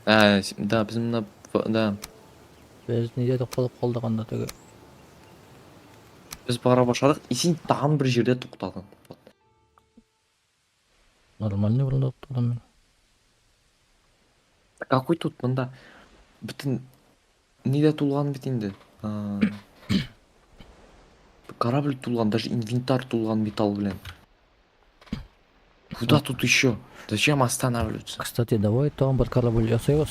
Ә, да, без монда, да. Без нидә тукталып калдык анда теге. Без бара башладык, и син тагын бер җирдә туктадың. Нормальный урында туктадым мин. Какой тут монда бөтен нидә тулган бит инде. Корабль тулган, даже инвентарь тулган металл белән. Куда тут еще? Зачем останавливаться? Кстати, давай тагын бер корабль ясыйбыз.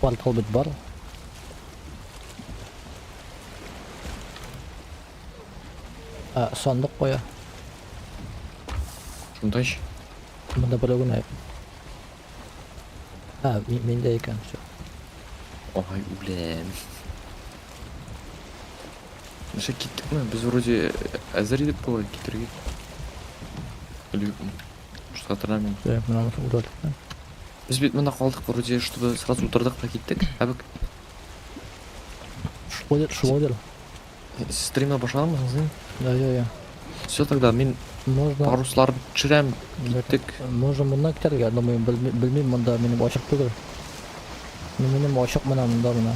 Портал бит бар. Ә, сандык кая? Шунда ич. Монда берәү генә. А, миндә икән, все. Ай, үләм. Нәрсә киттекме? Без вроде әзер идек бугай китергә. Или юкмы? Что хәтерләмим. Так, менә монысы утырдык. Без бит монда калдык вроде, чтобы сразу утырдык та киттек. Ә бик Шулай, шулайдыр. Стримны башладыңмы син? Да, я, я. Все тогда мин Можно парусларны төшерәм, киттек. Можно моннан китәргә, думаю, белмим, монда минем ачык түгел. Ну, минем ачык менә монда менә.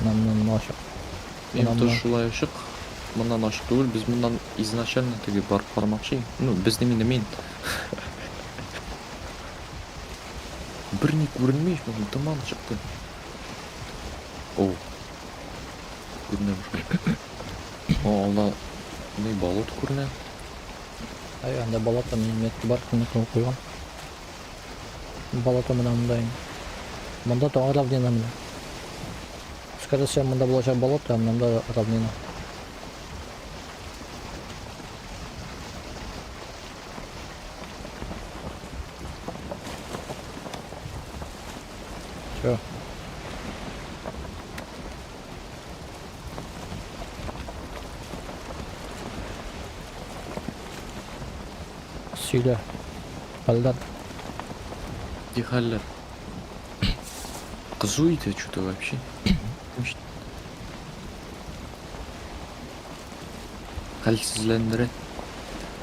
Менә менә менә ачык. Минем тоже шулай ачык. Моннан ачык түгел, без моннан изначально теге барып карамакчы. Ну, без дим инде мин. Берни күренми, томан чыкты. О. Күренә башлады. О, алда ни болот күренә. Ай, анда болото минем метка бар, кемне куйган куйган. Болото менә монда инде. Монда тагы равнина менә. Скорее всего, монда булачак болото, а монда равнина. Чё? Сөйлә. Хәлләр. Ди хәлләр. Кызу иде что-то вообще. Хәлсезләндерә.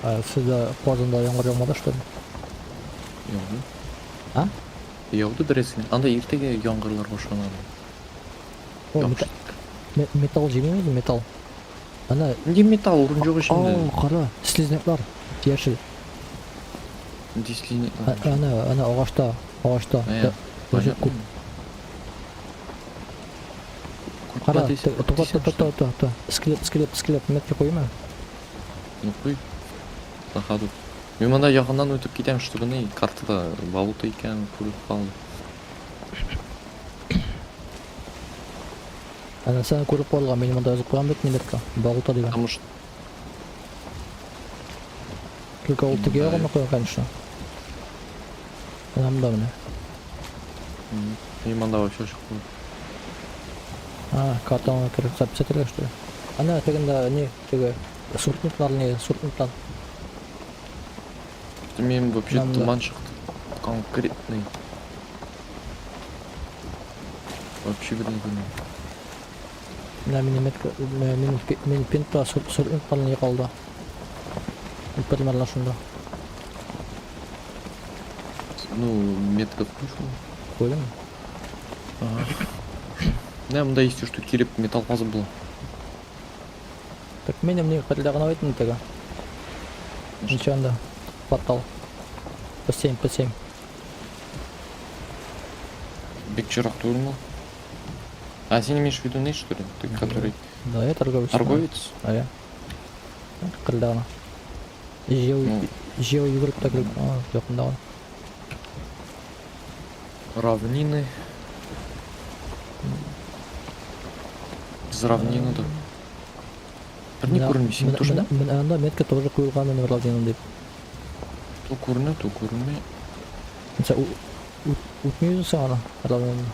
Ә, сездә Казанда яңгыр яумады, что ли? Яуды. А? Яуды бераз генә. Анда иртәгә яңгырлар башланады. О, металл җыймыйбыз, металл. Ана. Нинди металл урын юк ич инде. О, кара, слизняклар, яшел. Нинди слизняклар? Ана, ана агачта, агачта. Яшел күп. Кара, тукта, тукта, тукта, тукта. Скелет, скелет, скелет, метка куйма. Ну куй. На ходу. Мин монда якыннан үтеп китәм, чтобы ни картада болото икәнен күреп калдым. Әнә сәне күреп калган, мин монда язып куям бит метка. Болото дигән. Потому что Только ул теге ягына куя, конечно. Менә монда менә. Мин монда вообще чыктым. А, картаны кереп запись итәргә что ли? Әнә тегендә ни, теге суртниклар ни, суртниклар. Мин вообще туман чыкты. Конкретный. Вообще бер ни күрмим. Менә минем метка, минем минем пинта суртниклар ни калды. Примерно шунда. Ну, метка куй Куйдым. Ага. Менә монда если что килеп металл казып була. Так минем ни кадәр гына бит теге. Ничего анда? Портал. По 7, по 7. Бик ерак түгелме? А син имеешь в виду не, что ли? Ты который Да, я торговец. Торговец? А я. Кырда гына. Җәү, Ну. җәү йөгереп тә килеп, а, якында гына. Равнины. Без равнинада. Бер ни күренми, син тоже. Менә анда метка тоже куелган менә равнина дип. То күренә, то күренми. Сен үтмибезме соң аны равнинаны?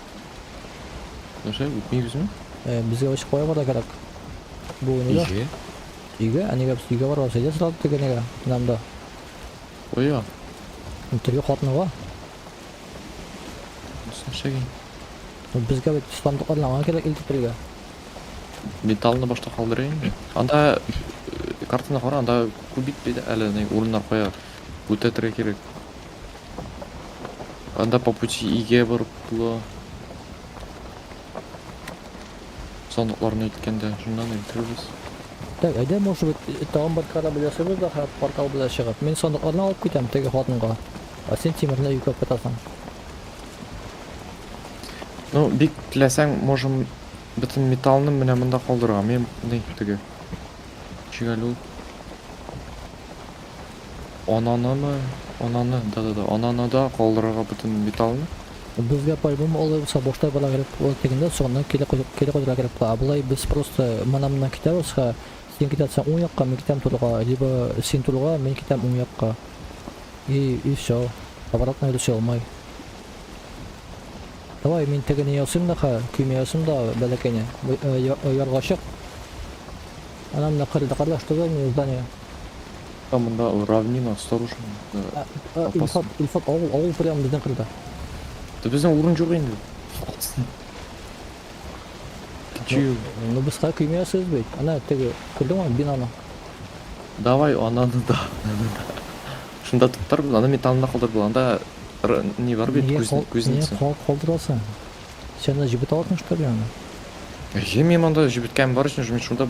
Нәрсә, үтмибезме? Э, безгә вообще кая барырга кирәк? Бу нигә? Өйгә. Өйгә? Ә нигә без өйгә барабыз? Әйдә сразу теге нигә? Менә монда. Кая? Теге хатынга. Нәрсәгә? Безгә бит сандыкларны аңа кирәк илтеп бирергә. Металлны башта калдырыйм инде. Анда картаны кара, анда күп бит бит әле ни урыннар кая үтә торырга кирәк. Анда по пути игә барып була. Сандыкларны әйткәндә, шуннан илтербез. Так, әйдә, может быть, тагын бер корабль ясыйбыз да, һәм портал белән чыгып. Мин сандыкларны алып китәм теге хатынга. Ә син тимерне йөкләп кайтасың. Ну, бик теләсәң, можем бөтен металлны менә монда калдырырга. Мин ни теге. Ничек әле ул? Ананымы? Ананы, да-да-да, ананы да калдырырга бөтен металлны. Безгә по-любому алай булса башта бара кирәк була дигәндә, соңыннан кире кире кайтырга кирәк була. Ә болай без просто менә моннан китәбез, ха, син китәсең уң якка, мин китәм турыга, либо син турыга, мин китәм уң якка. И все. Обратно йөрешә алмай. Давай, мин тегене ясыйм да, ха, көймә ясыйм да, бәләкәйне. Ярга чык. Ана менә кырда кара, что за здание? Там монда равнина, осторожно. Илфат, Илфат, авыл, авыл прям безнең кырда. Да безнең урын юк инде. Кичү. Ну, без хәзер көймә ясыйбыз бит. Ана теге, күрдеңме бинаны? Давай, ананы да, ананы да. Шунда туктарбыз, аны металлында калдырып була. Анда ни бар бит, кузница. Нигә калдырасың? Сен аны җебетә аласың, что ли, аны? Әйе, мин анда җебеткән бар өчен, мин шунда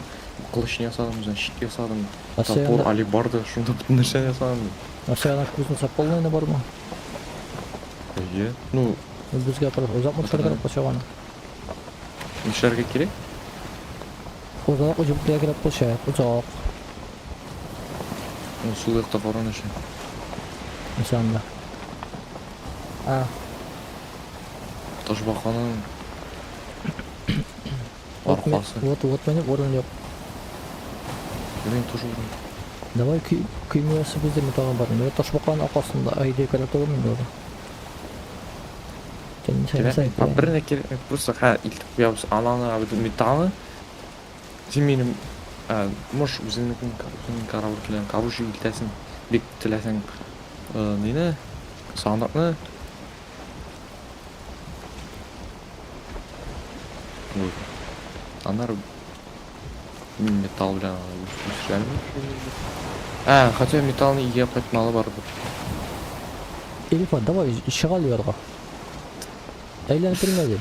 кылычны ясадым, үзен щит ясадым. Топор, алебарда, шунда бөтен нәрсәне ясадым. Ә син аны кузница полный бармы? Әйе. Ну, безгә просто озак мутшар кирәк булачак аны. Нишләргә кирәк? Озак җебетергә кирәк булачак, озак. Ну, сул якта каран өчен. Нәрсә анда? А. Ташбаканың аркасы. Вот, вот минем урын юк. Минем тоже урын. Давай көймә ясыйбыз дими тагын бар. Менә ташбаканың аркасында әйдә кирәк түгел инде ул. Кирәк. Бер не кирәк, просто ха илтеп куябыз ананы, металлы. Син минем можешь үзеңнекен үзеңнең корабль белән короче илтәсең, бик теләсәң, нине, сандыкны. Вот. Аннары металл белән үстерәлме? А, хотя металлны игә кайтмалы барыбер. Илфат, давай, чыгал ярга. Әйләнеп йөрмә ди.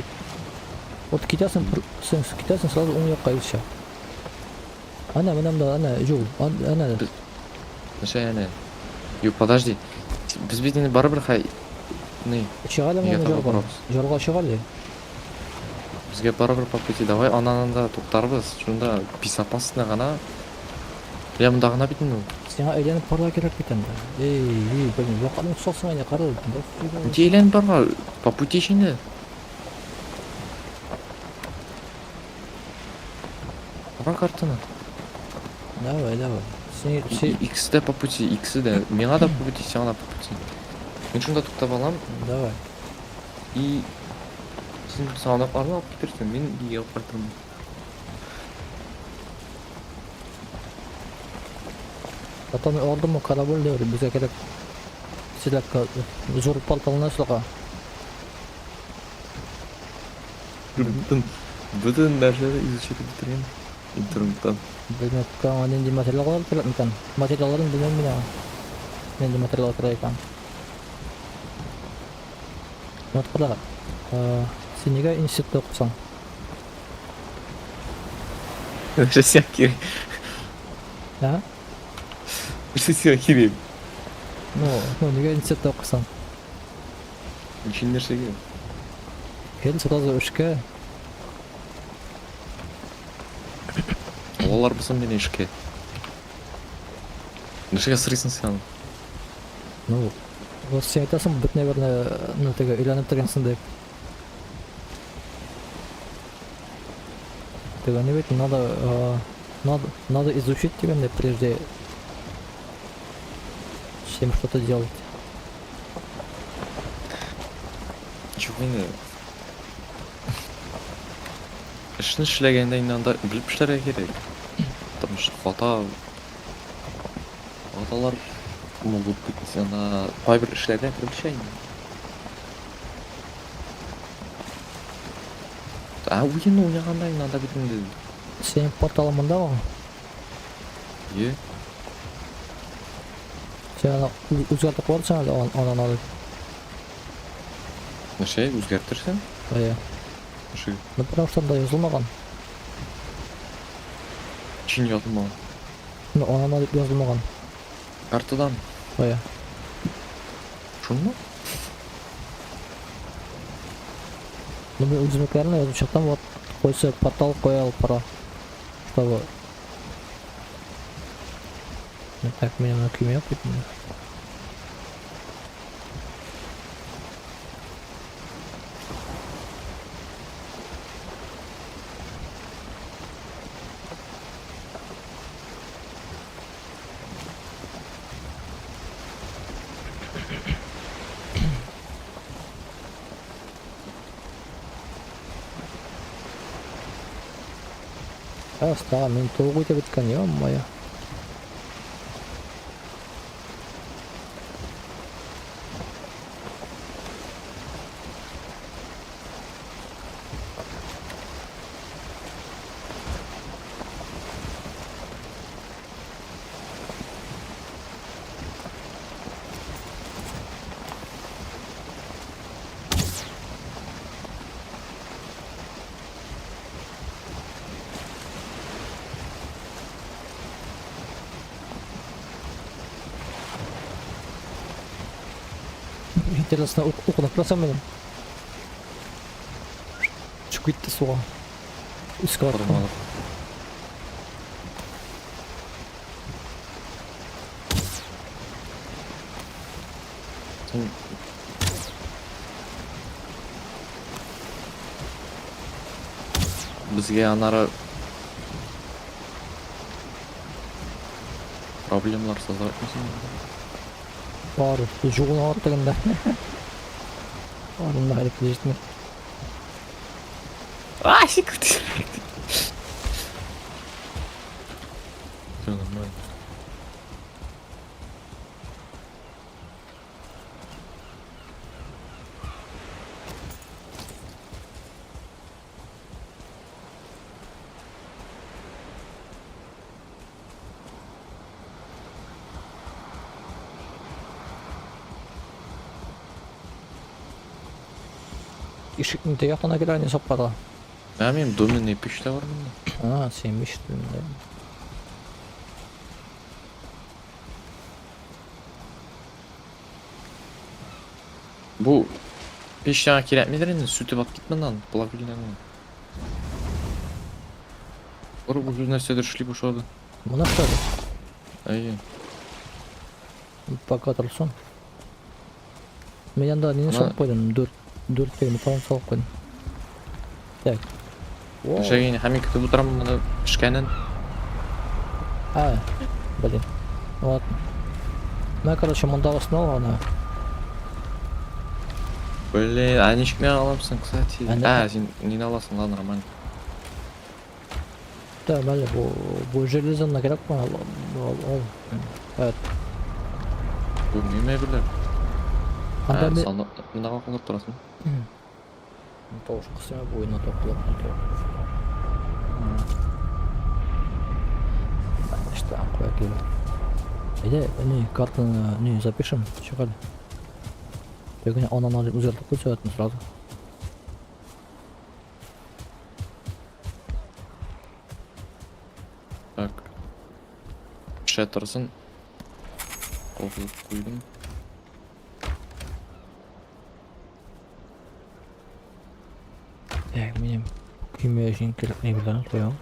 Вот китәсең, син китәсең сразу уң якка и все. Әнә, менә монда, әнә, юл, әнә. Нәрсә әнә? Юк, подожди. Без бит инде барыбер хәй ни? Чыга әле Нигә монда таба җырга. барабыз? Җырга чыга әле. Безгә барыбер по пути. Давай аннан да туктарбыз. Шунда безопасно гына. Я монда гына бит инде ул. Сиңа әйләнеп барырга кирәк бит инде. Эй, эй, блин, вакытны тотасың инде, кара. Ничә әйләнеп барырга? По пути ич инде. Кара картаны. Давай, давай. Син, син... Икесе дә по пути, икесе дә. Миңа да по пути, сиңа да по пути. Мин шунда туктап алам. Давай. И син сандыкларны алып китерсең, мин өйгә алып кайтырмын. Потом алдым корабль дә безгә кирәк. Силәккә зур порталны ясарга. Бөтен бөтен нәрсәне изучать итеп бетергән интернеттан. Белмәм, аңа нинди материаллар кирәк микән? Материалларын белмәм мин аңа. Нинди материаллар кирәк икән. Вот кара, син нигә институтта укысаң? Нәрсә сиңа кирәк? Ә? Нәрсә сиңа кирәк? Ну, ну нигә институтта укысаң? Ничек нәрсәгә? Кел сразу эшкә. Алалар булсын мине эшкә. Нәрсәгә сорыйсың син аны? Ну, вот син әйтәсең, бит, наверное, ну, теге өйләнеп торгансың дип. Теге не бит, надо, надо, надо изучить дигәндә прежде, чем что-то делать. Ничек инде? Эшне эшләгәндә инде анда белеп эшләргә кирәк. Потому что хаталар могут быть анда кайбер эшләрдә төрлечә инде. Ә уен уйнаганда инде анда бит инде. Синең порталың мондамы? Е. Син аны үзгәртеп куярсың әле ананы алып. Нәрсә үзгәртерсең? Әйе. Ничек? Ну, потому что анда язылмаган. Чин язылмаган. Ну, анана дип язылмаган. Картадан. Әйе. Шунмы? Ну, мин үземнекеләрне язып чыктым, вот кайсы портал кая алып бара. Чтобы... Ну, так, минем моны көймә юк бит инде. Оста, мин толык үтеп беткән, ё-моё. Интересно, укынып торасың минем. Чыгып китте суга. Өскә аттым. Формалык. Син Безгә анары проблемалар создавать итмәсен. Бар, жугын алып тегендә. Арында әле килеп җитми. А, секунд. Все нормально. Ишекнең теге яктан да килә инде сапкада. Ә минем доменный пич тә бар монда. А, син биш телендә. Бу пич сиңа кирәкмидер инде, сүтеп алып кит моннан, плавильняны. Бар уже нәрсәдер эшли башлады. Моны что ли? Әйе. Пока торсын. Мин анда нини Ана- салып куйдым? Дүрт, дүрт тегене тагын салып куйдым. Так. Во. Шәгин, һәм мин көтеп утырам моны пешкәнен. А, блин. Ладно. Мә, короче, мондагысын ал аны. Блин, а ничек мин аламсың, кстати? Ә, А, син нини аласың, ладно, нормально. Да, мәле, бу железоны кирәк миңа, ал, ал, ал. Evet. Бу минем әйберләр. Анда Ә, мин сандык монда калдырып торасың. Тавыш кысыйм, бу уйна топлап. Что, куя килде. Әйдә, не, картаны не запишем, чык әле. Тегене анан алып үзгәртеп куй сәгатьне сразу. Так. Пешә торсын. Калдырып куйдым. Так, минем көймә өчен кирәк әйберләрне куям.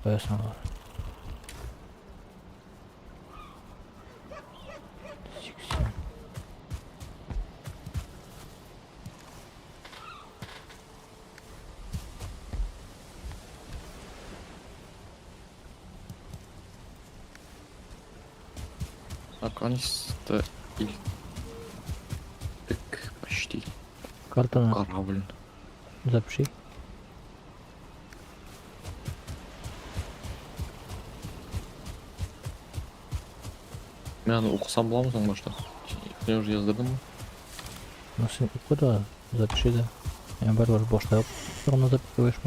Куясың алар. 80. Наконец-то илттек почти. Картаны Корабль. запиши. Мин аны укысам буламы соң башта? Мин уже яздырдым. Ну син укы да, запиши да. Я барыбер башта ук аны записываешь.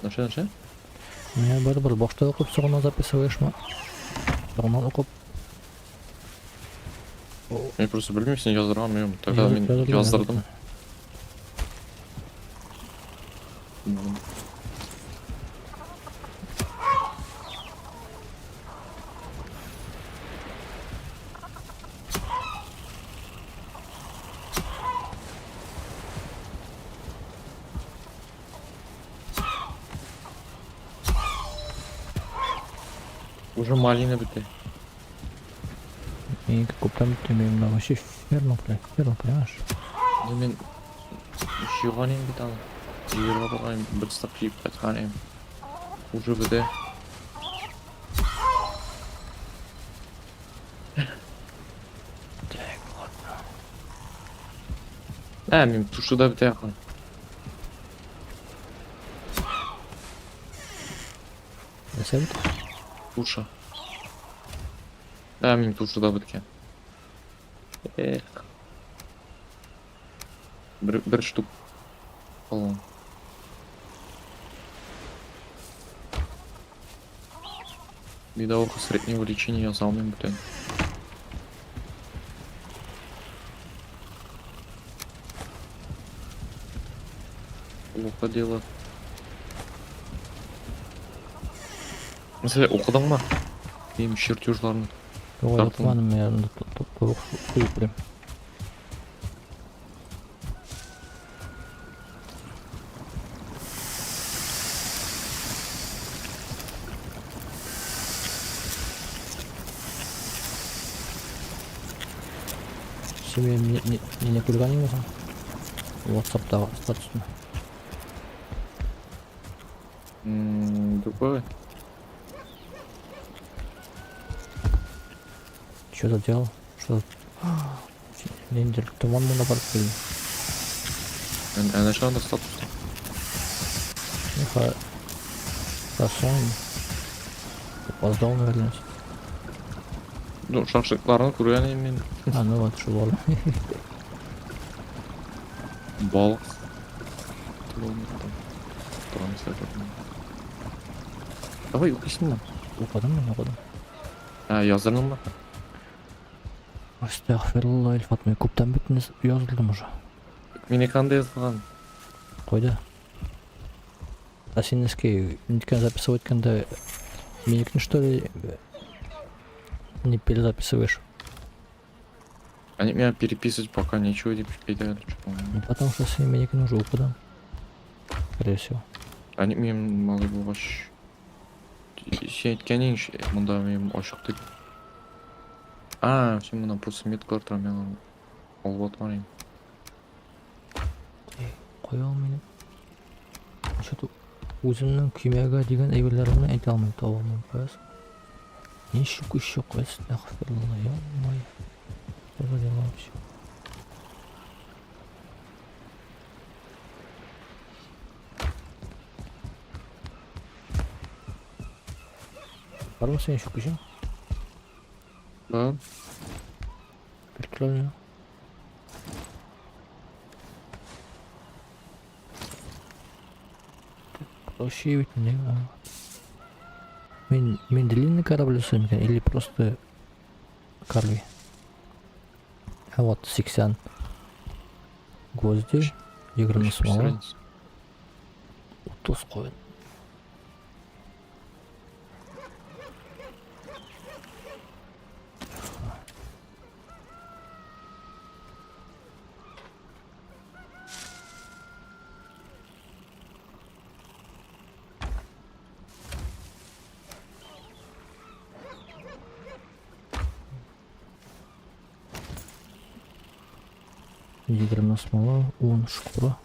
Нәрсә, нәрсә? Менә барыбер башта укып соңыннан записываешмы? Соңыннан укып. Мин просто белмим, син яздырганмы юкмы. Тогда мин яздырдым. Уже малина бетте. Минеке күптән бетте, мин менә вообще ферма, блядь, ферма, понимаешь? Ну мин җыйган идем бит аны. Җыярга барган идем, бер стак җыеп кайткан идем. Уже бетә. Так, ладно. Ә, мин тушыда бетә якын. Нәрсә бит? Туша. Ә, мин тушыда беткән. Эх. Бер штук калган. Медовуха среднего лечения ясалмыйм бүтән. Плохо дело. Мәсәлән, укыдыңмы? Минем чертежларны. Юк, Тартылма. укымадым, мин тавык суеп беләм. Син минем не күргән идеңме соң? WhatsApp'тагы статусны. Другое. Что за дело? Что за... Ниндидер томан монда барып килде. Әнә шунда статуста. Ну, хорошо. Опоздал, наверное. Ну, шашлыкларны күргән идем мин. А, ну вот, шул бала. Балык. Торган нәрсә күрдем. Давай укыйсыңмы? Укыдым мин, укыдым. Ә, яздырдыңмы? Астагфирулла, Илфат, мин күптән бөтен язылдым уже. Мин экранда язылган. Кайда? А син нискә ниткән записывать иткәндә минекне что ли не перезаписываешь? Они меня переписывать пока нечего дип әйтәләр. Ну потому что син минекне уже укыдың. Скорее всего. Они минем малай булгач. Син әйткәнең монда минем ачык дип. А, син монда просто меткалар тора, мин аны алып аткан идем. Кая ул минем? Что-то үземнең көймәгә дигән әйберләремне әйтә алмыйм, таба алмыйм. Каясы? Ничек еще Астагфирулла, ё-моё. Что за дела вообще? Бармы синең чүкечең? Бар. Прикольно. Вообще ведь не. Мин длинный корабль ясыйм икән или просто корви? А вот 80 гвозди, 20 смола, 30 куен. Егерме смола, 10 шкура.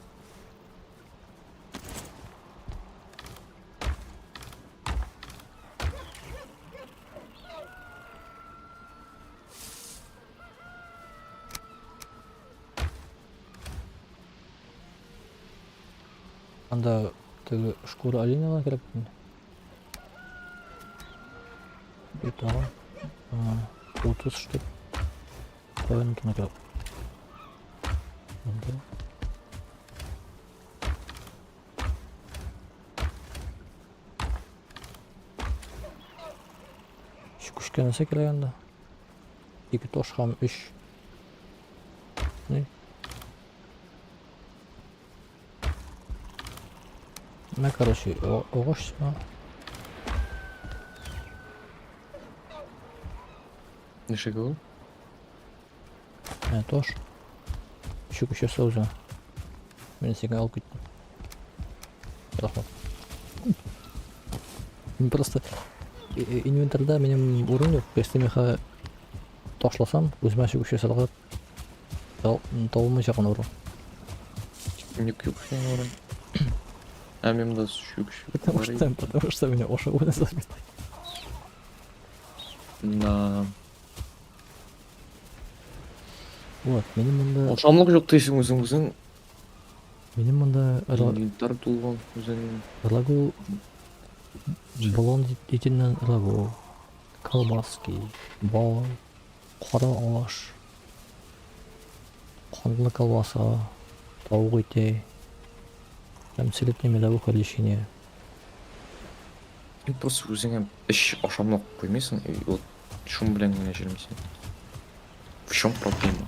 Анда теге шкура оленя гына кирәк бит инде. И тагын 30 штук каен утыны кирәк. Монда. Чүкечкә нәрсә кирәк анда? Ике таш һәм өч. Ни? Менә, короче, агач сиңа. Ничек ул? Менә таш. Чүкеч яса үзеңә. Мин сиңа алып киттем. Рәхмәт. Мин просто инвентарьда минем урын юк. Если миха ташласам, үземә чүкеч ясарга табылмаячак урын. Юк, юк, синең урын. Ә мин монда чүкеч. Потому что меня ошо урын забит. Да. Вот, минем монда Ашамлык юк дисең үзең үзең. Минем монда Инвентарь тулган үзеңнең. Рагу, болан итеннән рагу, колбаски, бал, кара аш, канлы колбаса, тавык ите һәм селедный медовуха лечение. Син просто үзеңә эш ашамлык куймыйсың, и вот шум белән генә йөрмисең. В чем проблема?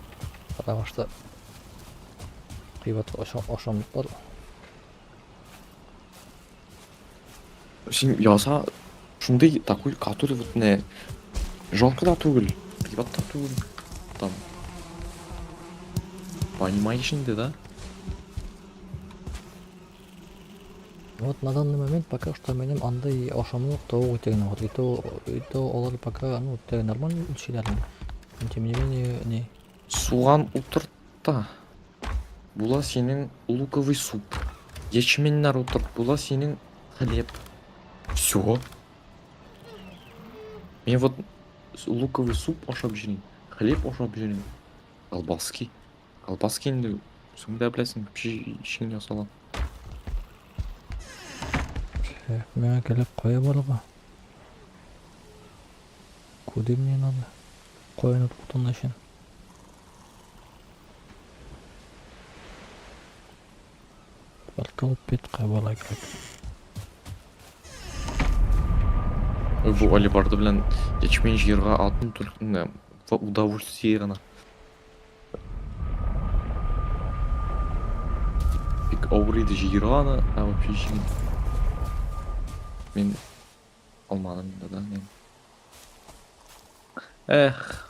Потому что кыйбат ашамлык бар. Син яса шундый такой, который вот не жалко да түгел, кыйбат та түгел. Там. Понимаешь инде, да? Вот на данный момент пока что минем андый ашамлык тавык ите генә бар. И то алар пока, ну, теге нормальный үлчиләр. Но тем не менее, не. Суган утырт та. Була синең луковый суп. Ячменнәр утырт, була синең хлеб. Все. Мин вот луковый суп ашап йөрим, хлеб ашап йөрим. Колбаски. Колбаски инде үзең дә беләсең, пешен ясала. Миңа килеп кая барырга? Куда мне надо? Каяны туктан өчен? Портал бит кая кирәк? Бу алебарда белән ячмень җыярга атын только в удовольствие гына. Бик авыр иде җыярга аны, ә вообще җиңел. Мин алмадым инде да. Мин. Эх.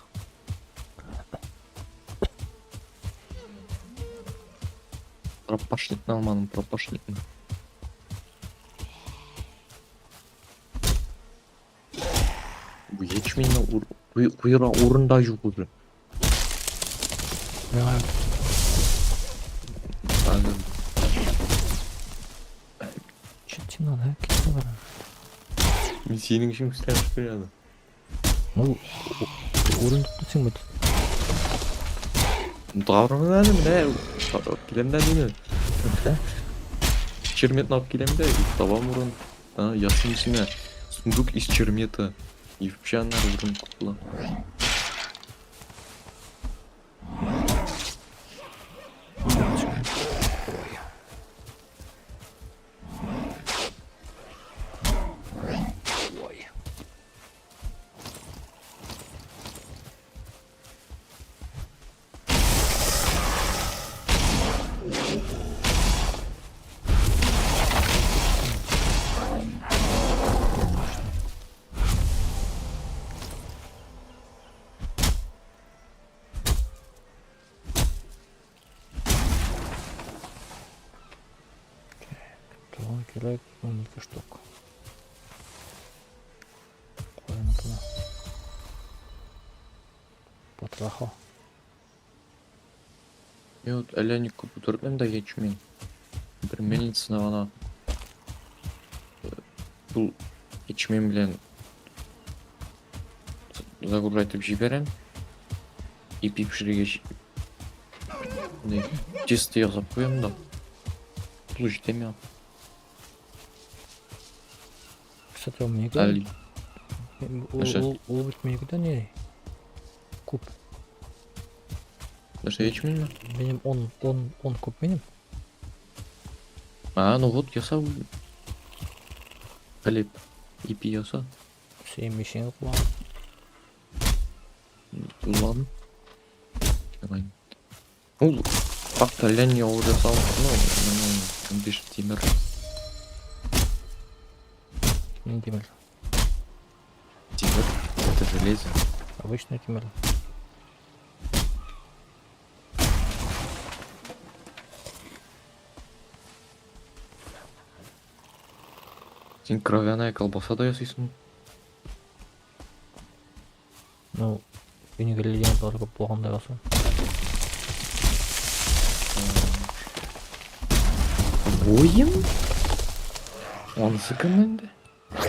Пропашникны алмадым, пропашникны. Бу ячменьне куярга урын да юк уже. Миңа Аны Че тебе надо? Китә бара. Мин синең өчен эшләп куяды. Ну, урын тоттың бит. Тагын әле менә алып киләм дә мине. Да? Черметны алып киләм дә табам урын. А, ясыйм үземә. Сундук из чермета. И вообще аннары урын була. Ой. Ой. Туган кирәк 12 штук. Куям туда. Потроха. Мин вот әллә ни күп утыртмыйм да ячмень. Бер мельницаны гына шул ячмень белән загружать итеп җибәрәм. Ипи пешерергә тесто ясап куям да. Шул җитә миңа. Кстати, ул минеке. Әле Ул Нәрсә? ул бит минеке дә ни? Күп. Нәрсә, ячменьме? Минем 10 10 10 күп минем. А, ну вот яса хлеб. Ипи яса. Син мишеңе куллан. Куллан. Ярай. Ул так әллә ни авыр ясау, ну, 15 тимер. Не тимер. Тимер, это железо. Обычный тимер. Син кровяная колбаса да ясыйсың. Ну, ингредиентлар күп булганда ясыйм. Воин? Анысы кем инде?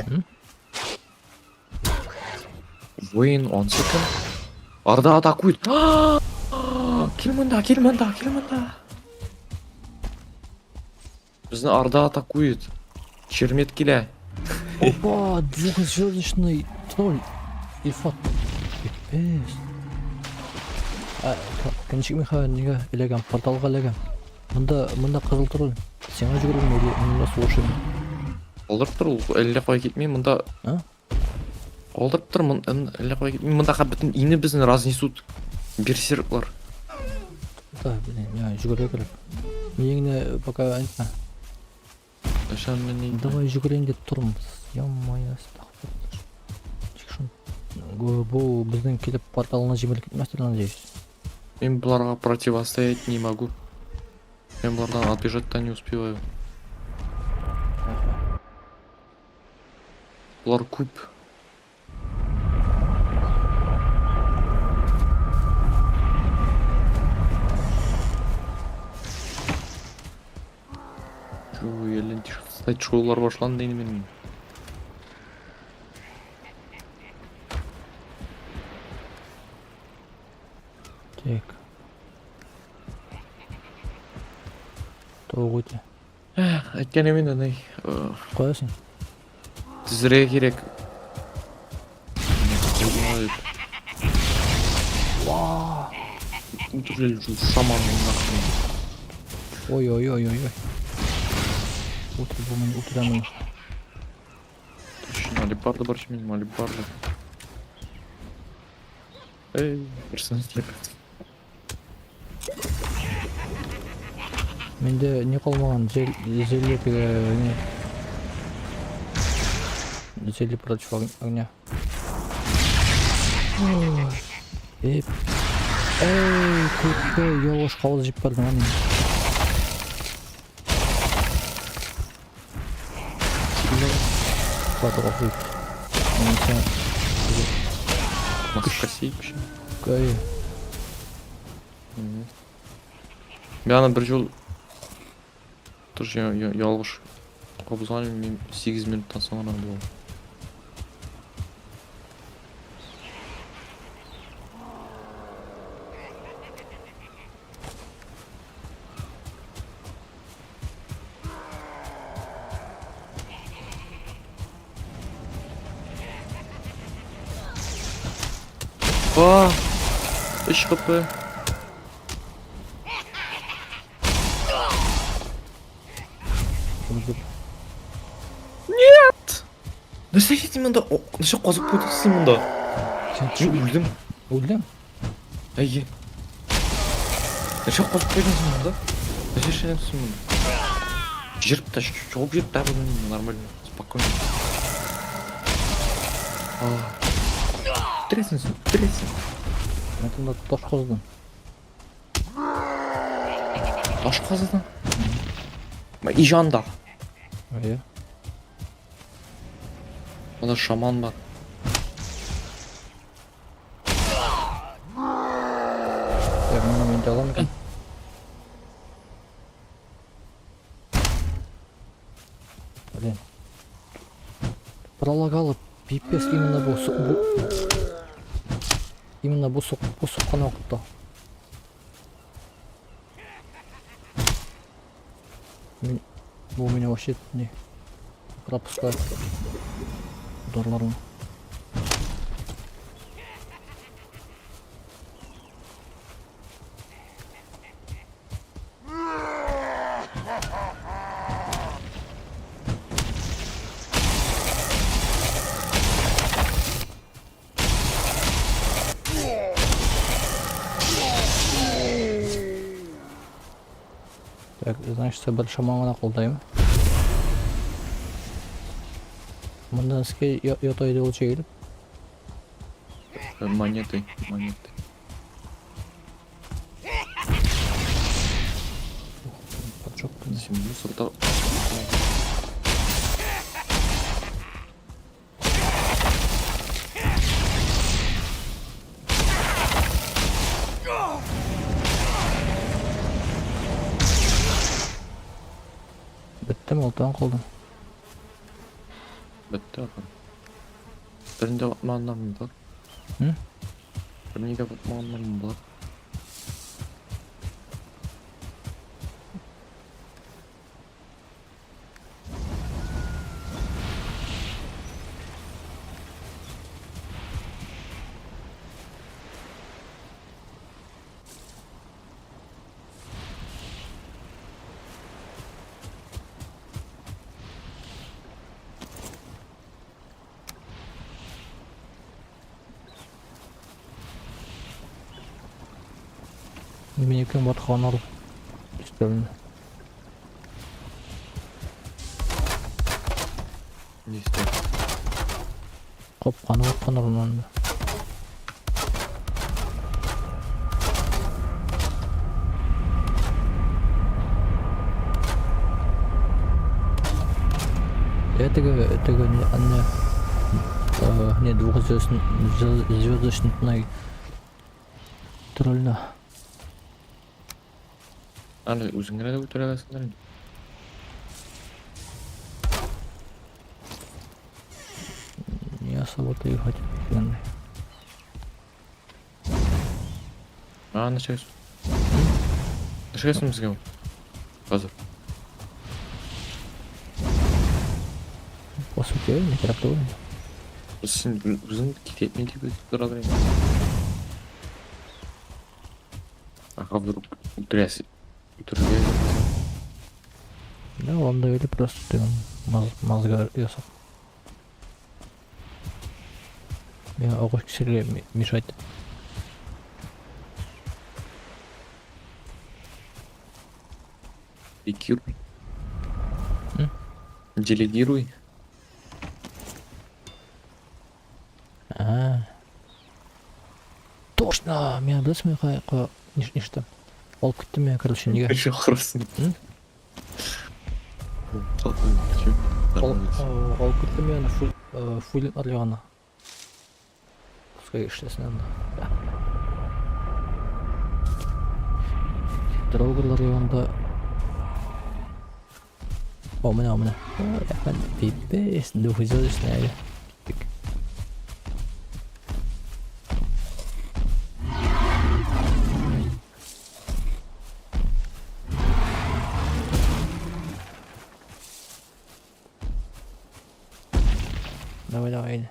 М? Воин анысы кем? Арда атакует. Кил монда, кил монда, кил монда. Безне Арда атакует. Чермет килә. Опа, двухзвездочный тролль. Ильфат. Пипец. А, ничек мин хәзер нигә эләгәм? Порталга эләгәм. Монда, монда кызыл тролль. Сиңа жүгерәм или монда сугышыйм? Калдырып тор, ул әллә кая китми, монда. А? Калдырып тор, әллә кая китми. Монда хәтта бөтен өйне безне разнесут. Берсерклар. Да, блин, миңа жүгерергә кирәк. Мине пока әйтмә. Нәрсә мин Давай жүгерәм дип торам. Ё-моё, астагфирулла. Ничек шун? Бу безнең килеп порталына җимерелеп китмәстер, надеюсь. Мин боларга противостоять не могу. Мин болардан отбежать-то не успеваю. Болар күп. Әллә ничек слайд-шоулар башланды инде минем. Так. Тавык үтә. Әйткәнем инде, ни, Кая син? Төзергә кирәк. Куйма дип. Үтерел шул шаманны нахрен. Ой ой ой ой ой. Үтер бу мине үтерә моны. Точно, алебарда бар минем, алебарда. Эй, персонаж. Миндә ни калмаган, зелье теге не. Зелье против огня. Ой. Эй, эй, күпме ялгыш кабыз җибәрдем аны. Хватит гафу ит. Мин сиңа Маскасы вообще. Кай, Мин аны бер жол тоже ялгыш кабызган идем, мин 8 минуттан соң гына булам. А, 3 хп. Үздек. Нәрсә син монда? О, нәрсә казып куйдың син монда? Син Мин үлдем. үлдең? Әйе. Нәрсә казып куйдың син монда? Нәрсә эшләдең син монда? Җырып та, чыгып җырып та нормально, спокойно. А. Үтерәсең син, үтерәсең. Мин монда таш казыдым. Таш казыдың. Ижанда. Әйе. Монда шаман бар. Так, моны мин алам икән. Блин. Пролагало пипец именно бу бу именно бу сук бу суккан вакытта. Мин бу мине вообще не пропускает ударларын. Значит, бер шаман гына калды. Монда өскә ята иде ул чигелеп. Монеты, монеты. Поджог. Син мусорда. Беттеме ул тагын калды. Бетте ахыр. Берни дә батмаганнармы болар? М? Берни дә батмаганнармы болар? Минекен баткан ал. Өстәлне. Ни истә? Капканы баткан урыннан. Я теге теге не не не двухзвездочный звездочный тролльна. Аны үзең генә дә үтерә аласыңдыр инде. Не особо-то и хотел. А, нәрсәгә? Нәрсәгә соң безгә ул? Хәзер. По сути, не кирәк түгел. Син үзең китеп дип торадыр инде. Ага, вдруг үтерәсе. Үтерергә. Да, вам довели просто ты мозга ясап. Миңа агач кисәргә мешать. Пикируй. М? Делегируй. А. Точно! Миңа беләсеңме кая кая ништә? Алып киттем миңа, короче, нигә? Еще хрустнет. М? Алып киттем миңа фулиннар ягына. Пускай эшләсен анда. Дрогерлар ягында. О, менә, менә. Ой, рәхмәт. Пипец, двухзвездочный әле. Киттек. Давай, давай, әйдә.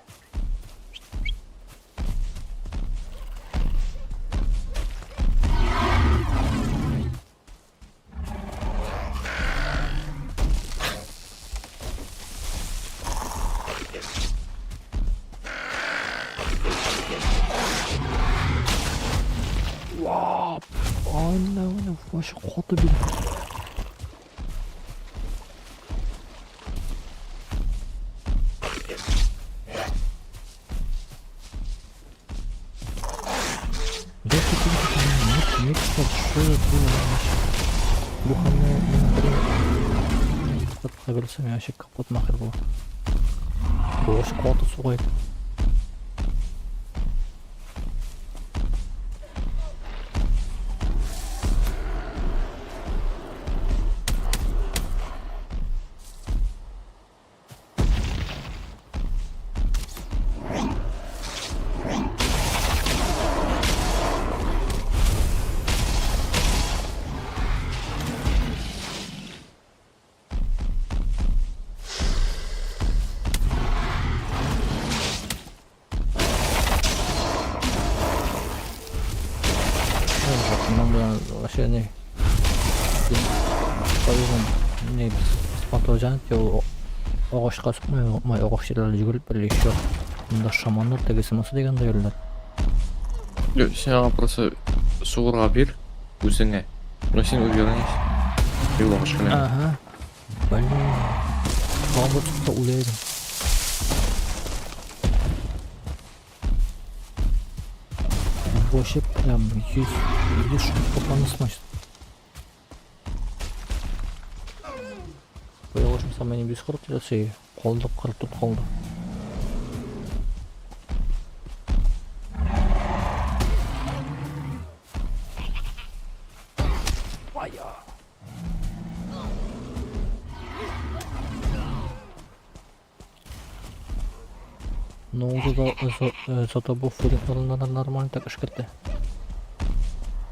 Вау! Ана, ана, вообще каты бит. Я хотел нет, что это было вообще? Бу хәлне мин бер белсәм, вообще капот нахер була. Бу вообще каты суга иде. Якыннан белән вообще не кайгым не баклажан те агачка сукмай май агач җирләрдә йөгереп бер еще монда шаманнар тегесе монысы дигәндә йөриләр. Юк, син аңа просто суырга бир үзеңә. Но син увернись. Юл агач белән. Ага. Блин. Бомба тотты үлә идем. Вообще прям 100 штук попаны сносит. Быел самый 140 телесе калды 44 калды. Ну, зато бу фуриннарына нормально так эшкәртә.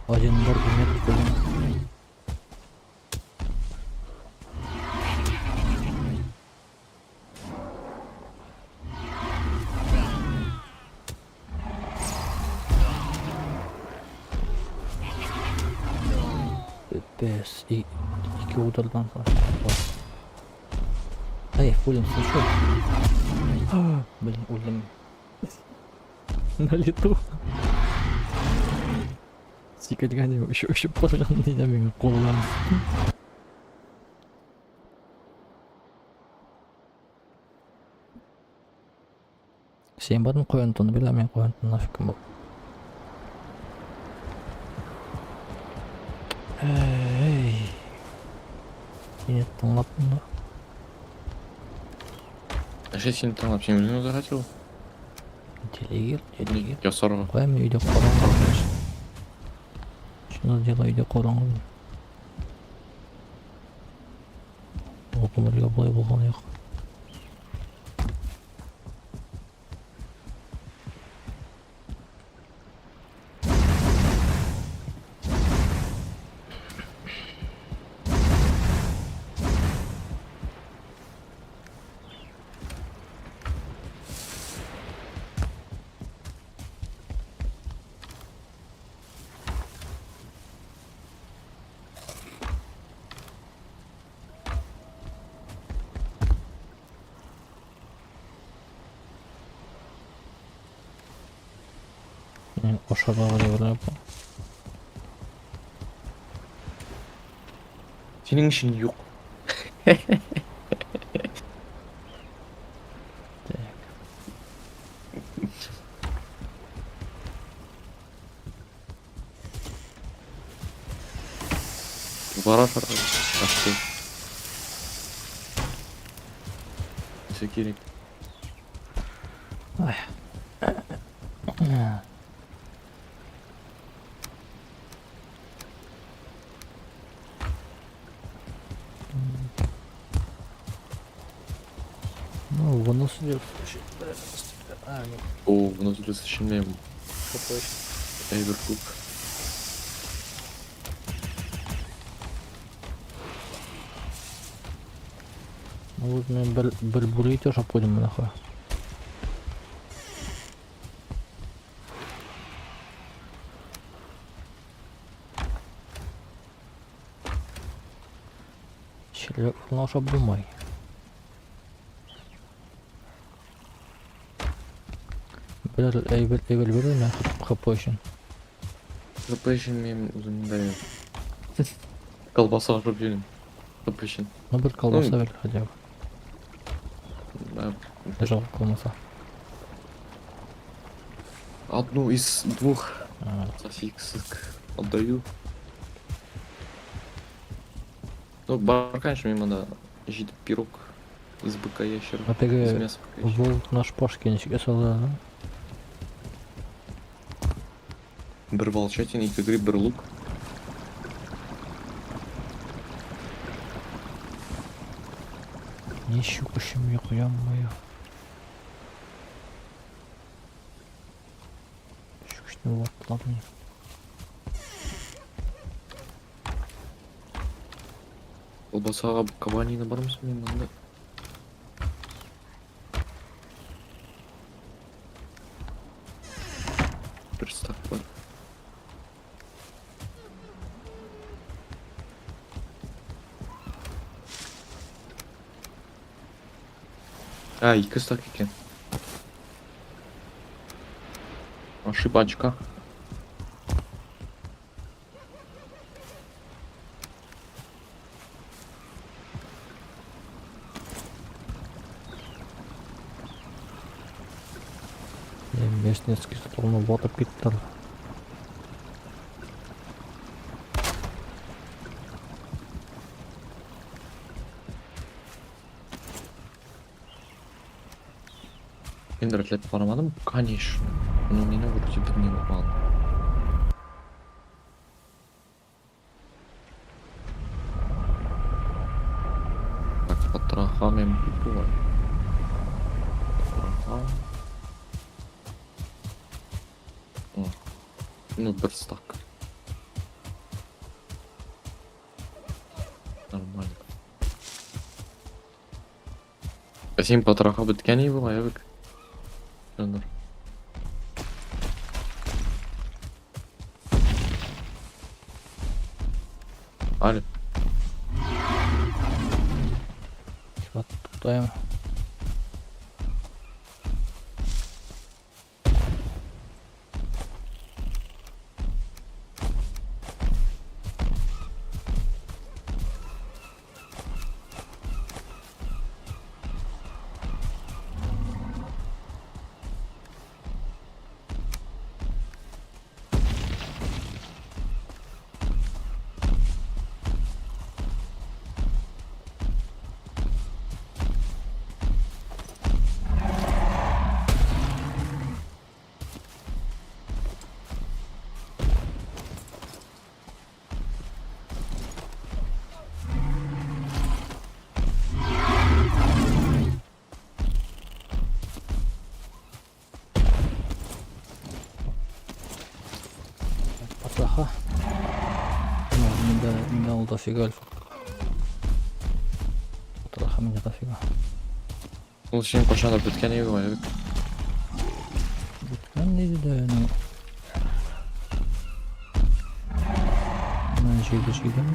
Один бер метр фурин. Пипец. И ике удардан соң. Эй, Фулин, син шо? Блин, үлдем. На лету. Сикергән еще очып барган диде миңа кулдан. Син бармы куян тоны беләм мин куян тоны нафиг бу. Эй. Сине тыңлап монда. Әшә сине тыңлап, син үзең захотел. Телегер, телегер. Ясарга. Кая мин өйдә караңгы. Что дело өйдә караңгы. Ул гомергә болай булган юк. Мин ашарга гына бу. Синең өчен юк. Так. Бар ашарга. Ашты. Все кирәк. Ай. Ну, вынос идет. А, нет, О, внутри сочинение. попозже. Әйбер күп. Ну вот мин бер бер бүре ите ашап куйдым нахуй. Червяк ашап булмай. Бер әйбер әйбер бирерме ХП өчен? ХП өчен мин үземдә юк. Колбаса ашап йөрим. ХП өчен. Ну бер колбаса бер хотя бы. Да. Жалко колбаса. Одну из двух А, сосисок отдаю. Ну, бар, конечно, мимо да. Җиде пирог из быка ящера. А Из теге мяса быка ящера. волк наш пашки ничек ясалды? Бер волчатина, ике гриб, бер лук. Ничек көчем юк, ё-моё. Чүкечне ваттылар мине. Колбасага кабанина бармы мин монда? Бер стак бар. А, ике стак икән. Ошибачка. Мясницкий столны ватып киттеләр. Мин рәтләп карамадым, конечно. Но мине вроде бер ни булмаган. Так, потроха мен була. Потроха. О. Ну, бер стак. Нормально. Ә син потроха беткән и була, ябык. Җаннар. Алло. Вот, туктаем. Потроха. Ну, не дал дофига альфа. Потроха мне дофига. Ул син кайчандыр беткән иде бугай, ябык. Беткән иде дә, ну. Менә җыйды җыйдым.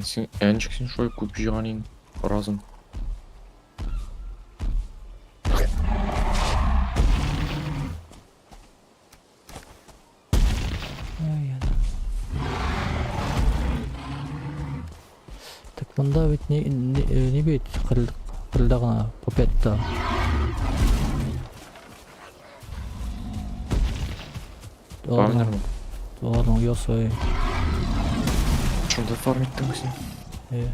Син, ә ничек син шулай күп җыйган идең? Разом. Ай, яна. Так монда бит не бит кырылда гына по 5-та. Фармермы? Ладно, ясай. Шунда фарм иттең син? Э.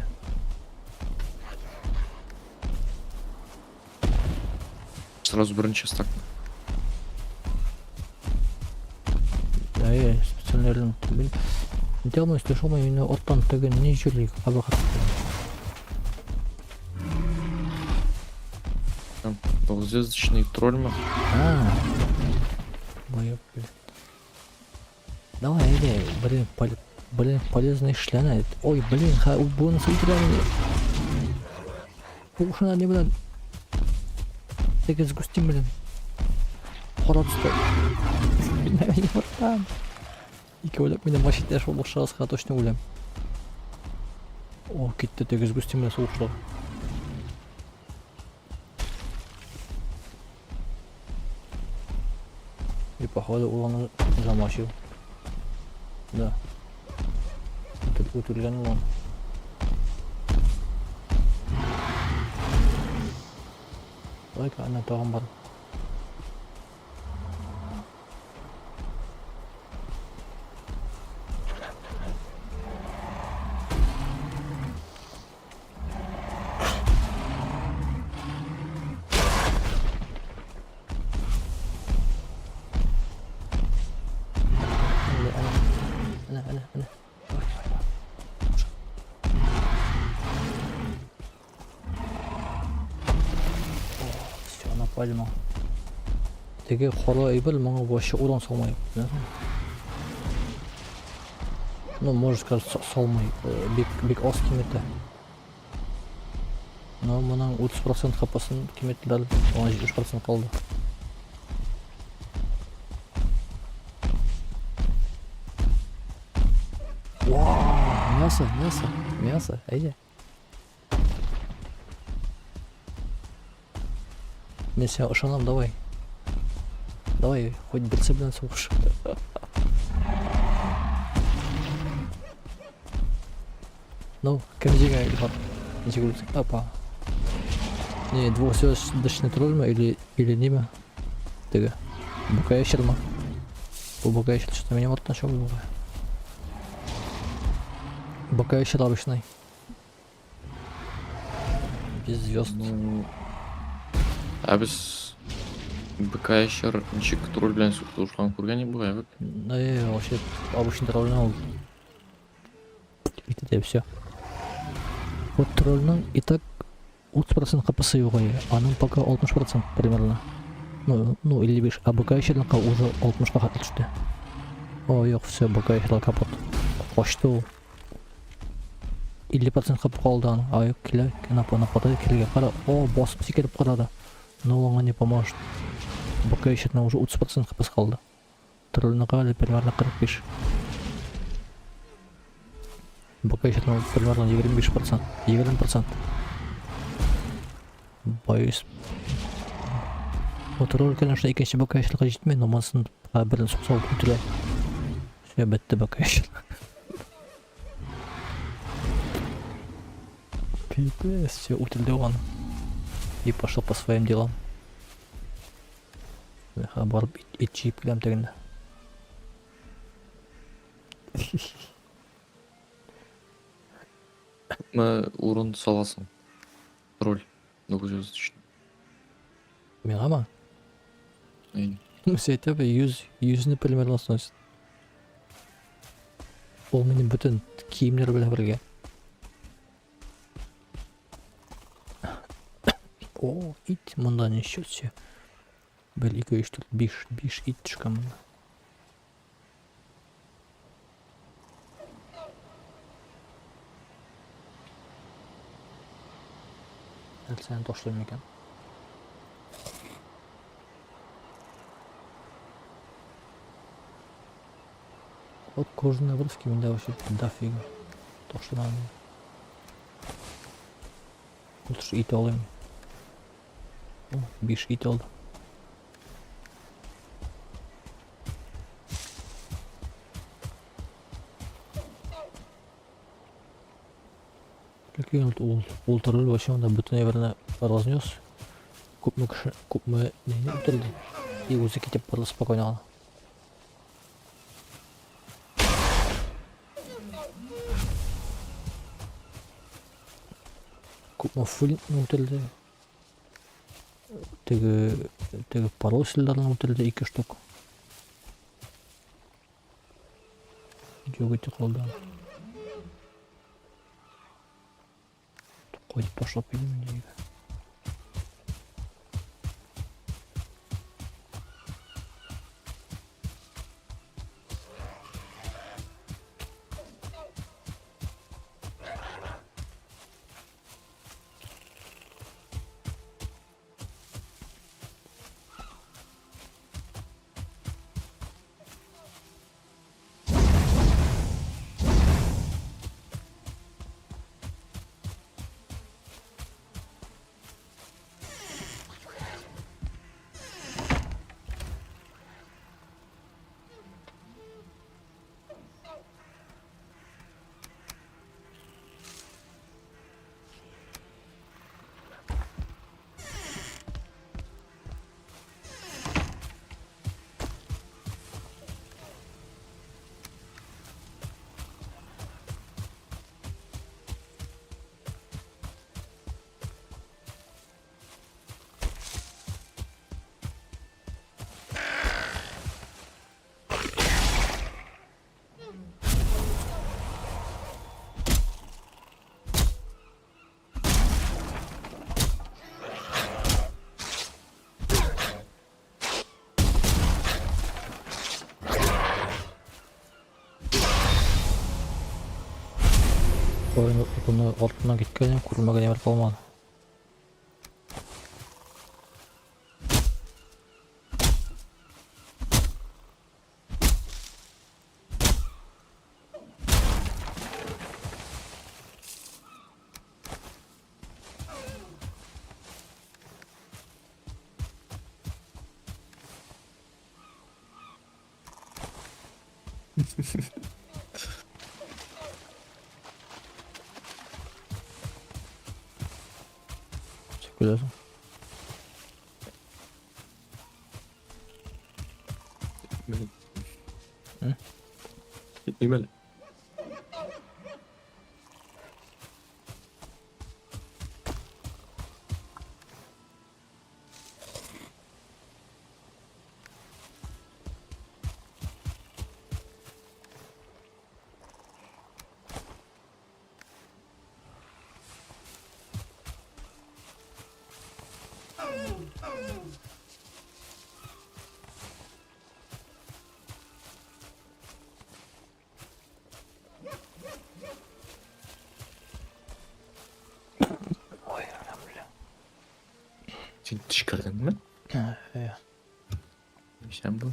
Сразу беренче стак. Әйе, специально мин нитә алмыйм, төшә алмыйм, мине оттан теге ни җирли кабахат. Там двухзвездочный тролль мы. А. Моя, блин. Давай, әйдә, блин, блин, полезный эшләнә. Ой, блин, ха, бонус үтерә мине. Ушына не белән. Теге сгустим белән. Кара төстә. Мин братан. Ике үлеп мине машина шул башкага точно үләм. О, китте теге сгустим белән сугышта. И походу ул аны замочил. Да. Үтелгән ул аны. Давай-ка, ана тагын бар. Әнә, әнә, әнә, әнә. Давай, давай, давай. Все, напали моңа. Теге кара әйбер моңа вообще урын салмай. Беләсеңме? Ну, можно сказать, салмай. Бик, бик аз киметә. Но моның 30% хпсын киметтеләр, аңа 70% калды. Вау, мясо, мясо, мясо, әйдә. Мин сиңа ышанам, давай. Давай, хоть берсе белән сугыш. Ну, кем җиңә, Илфат? Ничек уйлыйсың? Опа. Не, двухзвездочный тролльмы или ниме? Теге. БК-ящермы? Бу БК-ящер что-то минем арттан чабып бугай. БК-ящер обычный. Без звезд. Ну, ә без БК-ящер ничек тролль белән сугышкан күргән идек бугай, бит. Ну, вообще обычный тролльны ул итә все. Вот тролльның и так 30% ХПсы юк ай, аның пока 60% примерно. Ну, 55, а БК-ящерныкы уже 60-ка хәтле төште. О, юк, все, БК-ящер капот. Качты ул. 50% хп калды аның. А, юк, килә, нападает, килгән. Кара, о, басып сикереп карады. Но ул аңа не поможет. БК-ящерның уже 30% хпсы калды. Тролльныкы әле примерно 45. БК-ящерның примерно 25%. 20%. Боюсь. Вот тролль, конечно, икенче БК-ящерга җитми, но монысын берен сукса ул үтерә. Все, бетте БК-ящер. Пипец, все, үтерде аны. И пошел по своим делам. Барып ит җыеп киләм тегендә. Күпме урын саласың? Тролль. Двухзвездочный. Миңамы? Әй. Все әйтә 100, 100-не примерно сносит. Ул минем бөтен киемнәр белән бергә. О, ит монда ничего себе. 1, 2, 3, 4, 5, 5 ит төшкән монда. Нәрсәне ташлыйм икән? Вот кожаные обрывки миндә вообще дофига. Ташлыйм. Лучше ит алыйм. О, 5 ит алдым. Прикинь, ул тролль вообще монда бөтен әйберне разнес. Күпме кеше, күпме нәйне үтерде. И үзе китеп барды спокойно гына. Күпме фуллинны үтерде. Теге пароселларны үтерде 2 штук. Юк итеп калды. Кайтып ташлап килдем инде өйгә. Артына артына киткән, күрмәгән әйбер калмады. Көләсең. Онытмыйм әле. Ой, бля. Син төчкердеңме? Ә, Исән бул.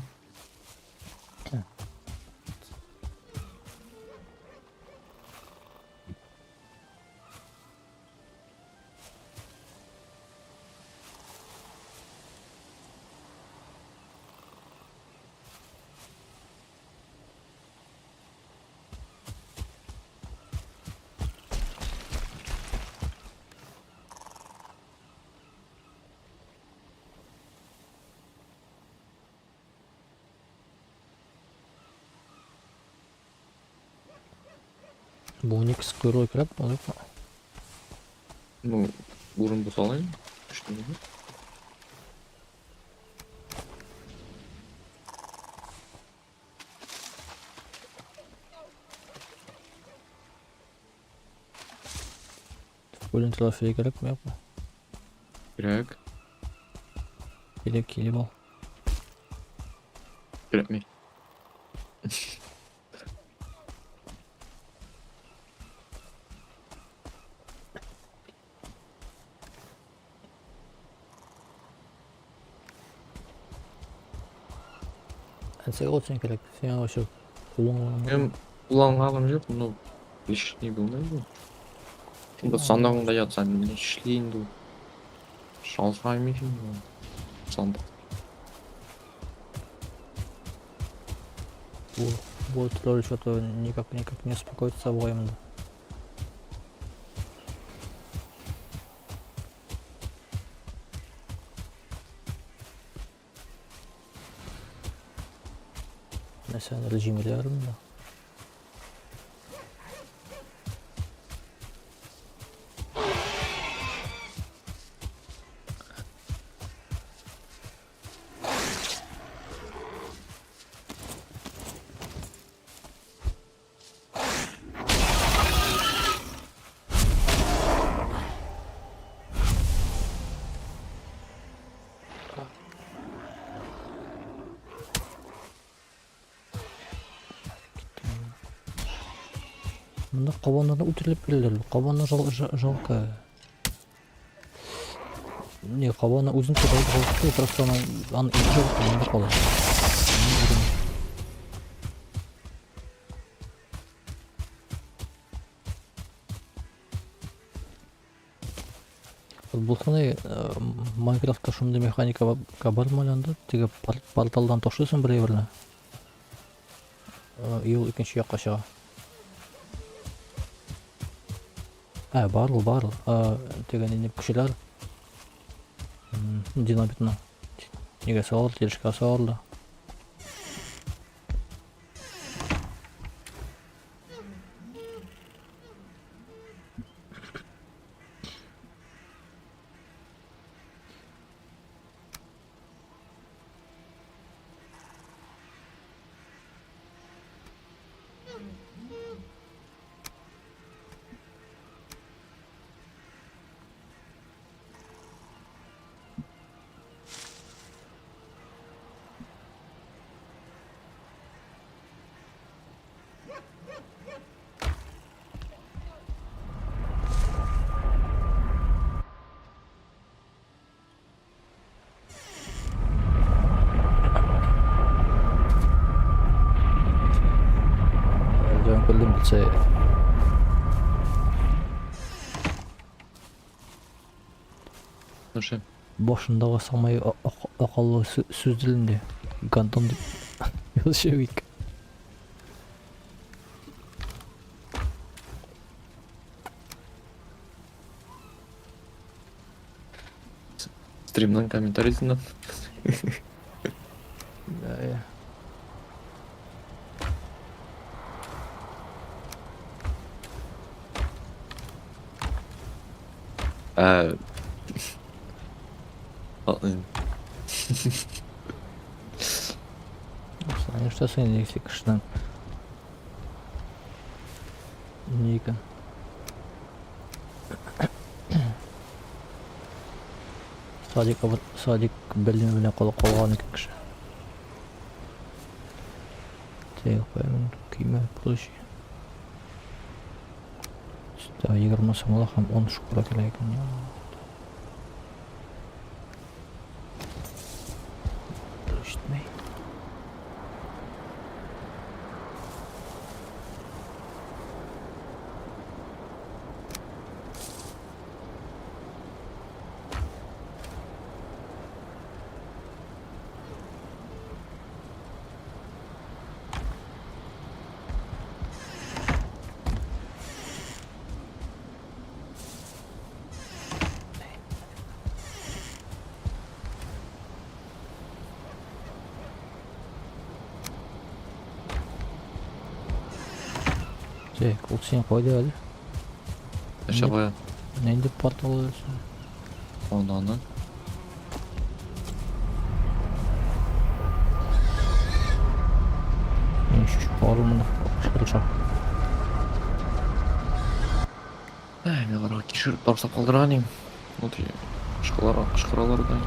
Бу никс койрыгы кирәкме, юкмы? Ну, урын булса алайм. Өчтән. Үлем трофее кирәкме, юкмы? Кирәк. Килеп, килеп ал. Кирәкми. Әнсәгә ул син кирәк. Сиңа вообще кулың Минем кулланганым юк, но лишний булмый бу. Шунда сандыгыңда ятса, нишли инде ул? Шалшаймый инде ул. Сандык. Бу, бу тролль что-то никак никак не успокоится бугай монда. Нәрсәнедер җимерәләр монда. Монда кабаннарны үтерелеп киләләр. Кабанны жал, жалко. Не, кабанны үзен тотып жалко, просто аны аны ите жалко, монда кала. Булсын Майнкрафтта шундый механика бармы әле анда? Теге порталдан ташлыйсың бер әйберне. Юл икенче якка чыга. Ә, бар ул, бар ул. Теге нинди кешеләр динамитны нигә салыр, телешкә салыр да. Җан күлдем белсә. Нәрсә? Башындагы самай акыллы сүз телендә. Гандон дип язып киткән. Стримның комментарийсыннан. Да, я. Ә. Атлыйм. Нишләсең инде, если кешенең ни икән? Садик, садик белеме белән калып калган икән кеше. Так, куям көймә, прочее. Өстә 20 смола һәм 10 шкура кирәк икән. Җитмәй. Так, ул син кайда әле? Нәрсә кая? Нинди портал әле? Ананы. Кышкырыша. Әй, мин аларга кишер ташлап калдырган идем. Вот кышкыралар, кышкыралар да.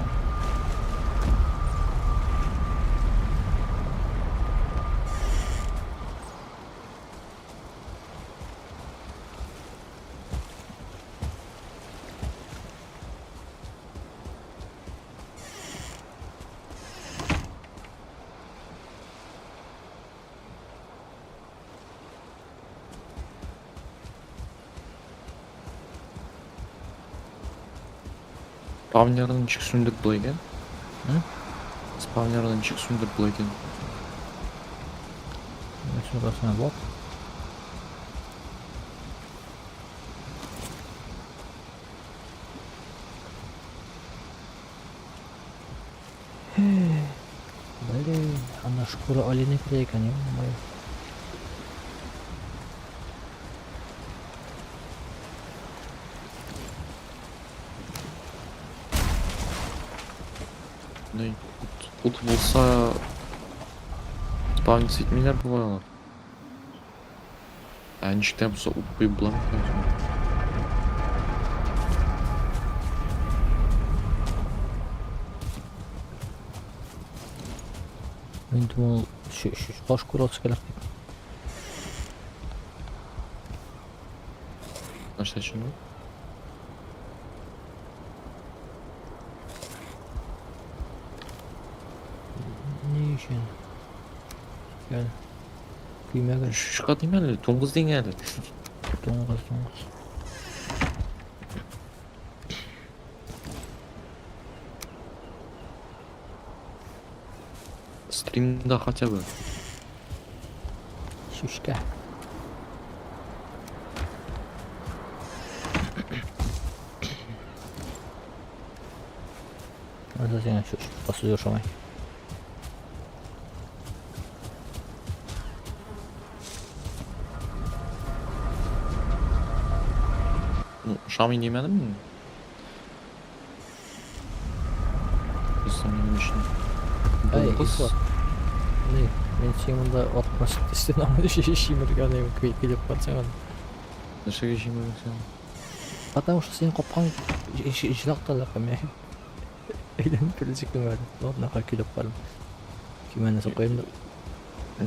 Спавнерны ничек сүндереп була икән? Спавнерны ничек сүндереп була икән? Шурасына бак. Блин, анда шкура оленя керә икән, ё-моё. Ну, ут булса спавниться итмиләр бугай алар. Ә ничек тә булса ут куеп була микән соң? Мин думал, баш курасы кирәк дип. Нәрсә өчен ул? Ни өчен? Gel. Көймәгә. Чучка дим әле, дуңгыз дим әле. Дуңгыз, дуңгыз. Стримда хотя бы. Чучка. Нәрсә сиңа чучка сүзе ошамый? Ну, ошамый димәдем мин. Просто минем өчен Әй, дуңгыз. Ислам. Ни, мин син монда атмас стенаны шимергән идем, килеп барсаң. Нәрсәгә җимердең син? Потому что син капкан җылак та лакым. Әйләнеп киләчәкмен әле. Ладно, хай килеп барым. Көймәне сакыйм да.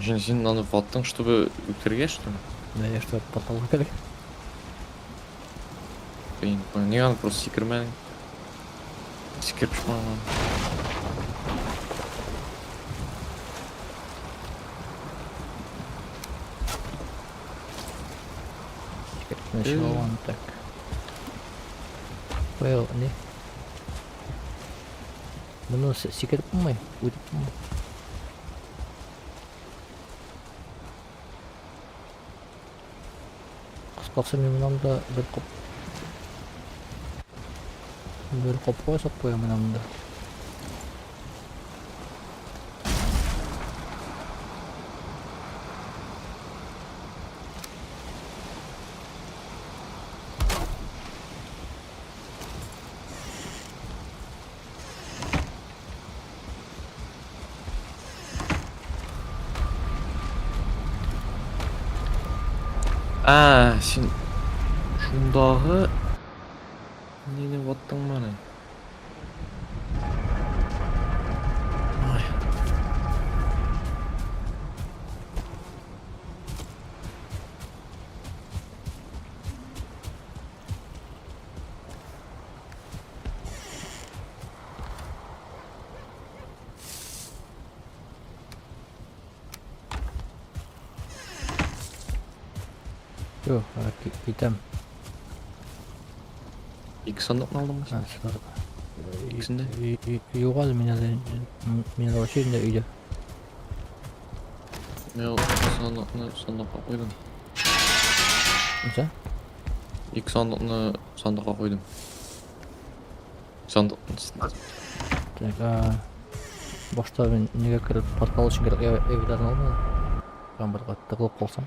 Син, син аны ваттың, чтобы үтерергә, что ли? Да, я что, порталга кирәк. Блин, нигә аны просто сикермәдең? Сикереп чыкмаган. Сикереп чыгам так. Куя, не? Моны сикереп булмый, үтеп булмый. Кыскасы, мин моннан да бер капка ясап куям менә монда. А, син шундагы нине ваттыңмыни? Ай. Юк, китәм. Ике сандыкны алдыңмы син? Икесен дә? Юк әле, мин әле мин вообще инде өйдә. Мин сандыкны сандыкка куйдым. Нәрсә? Ике сандыкны сандыкка куйдым. Сандык. Так, а башта мин нигә кереп портал өчен кирәк әйберләрне алмадым. Камбарга тыгылып калсам.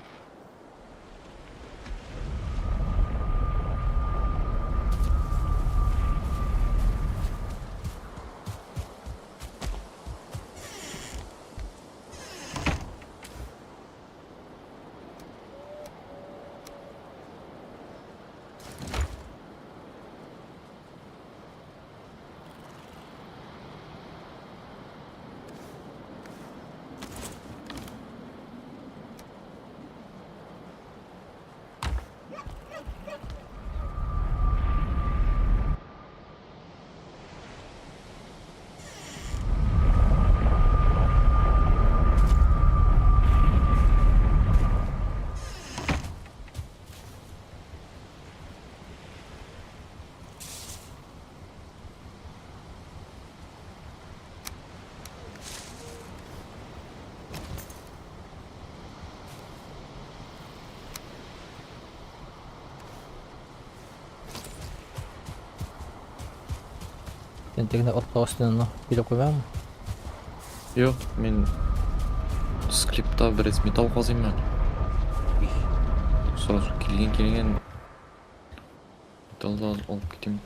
Син тегендә артка өстенә килеп куймамы? Юк, мин склепта бераз металл казыйм әле. Сразу килгән килгән металл да алып китим.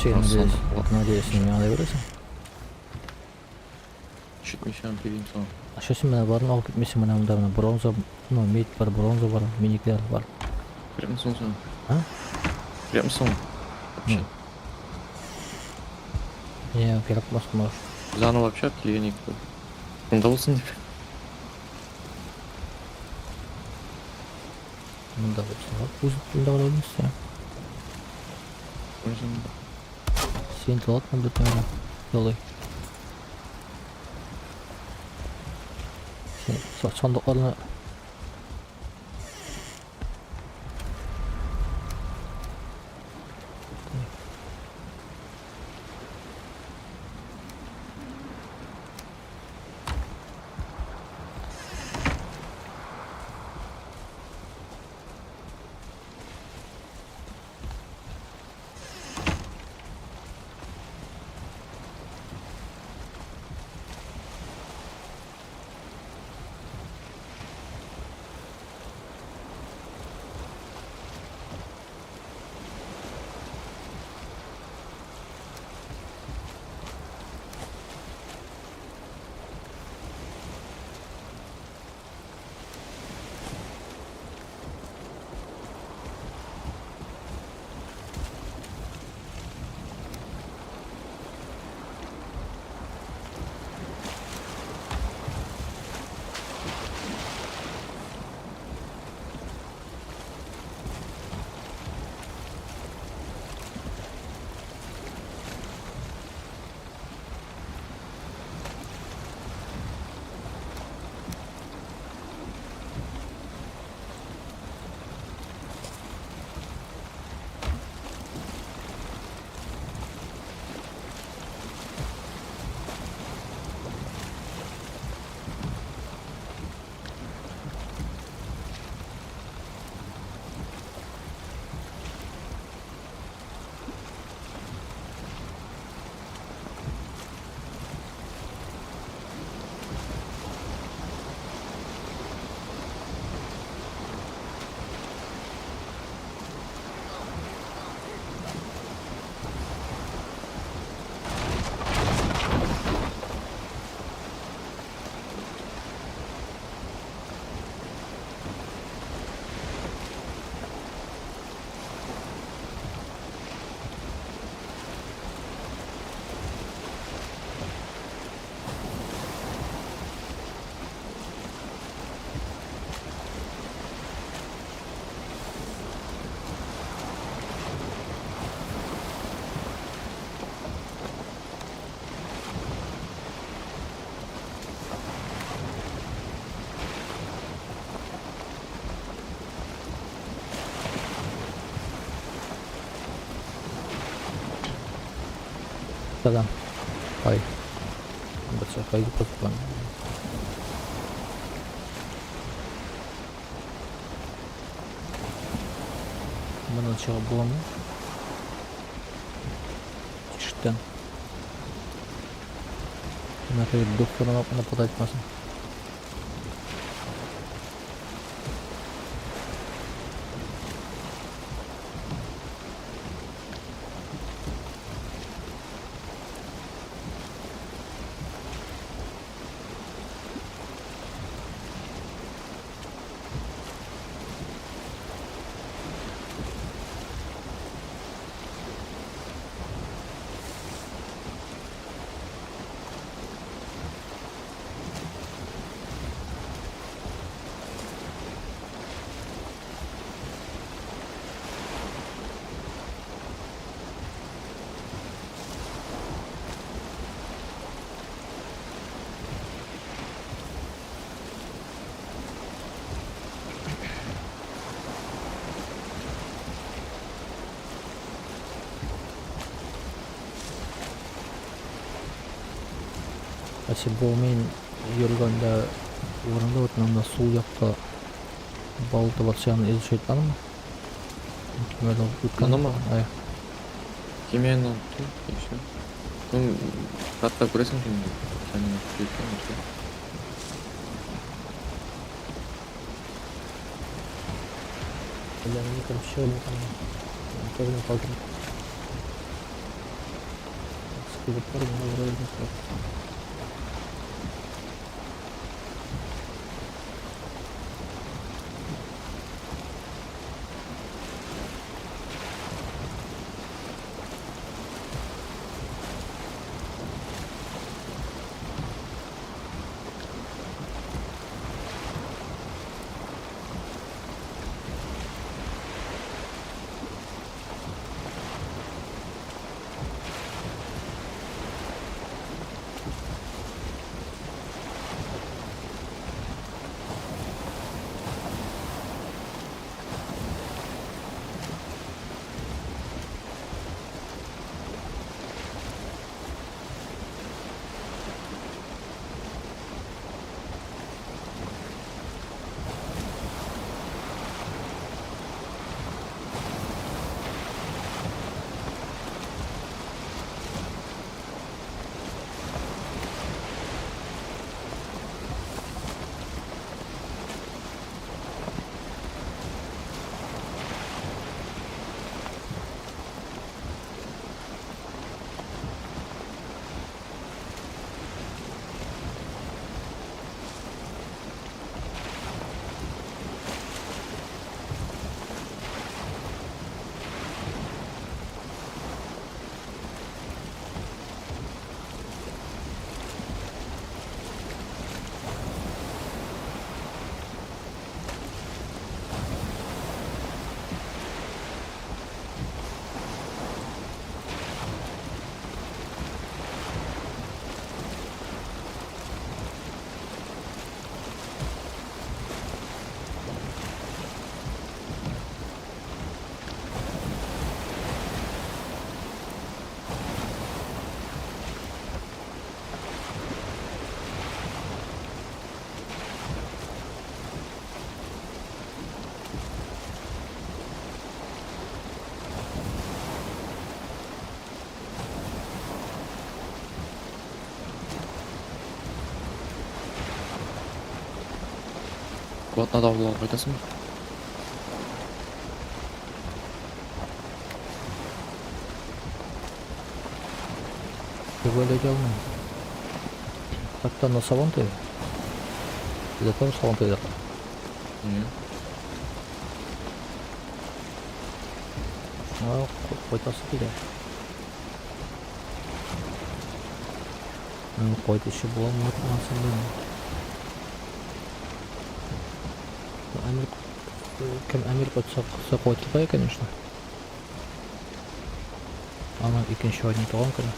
Син надеюсь, надеюсь, миңа да бирәсең. Ишетмичә бирим сиңа. А что син менә барын алып китмисең менә монда менә бронза, ну медь бар, бронза бар, миникләр бар. Кирәкме соң сиңа? А? Кирәкме соң? Вообще. Не, кирәк булмас может. Без аны вообще алып килгән идек. Монда булсын дип. Монда булсын. Үз монда гына булмас я. Үзем Син ладно бөтен Ялый. Син сандыкларны Сәлам. Ай. Берсе хай дип куйган. Моннан чыгып буламы? Тишектән. Менә теге духтарына нападать итмәсен. Ә бу мин йөргәндә урында вот монда сул якта балта бар, сен изучать надо? Кимәдә үткән. Моны? Ай. Кимәне оныттым, и всё. Ну, хатта күрәсең инде. Сән икән, и всё. Бля, мне там еще там тоже не калдырып. Скелеттар мына вроде не так. Бу атнада авылга кайтасыңмы? Юк әле әйтә алмыйм. Хәтта на Сабантуй. Бездә тоже Сабантуйда. Не. Шуңа кайтасы килә. Ну, кайтучы буламы, юкмы, анысын белмим. Әмир, кем Әмир кайтса, кайтырга, конечно. Аның икенче айның туган көне.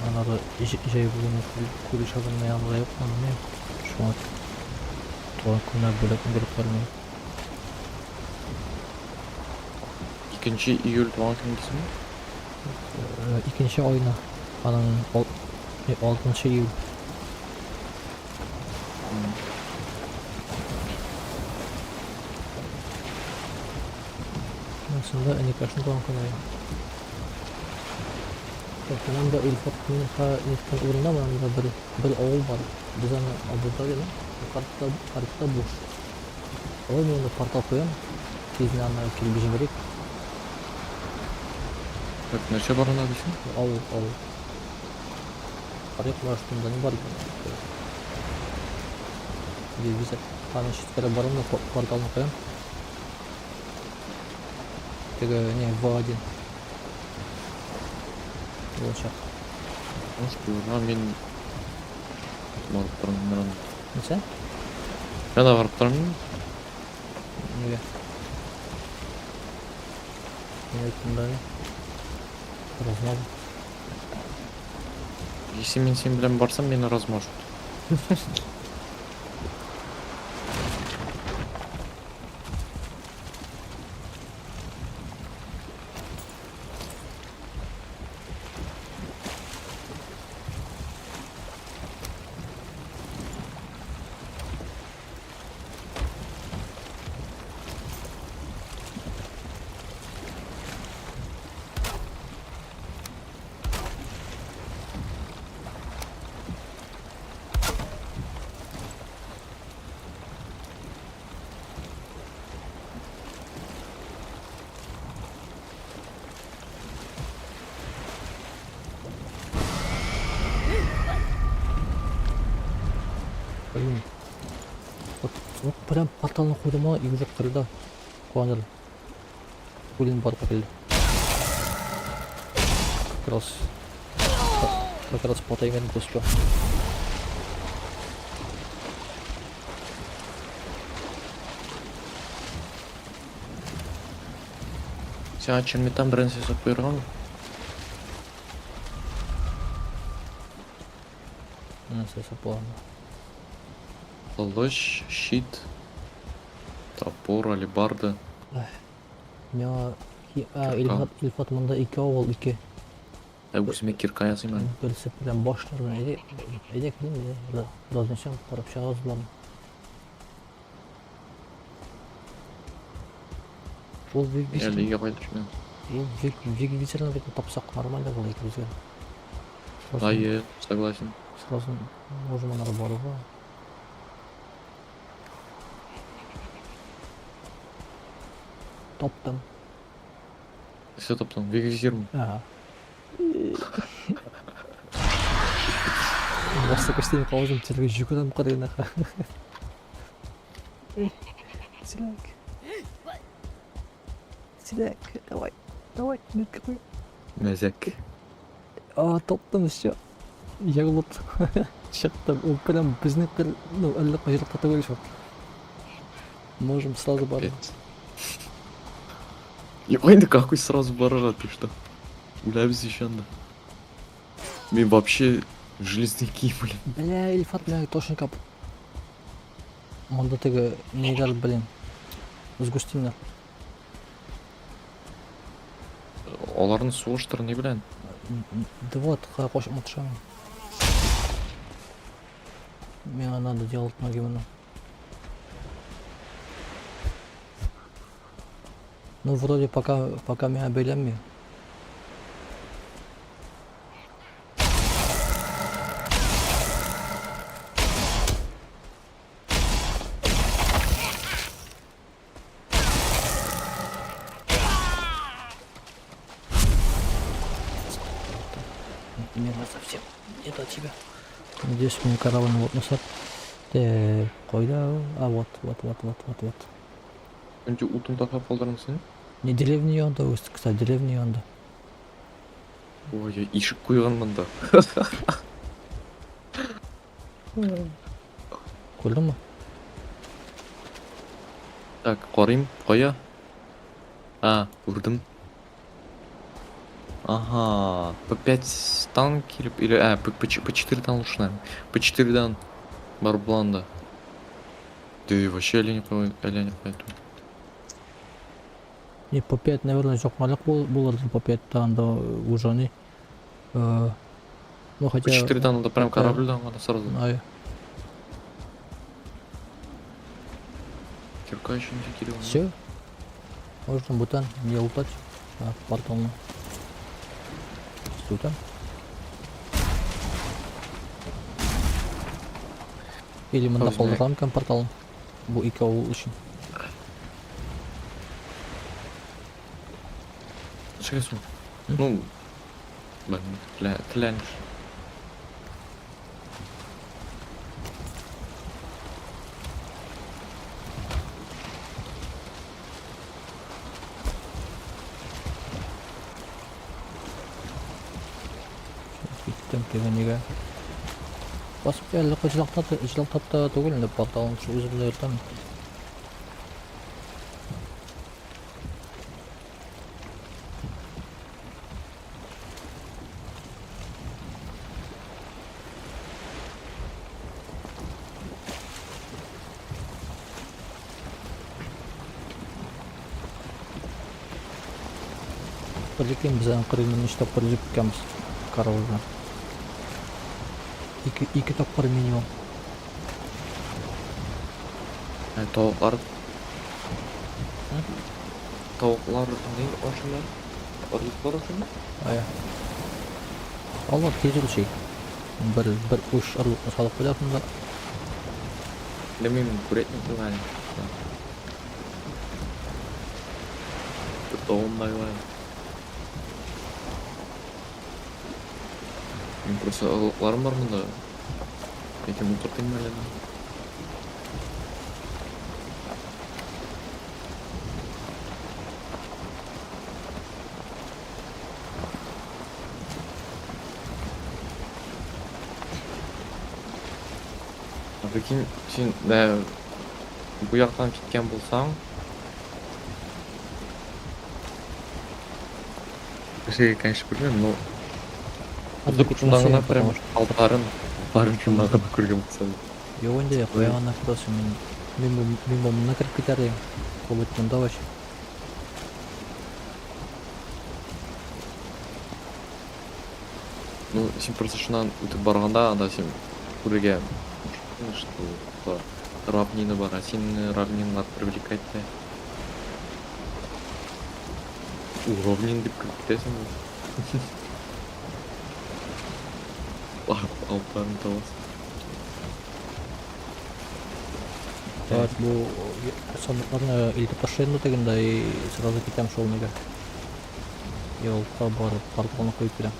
Аннары җәй буена күрешә янында юк, белмим. Шуңа туган көненә бүләк биреп карыйм. 2 июль туган көн дисеңме? Икенче айны. Аның 6 июль. Шунда энекәшнең туган көне. Так, монда Илфат Минха ниткән урында монда бер авыл бар. Без аны Абу-Даби, картта, картта буш. Алай мин анда портал куям. Тизне аны килеп җибәрик. Так, нәрсә бар анда дисең? Авыл, авыл. Карыйк, может, монда ни бар икән. Виза. Аны читкәрәк барам да порталны куям. Теге, не, В1. Булачак. Может, куярга мин барып торам мин анда. Нәрсә? Мен дә барып торам мин. Нигә? Мин әйттем да. Размазан. Если мин син белән барсам, мине размажут. Блин. Вот, вот прям порталны куйдым и уже кырды. Куаныр. Блин, барып килде. Как раз. Как раз потаймен дуспа. Сиңа черметан беренче ясап куяргамы? Нәрсә ясап була? Кылыч, щит, топор, алебарда. Миңа Кирка. Илфат, Илфат монда ике авыл, ике. Ә үземә кирка ясыйм әле. Берсе белән башлар белән әйдә, әйдә килим, әйдә. Разнесем, карап чыгабыз боларны. Ул бик Әле өйгә кайтып мин. Ул бик бик вечерны бит тапсак нормально була икебезгә. Сразу, Әйе, согласен. сразу можем анары барырга. Таптым. Все таптың. Вегезирме? Ага. Башта көчтән калдым, телгә жүгерәм кырыена. Теләк. Теләк, давай. Давай, метка куй. Мәзәк. А, таптым все. Егылып чыктым. Ул прям безнең кыр, ну, әллә кай еракта түгел шул. Можем сразу барып. Капец. Юк инде какой сразу барырга, ты что? Үләбез еще анда. Мин вообще железный кием, блин. Бля, Илфат миңа точно кап. Монда теге ниләр, блин. Сгустиннар. Аларны сугыштыр ни белән? Да вот, кашып маташам. Миңа надо делать ноги моны. Ну, вроде пока миңа бәйләнми. Миңа совсем не до тебя. Надеюсь, мне корабль вот насад. Так, кайда ул? А, вот, вот, вот, вот, вот, вот. Önce утын ташлап калдырдың син. Не деревня янында үз, кстати, деревня янында. Ой, ишек куйган монда. Күрдеңме? Так, карыйм, кая? А, күрдем. Ага, П5 танк или а, П4 дан лучше, наверное. П4 дан барып була анда. Ты вообще әллә ни кая, әллә ни кая түгел. Не, по 5, наверное, чакмалык булыр по 5 анда уже не. Ну По хотя 4-дан анда прям это- корабльдан гына сразу. Ай, Кирка өчен дә кирәк. все. Можно бутан не лутать. А, порталны. Что там? Или монда Үзенә- калдырам икән порталын. Бу ике авыл өчен. Чыгасың. М? Ну, белмим, теләнеш. Киттем теге нигә. Басып әле җылактап та түгел инде порталын шу үзем дә йөртәм. Прикинь, без аның кырыйны ничә тапкыр җеп киткәнбез корабль белән. Ике тапкыр минимум. Ә, тавыклар. Тавыклар ни ашыйлар? Орлыклар ашыймы? Ая. Алар тиз үлчи. Бер уч орлыкны салып куясың да. Белмим, курятник түгел әле. Бер тавыгым да юк әле. Мин просто орлыкларым бар монда. Ләкин утыртыйм әле. А прикинь, син дә бу яктан киткән булсаң, кешегә, конечно, белмим, но Анда узып шунда китмәсә, гына прям потому что алтларын шунда гына күргән булсаң. Юк инде, кая гына китәсең мин. Мин бу монда кереп китәр идем. Ул бит монда вообще. Ну, син просто шуннан үтеп барганда, анда син күрергә что типа равнина бар, а сине равниналар привлекать итә. У, равнин дип кереп китәсең. Барып алтларын табасың. Так, бу сандыкларны илтеп ташлыйм да тегендә и сразу китәм шул нигә. Юлга барып порталны куеп киләм.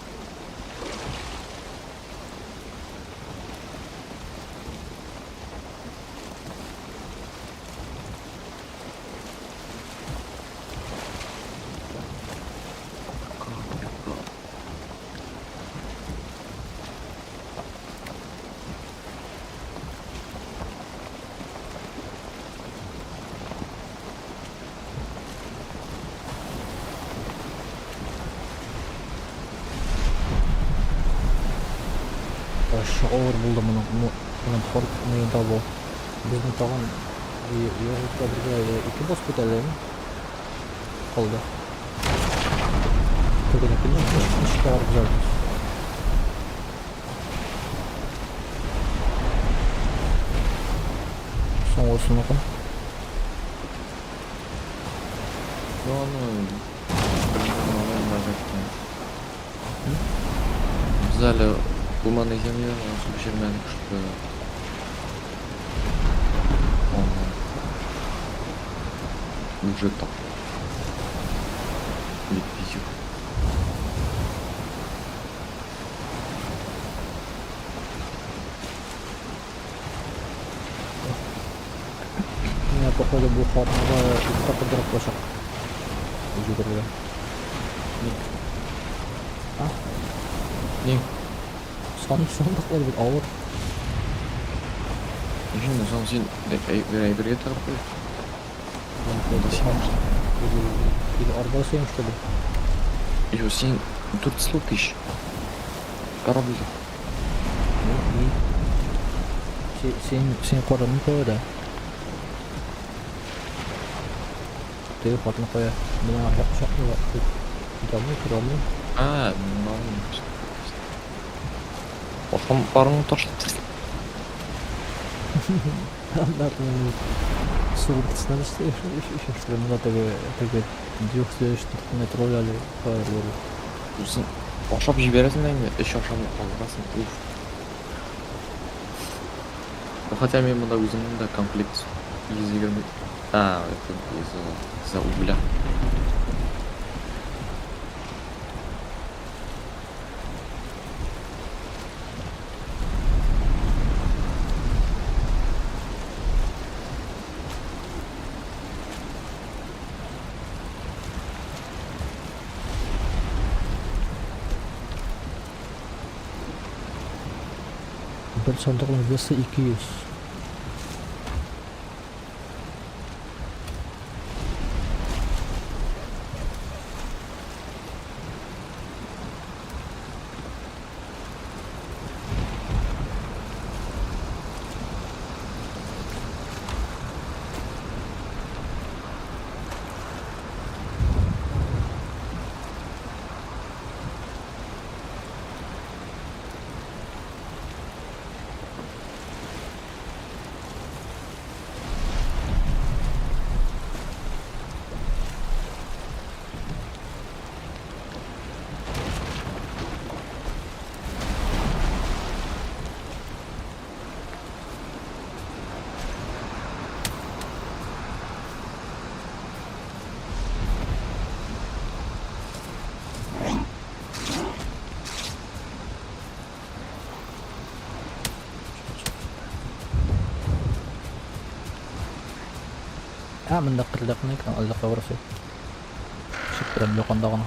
Вообще авыр булды моның порт неен табу. Безнең тагын югылыкта бергә ике босс бит әле калды. Тегенекене ничек табарбыз әле без? Соңгысыныкын. Ну, аны белмим, бәлки. Без әле булман земле су пешермәдек, что аны уже так. Бик бизю. Менә походу бу хатынга ике тапкыр дроп булачак. Җибәрергә. Ни? А? Ни? Сандыклар бит авыр. Өчен соң син бер әйбергә тыгып куй. Или арба сыйм, что ли? Йо, син дүрт слот ич. Корабльдә. Ну и син карадың да. Теге хатын кая? Мин аңа чакмый китә алмыйм, керә алмыйм. А, мин Ашамлыкларыңны ташлап кит. Аннары су уртасына төште, монда теге теге двухзвездочный тролль әле фаерлары. Үзең ашап җибәрәсең дә инде, өч ашамлык калдырасың, уф. Ну, хотя мин монда үземнең дә комплект 120. А, это из-за угля. Бер сандыкның весы 200. Ә, монда кырда кына икән, әллә кабырсы. Чыгып торам якында гына.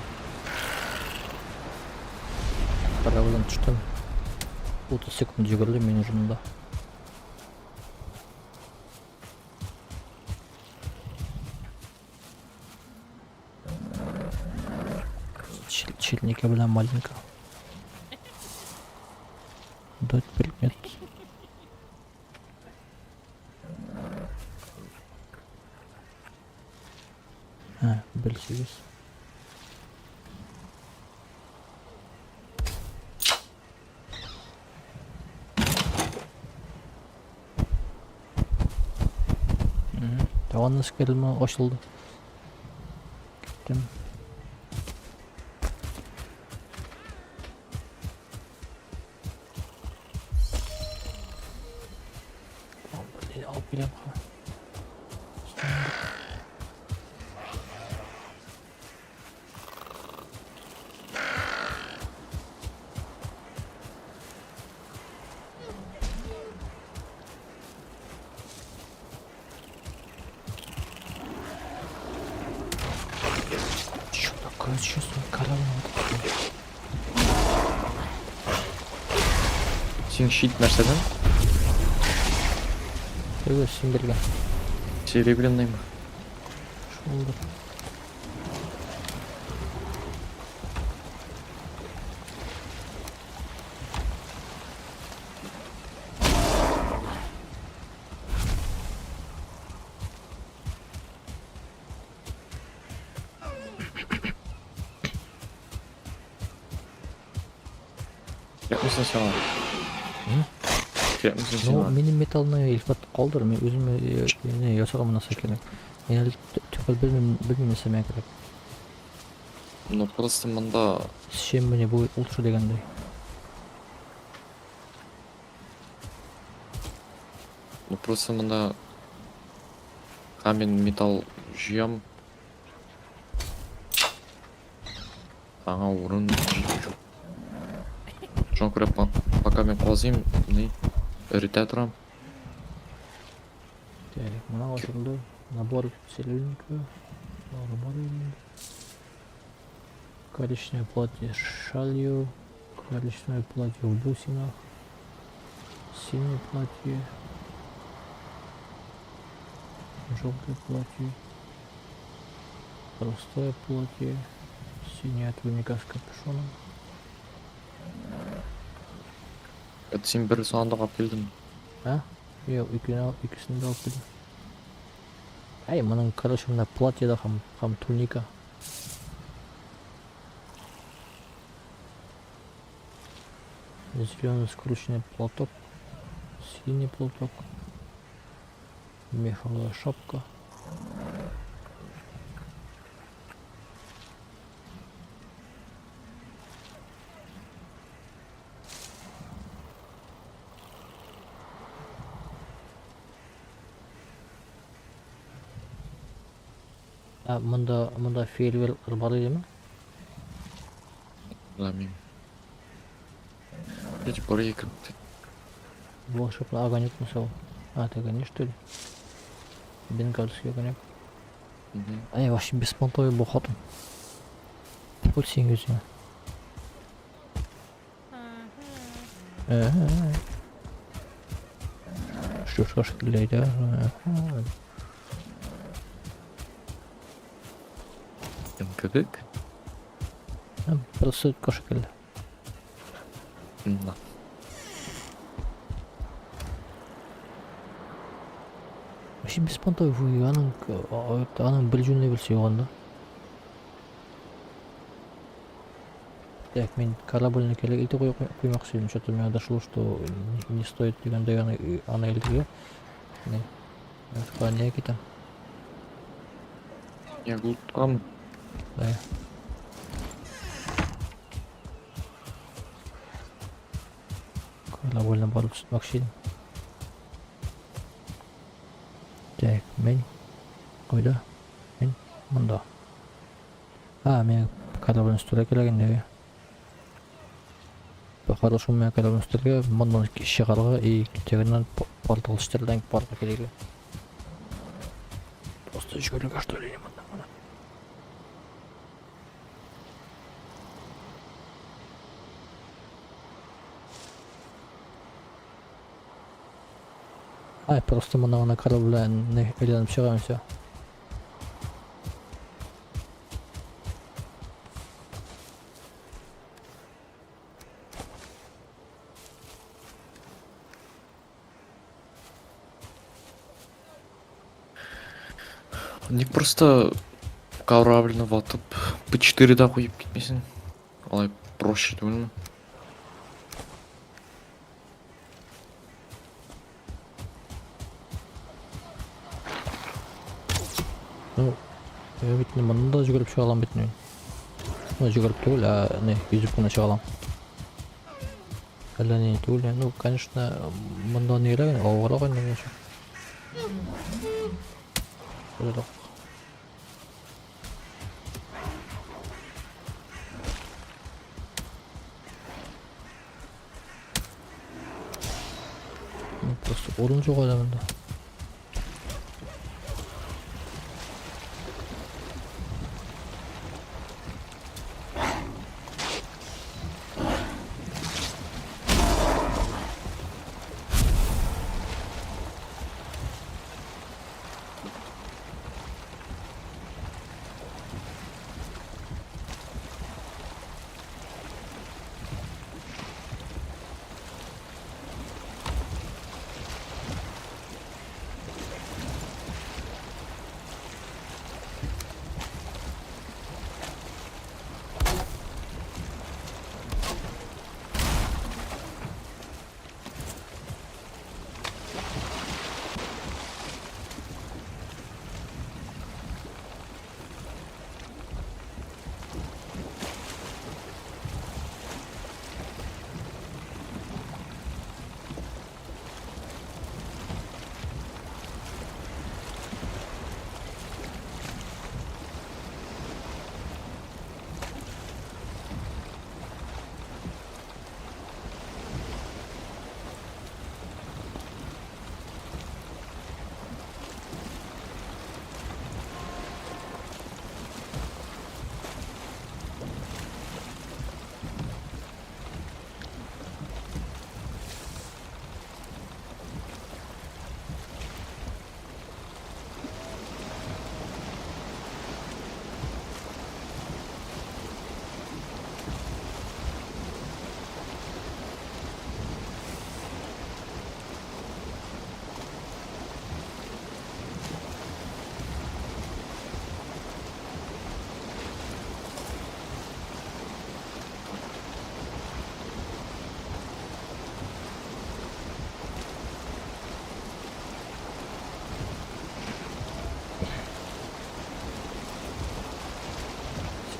Корабльдән төштем. 30 секунд йөгердем мин уже монда. Черника белән маленько. Дать предмет. Ә, бер сигез. Тагын скелме ачылды. Киттем. Алып киләм. Чё такое чувство? Корова вот это. Син щит нәрсәдән? Түгел, син биргән. Серебряныймы? Шулдыр. Кирәкмисең сиңа? Кирәкмисең Ну, сиңа? минем металлны Илфат калдыр, мин үзем не ясарга нәрсә кирәк. Мин әле төгәл белмим, белмим нәрсә миңа кирәк. Ну, просто монда С чем мне будет лучше дигәндәй. Ну, просто монда камень, металл җыям. Аңа урын җитми. Шуңа күрә пока мин казыйм, ни, эретә торам. Так, менә ачылды. Набор цилиндра. Нормально. Коричневое платье с шалью. Коричневое платье в бусинах. Синее платье. Желтое платье. Простое платье. Синяя туника с капюшоном. Это син бер сандык алып килдең. А? Юк, икене, икесен дә алып килдем. Әй, моның, короче, менә платье да һәм, һәм туника. Зеленый скрученный платок, синий платок, меховая шапка. Ә монда монда фейерверклар бар идеме? Белмим. Эти бар икән. Волшебный огонек мисал. А, это огонек, что ли? Бенгальский огонек. Ай, вообще беспонтовый бу хатын. Вот син үзеңә. Шлюшка шикелле әйтә. Кем кебек? Просто шикелле. На. Вообще беспонтовый аның аның бер җүнле берсе юк анда. Так, мин корабльне кирәк итеп куймакчы идем, что-то миңа дошло, что не стоит дигәндәй аны аны илтергә. Не. Нигә китәм? Я глуткам. Да. Корабльне барып төшмәкче идем. Так, мин кайда? Мин монда. А, мин корабльне өстәргә кирәк инде. По-хорошему миңа корабльне өстәргә, моннан чыгарга и тегеннән портал өстәрдән парка килергә. Просто йөгерергә что ли моннан гына. Ай, просто моннан гына корабль белән әйләнеп чыгам все. Ник просто корабльны ватып P4 да куеп китмисең? Алай проще түгелме? Ну, я бит инде моннан да йөгереп чыга алам бит мин. Ну, йөгереп түгел, ә не, йөзеп кенә чыга алам. Әллә ни түгел, ну, конечно, монда нирәк инде, авыррак инде конечно. Шулай. Ну, просто урын юк әле монда.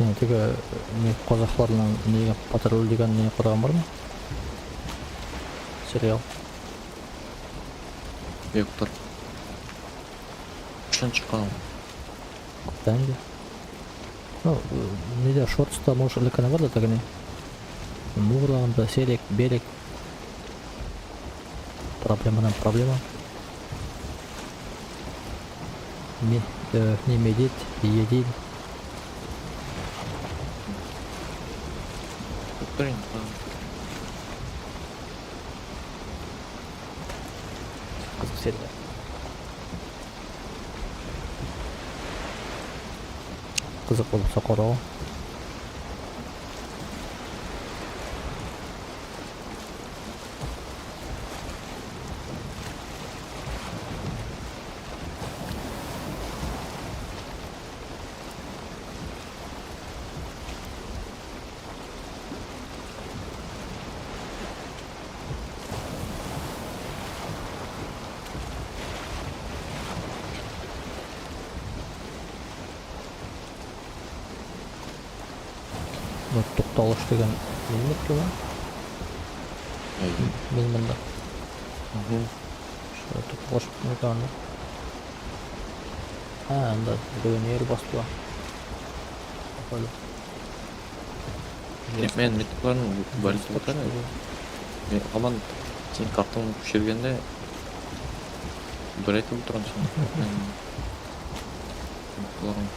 Син теге не казахларның не патруль дигән не караган бармы? Сериал. Юктыр. Кайчан чыккан ул? Күптән инде. Ну, нидә шортста может элек бар да теге не. Мурланда серик, берик. Проблемадан проблема. Не, не медит, едит. Юктыр инде. Кызык сериал. Кызык булса карау. Вот тукталыш дигән минме ул? Әйе. Мин монда. Мгм. Шулай тукталыш микән анда? А, анда бүген ел бастыла. Походу. Мен метроның бәлки утыр. Мин һаман син картаңны күчергәндә бер әйтеп утырам сиңа. Мен колагым.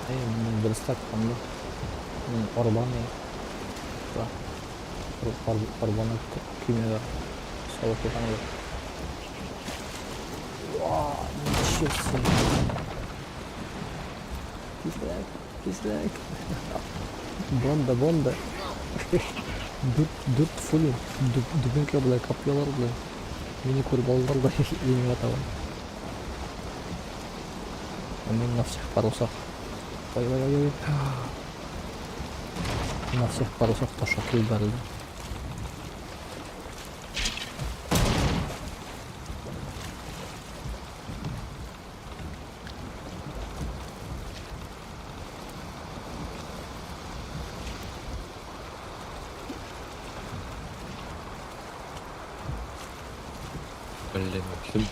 Әй, минем верстак анда. Мин арбаны да. Арбаны көймәгә салып куйган идем. Ничего себе. Тизрәк, тизрәк. Бонда, бонда. Дүрт, дүрт фули. Дубинка белән копьелар белән. Мине күреп алдылар да миңа табан. А мин на всех парусах. Ой, ой, ой, ой. На всех парусах ташлап килеп бәрелде. Блин, кем?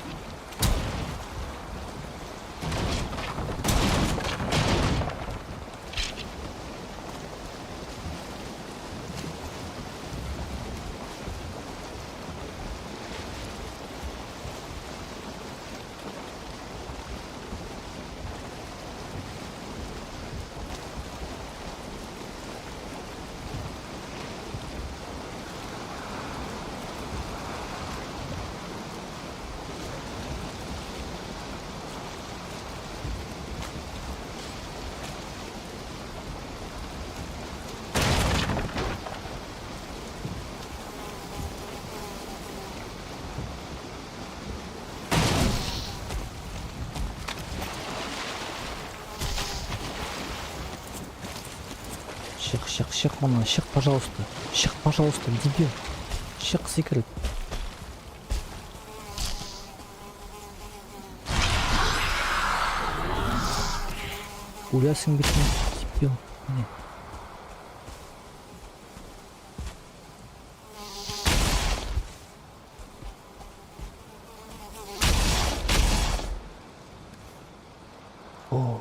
Чык, чык, чык моннан, чык, пожалуйста. Чык, пожалуйста, дебил. Чык, сикереп. Үләсең бит, дебил. Не. О.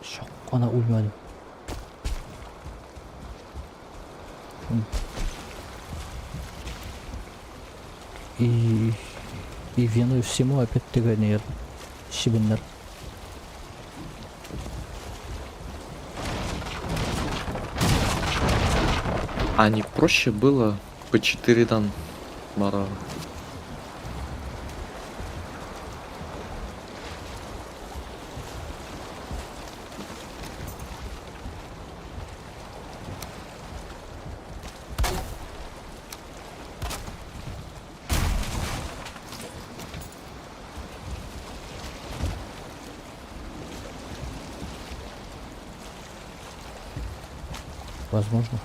Чак кына үлмәдем. И виной всему опять теге ниләр, чебеннәр. А не проще было по 4 дан бара? Возможно.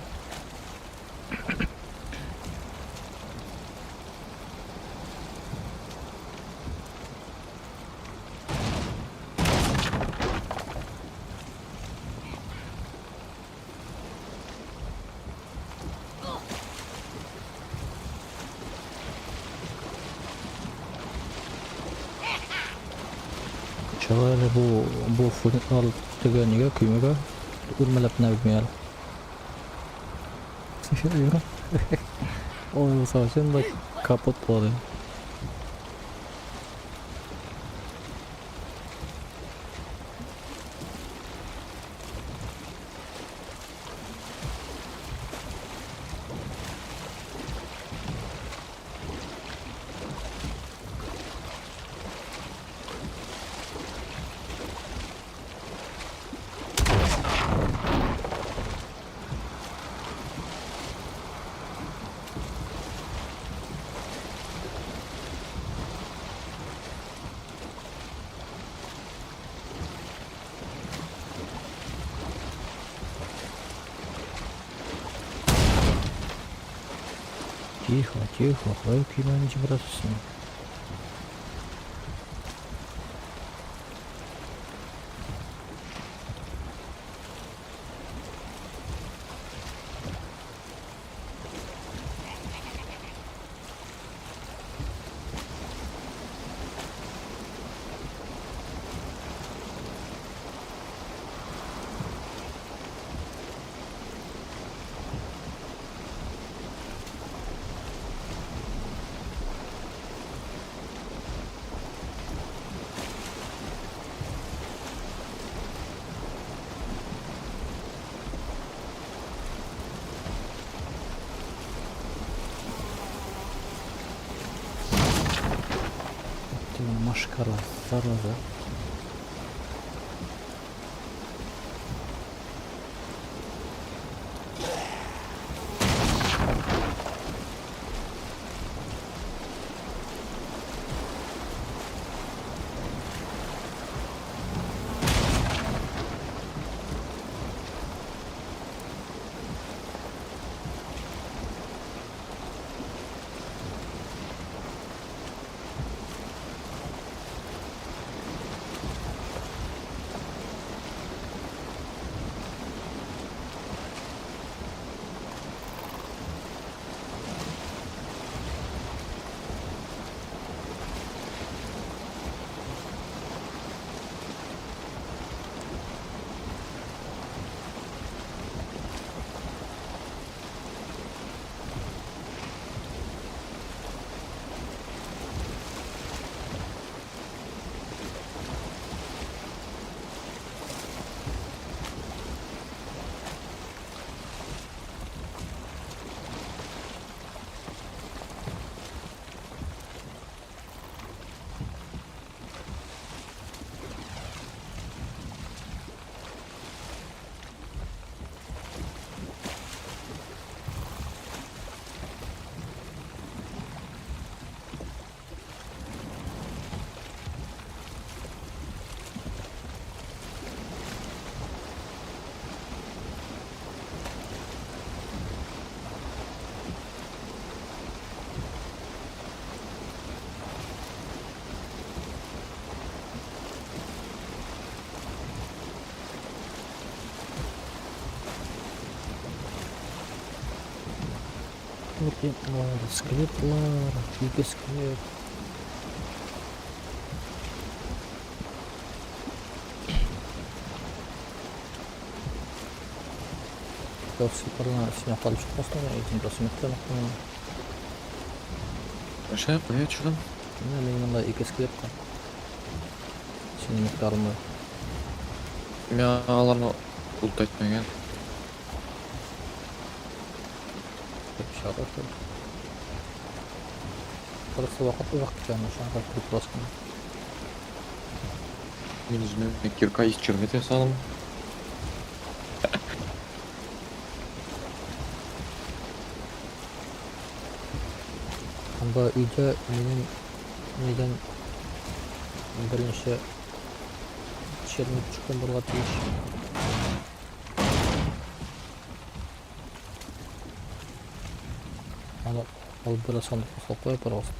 Чыга әле бу бу фунитлар теге нигә көймәгә үрмәләп менә бетми әле. Ой, совсем да капот булды. Тихо, тихо, кая көймәне җибәрәсез? Ты машкара, зараза. Скелетлар, скелетлар, ике скелет. Скелетларны син яклап чыкмасың, үзең документлар. Вообще, кая төшердем? Менә мин монда ике скелет бар. Синең микъдарыңны. Мин аларны ут әйтмәгән. Чыгар. Просто вакыт озак китә, аны шуңа күреп торасың. Мин үземә кирка из чермет ясадым. Анда өйдә минем нидән берничә чермет төшкән булырга тиеш. Аны алып бер сандыкка салып куя, пожалуйста.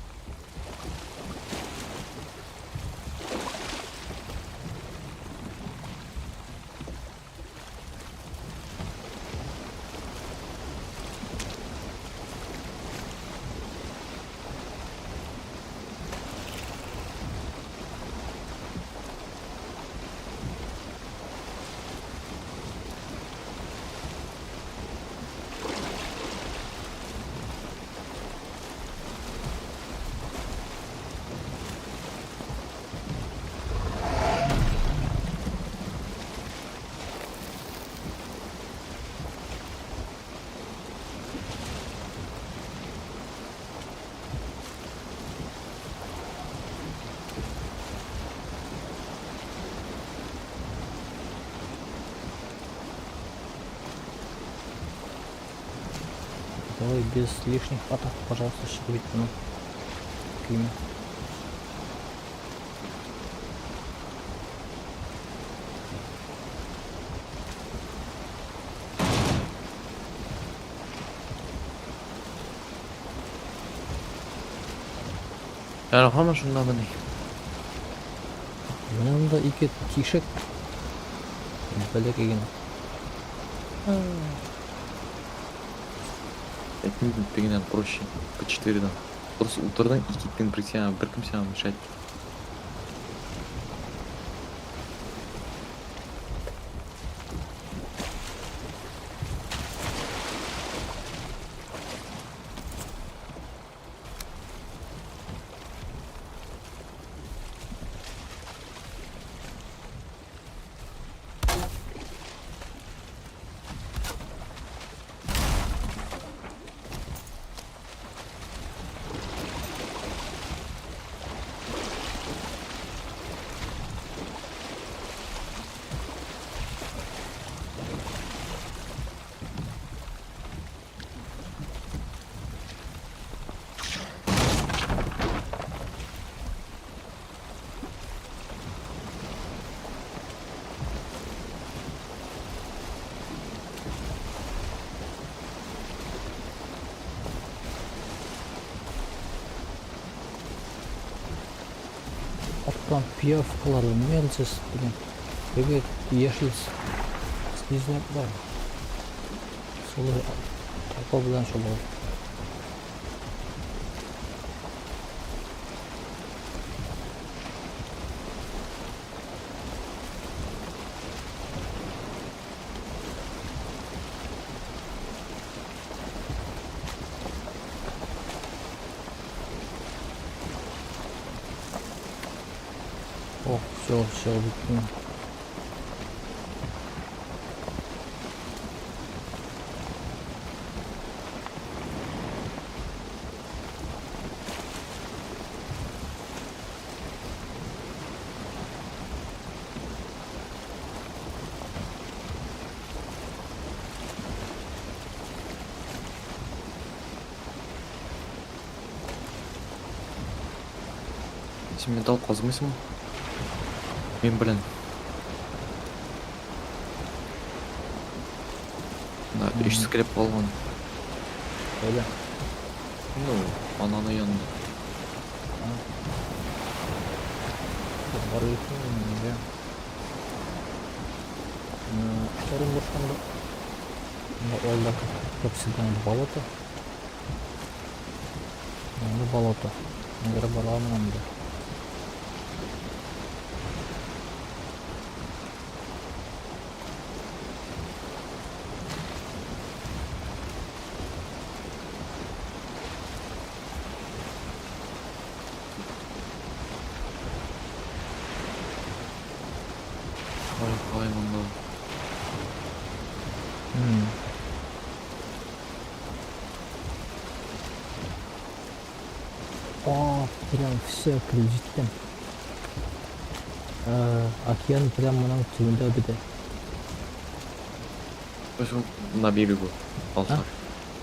Давай без лишних атак, пожалуйста, чыгып бит моның көймә. Әле һаман шунда мени? Менә монда ике тишек. Бәләкәй генә. Әйтмим бит, тегеннән проще. П4-дән. Просто утырдың и киттең, бер сиңа, беркем сиңа мешать. Арттан пиявкалар, мерзость, блин. Теге яшел слизняк бар. Шулай толпа белән шулай. О, все, все, бетте. Син металл казмыйсыңмы? Мин белән. Да, өч скреп калган. Кайда? Ну, ананы янында. Барыйсың нигә? Шторм башланды. Монда алда, как всегда, болото. Монда болото. Нигә барамын анда? Ай, ай, монда. О, прям все килеп җиттем. Океан прям моның төбендә бит. Пошел на берегу. Алтар.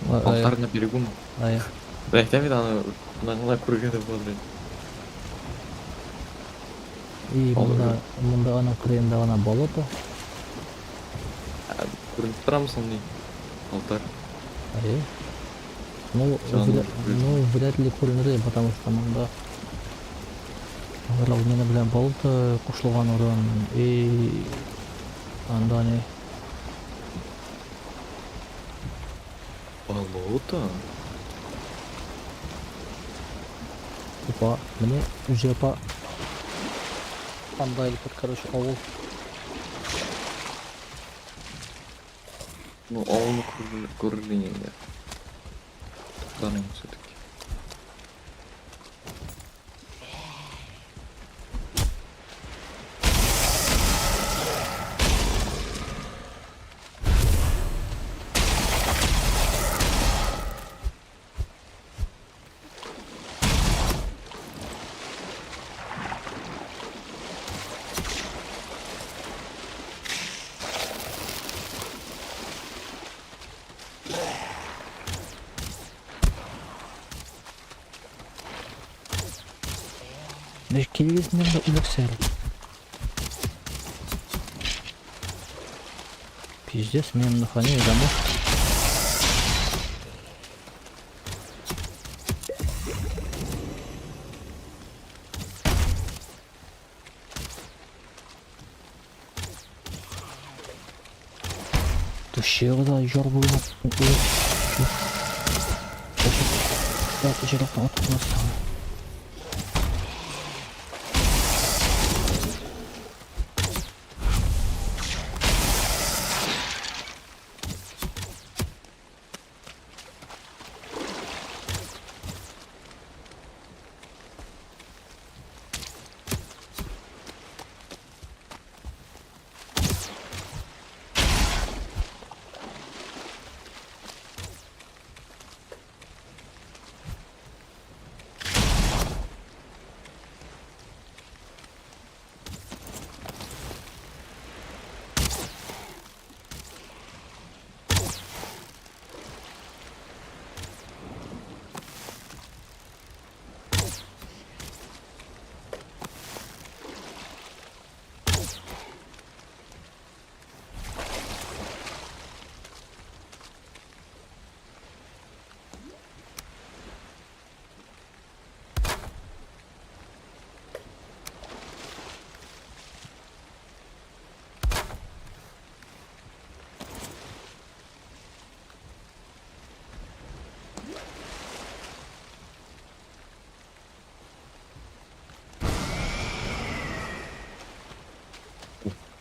Алтар на берегу мы? Ай. Әйтәм бит аны, мына күргәне булды. И монда, монда аның кырыенда гына болото. Күренеп торамы соң ни? Алтар. Ай. Ну, ну, вряд ли күренер, потому что монда равнина белән болото кушылган урын и анда не Болото? Опа, менә жопа. Анда бер, короче, авыл. Ну, авылны күрер инде. Туктаным все-таки. Килгесеннән дә үләрсә әле. Пиздец, минем нахани замок. Төшегез да җор буена. Җырыкны атып.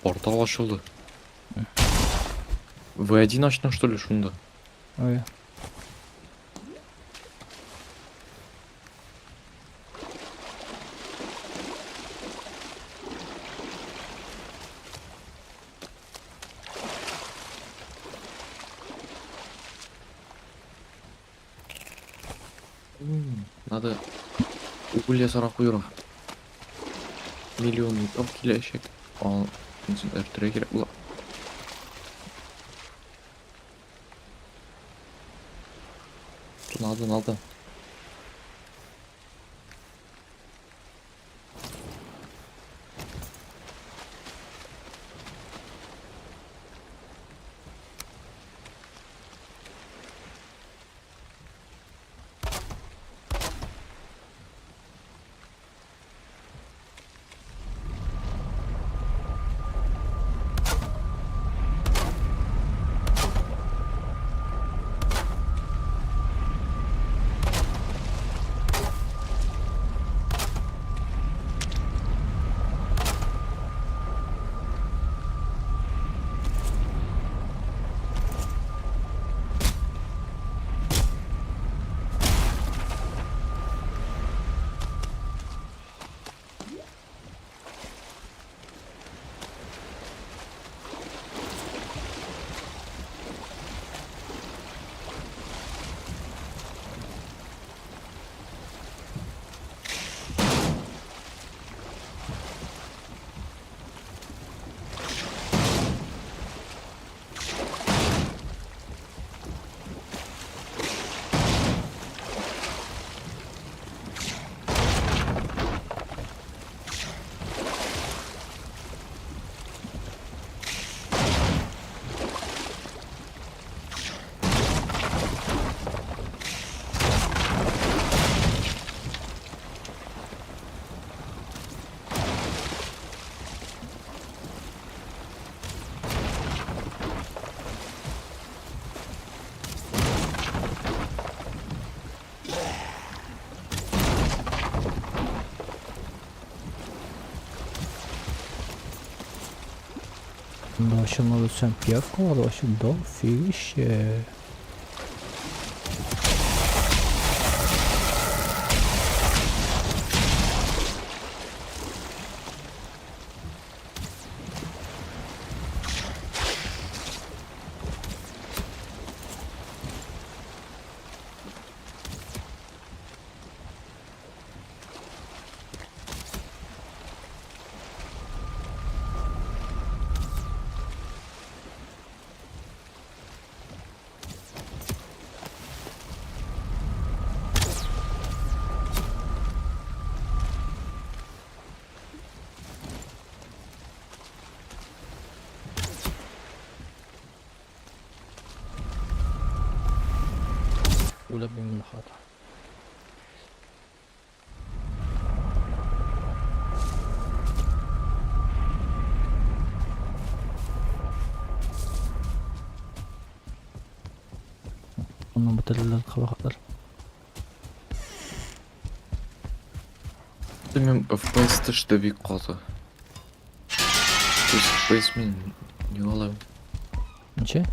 Портал ачылды. В1 ачтың, что ли, шунда? Ой. Надо уголь ясарга куярга. Миллион металл киләчәк. Анысын эртерә кирәк була. Надо, надо. Да, вообще надо всем пиявку, надо вообще дофигище. Үләм мин монда хата. Аннан бетерделәр кабахатлар. Минем FPS төште бик каты. 30 FPS мин не алам. Ничә?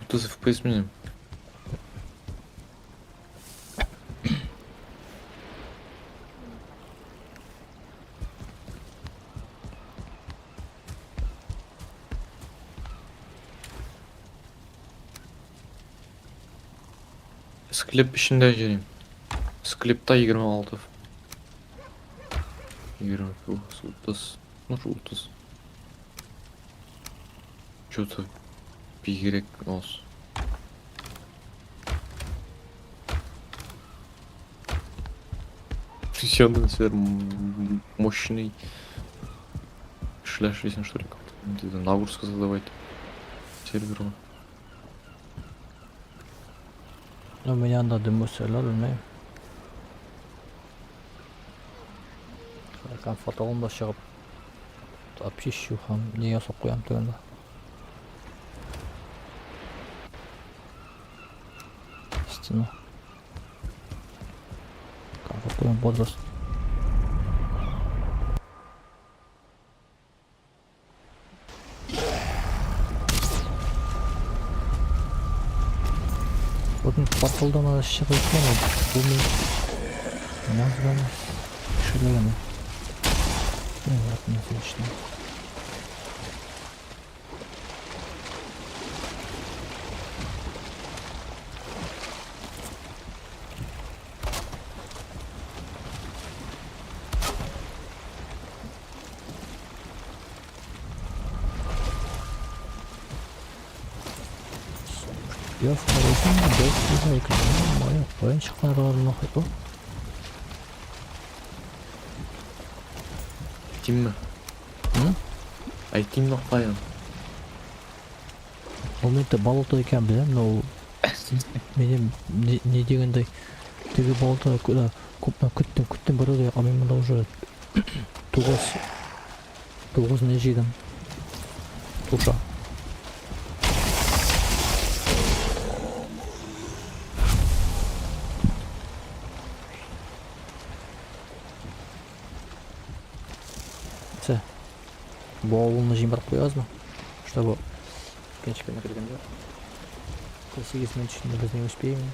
30 FPS минем. Склеп эчендә йөрим. Склепта 26. 29, 30. Ну, 30. Что-то бигрәк аз. Янын сер мощный эшләшесең, что ли, как-то нагрузка задавать серверу. Ну, меня анда дым үсәләр, белмәйм. Комфорт да чыгып обчищу һәм не ясап куям тегендә. Стену. Комфорт куям бодрость. Вот мин порталдан ана чыгып икән, бу мин мозганы эшләгән. Вот отлично. Я в хорошем дождь не знаю, чыккан нахуй бу. Әйтимме? М? Әйтимме каян? Ул миндә болото икән беләм, но ул минем не дигәндәй теге болото куда күпме көттем, көттем бер а мин монда уже тугыз не җыйдым. Туша. Все. Бу авылны җимереп куябызмы? Чтобы икенче көнне килгәндә 8 минут эчендә без не успеем.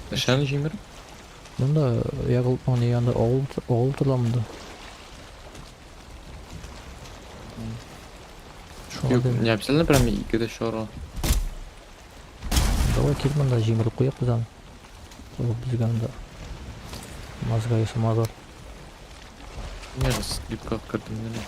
Нәрсәне җимереп? Монда ягылып не янда авыл авыл тора монда. Шуңа Юк, дим, не обязательно прям икедә чыгарга. Давай кил монда җимереп куяк без аны. Ул безгә анда мозга ясамадылар. Мин әле склепка кердем генә.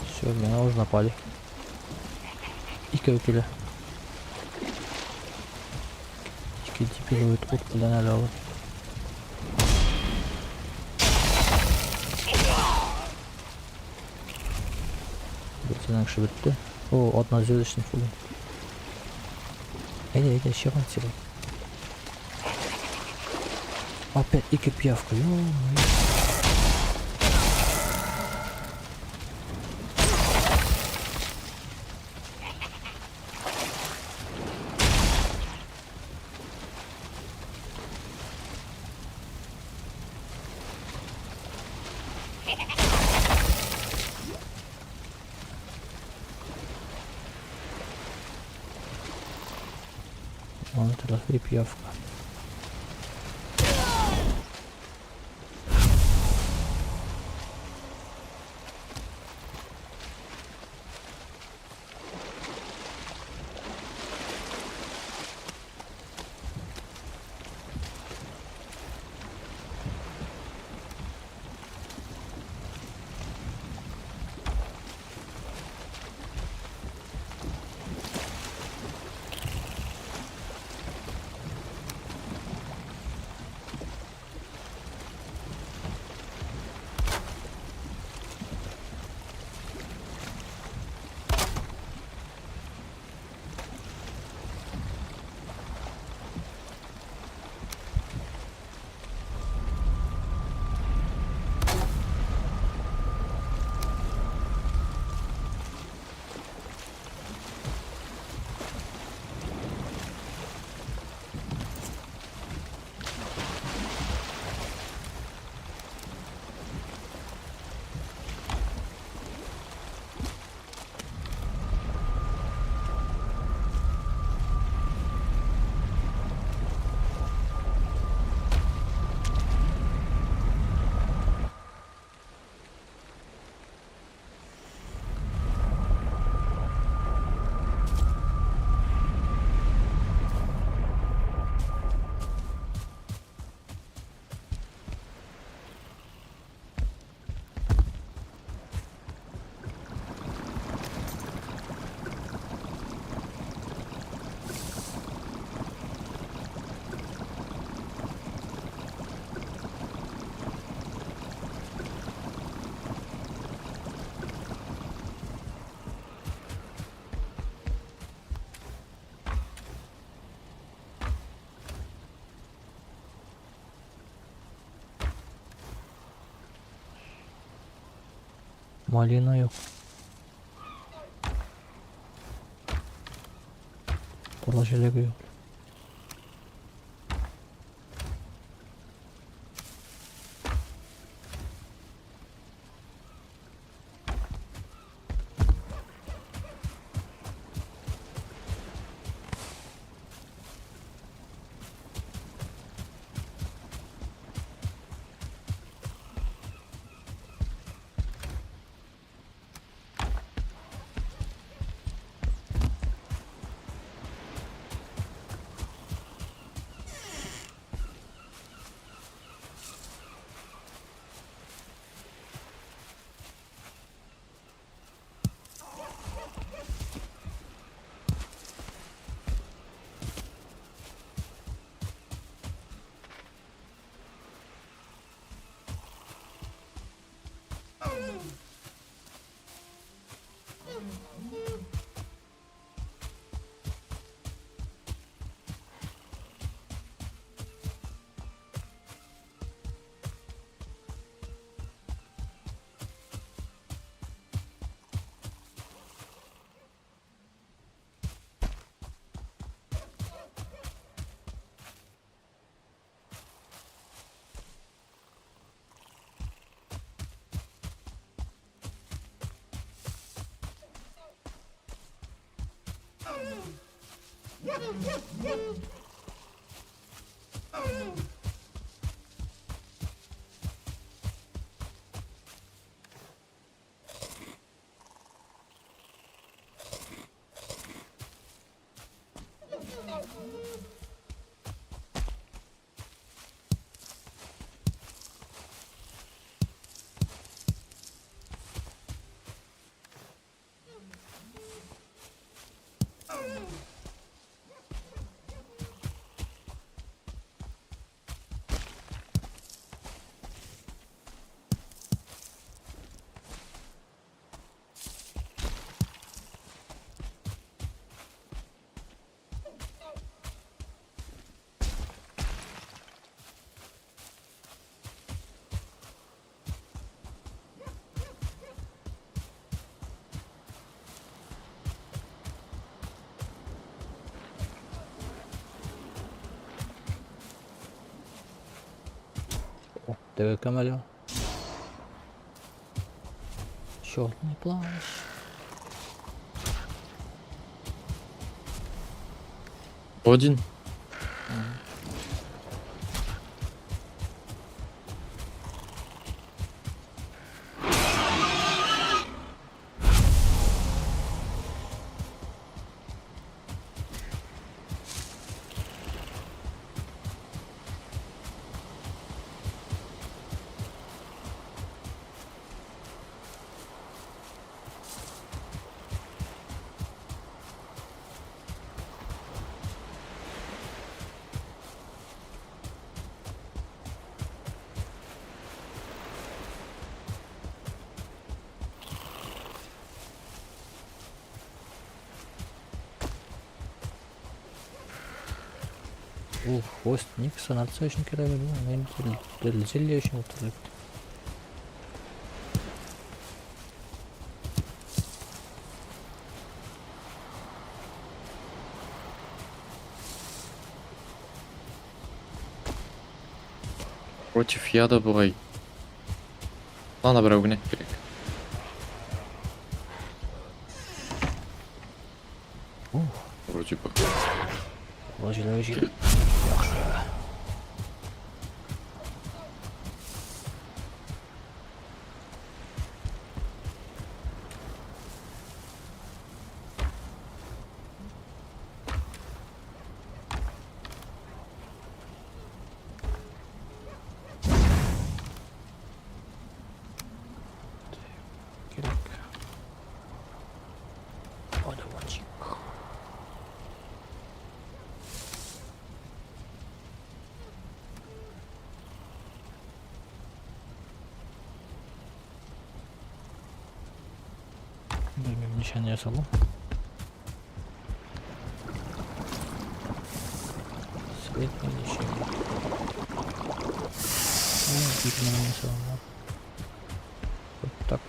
Все, меня уже напали. Икәү килә. Ике дебилоид ут белән әле алар. Берсенең эше бетте. О, однозвездочный фулин. Әйдә, әйдә, чыгын сюда. Опять ике пиявка, ё-моё. Аны тарафы пиявка. Малина юк. Кура җиләге юк. Теге кем әле? Черный плащ. Один. Ул хвост Никса нәрсә өчен кирәк иде? Мин зелье өчен утырдык. Против яда бугай. Ана берәү генә кирәк. Ух, Вроде бы. кура җиләге җыйдым. Яхшы. Кирәк. Одуванчик. Белмим, ничәне ясалу. Средний лечение. Ну, 20 ясалган. Вот так.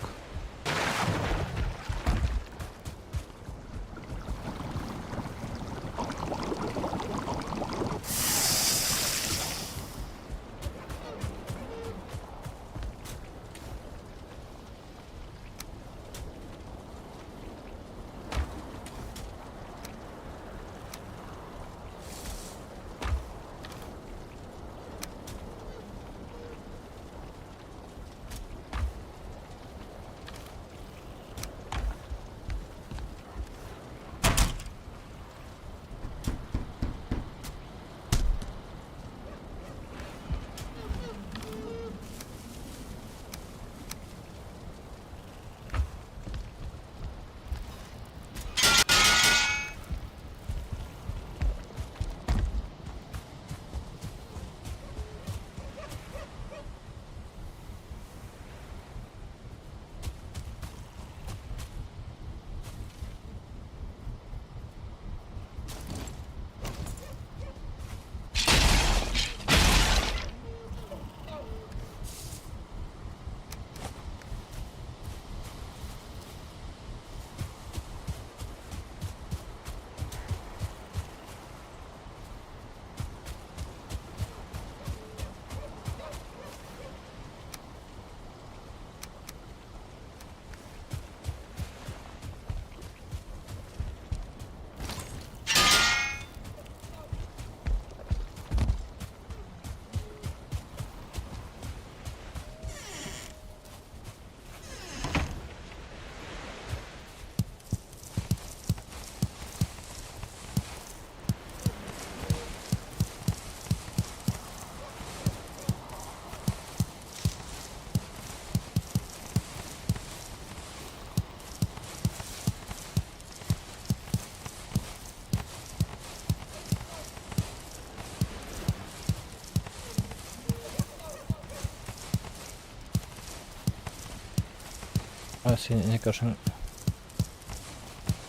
А, син инәкәшең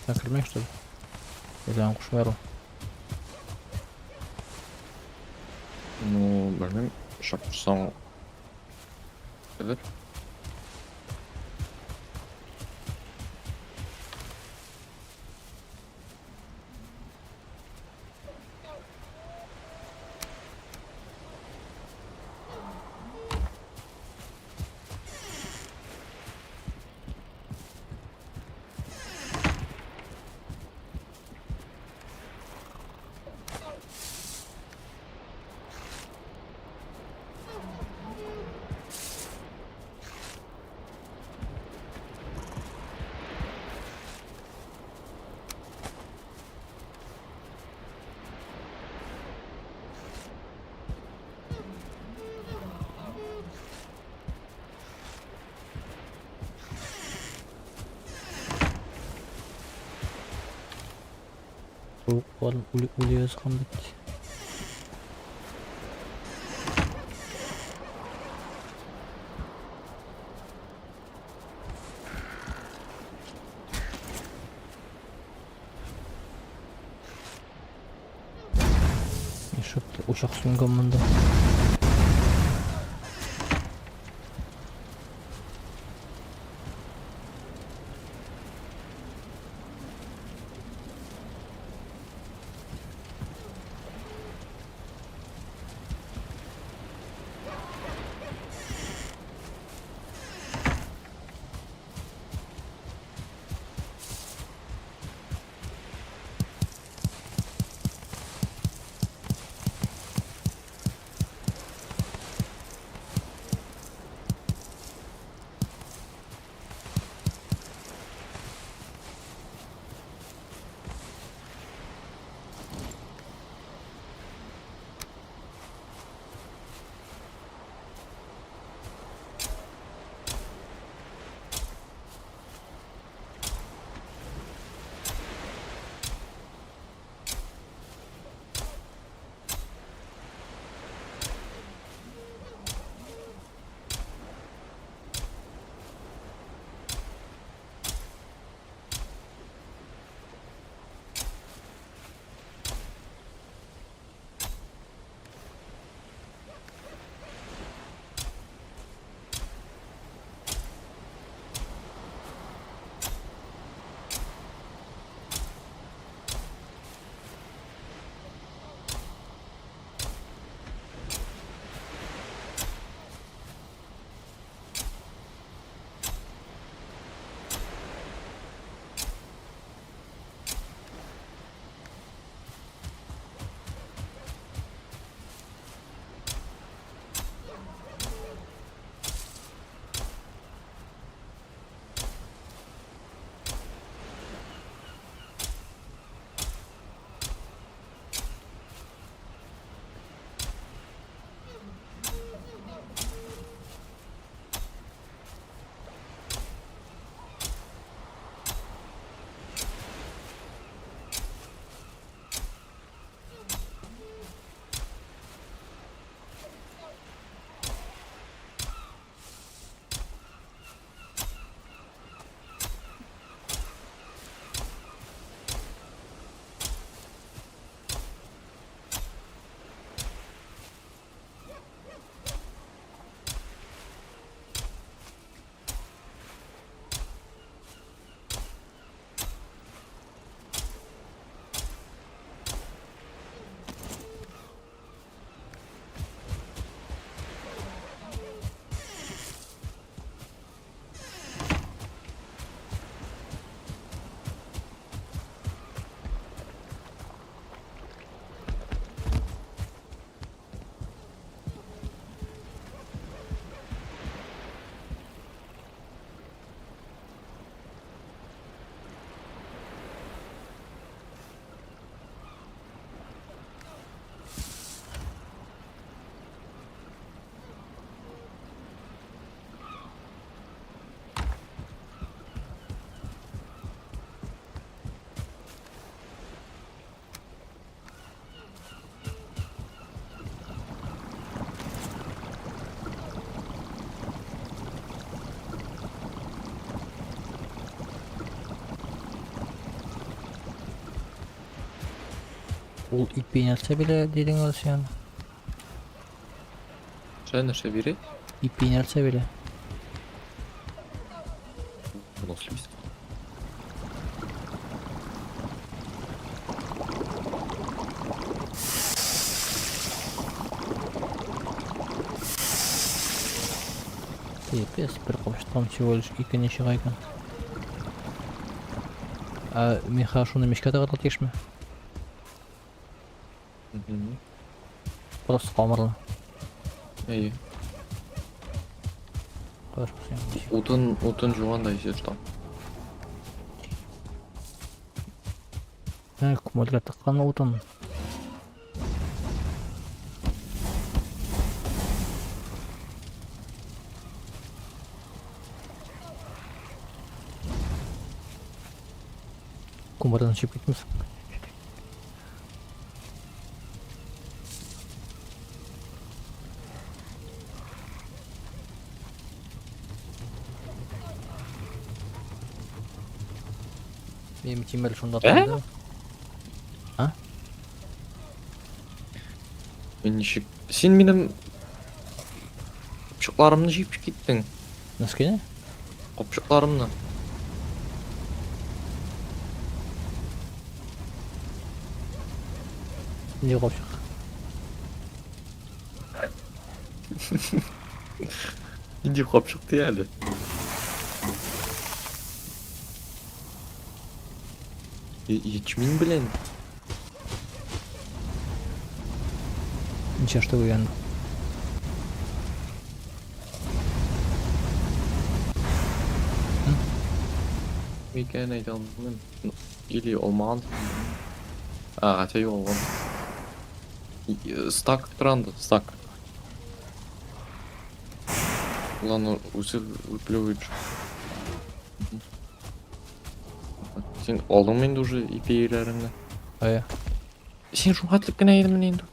кермәй, что ли? Или аны кушмыйлар? Ну, белмим, чакырсаң керер. Тавыкларым үле язган бит. Нишләп учак сүнгән монда? Ул ипи нәрсә бирә дидең әле син? Шулай нәрсә бирә? Ипи нәрсә бирә? Выносливость. Пипец, бер капчыктан всего лишь ике ни чыга икән. Ә мин хәзер шуны мичкә тыгарга тиешме? Просто камырны. Әйе. Кояш булсын. Утын, утын жуганда если что. Ә, күмәргә тыккан утын. Күмәрдән чыгып китмәсен. Минем тимер шунда Ә? торды. А? Мин ничек... Син минем капчыкларымны җыеп киттең. Носкины? Капчыкларымны. Нинди капчык? Нинди капчык ди әле? Ячмень белән. Ничә штук икән? Микән әйтә алмыйм. Или алмаган. А, хотя юк алган. Стак тора анда, стак. Ул үзе выплевывает. Син алдыңмы инде уже ипиләреңне? Әйе. Син шуңа телеп кенә идеңмени инде?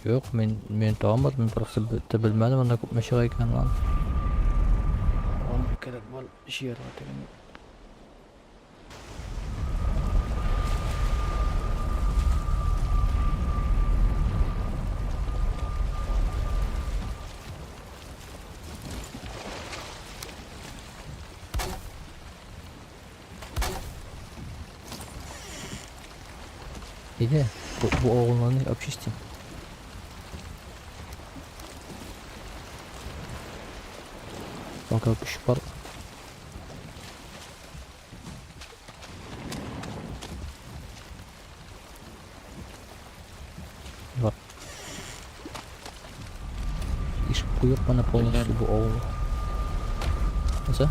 Юк, мин тагын бар, мин просто белмәдем анда күпме чыга икән лан. Кирәк бар җыярга тегене. Әйдә, бу авылны обчистим. Пока көч бар. Бар. Ишеп куйык моны полностью бу авылга. Нәрсә?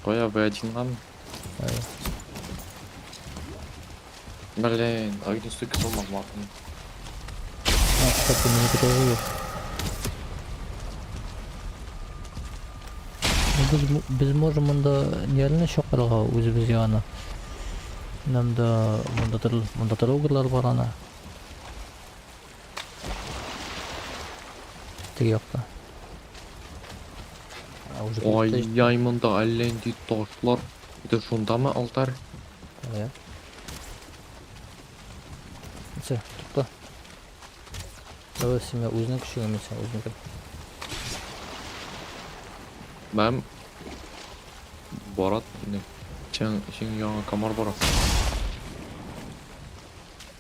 Кая В1-гамы? Әйе. Блин, огнестойкий салмаган. А, кстати, минеке тоже юк. Ну, без можем монда ниләрне чакырырга үзебез янына. Монда монда тор монда трогерлар бар ана. Теге якта. А, уже Ай, китте. яй, монда әллә нинди ташлар. Это шундамы алтарь? Әйе. Нәрсә, тукта. Давай син үзеңнең көчеңә, мин сиңа үземнекен. Бәм барат инде. Син син яңа комар бара.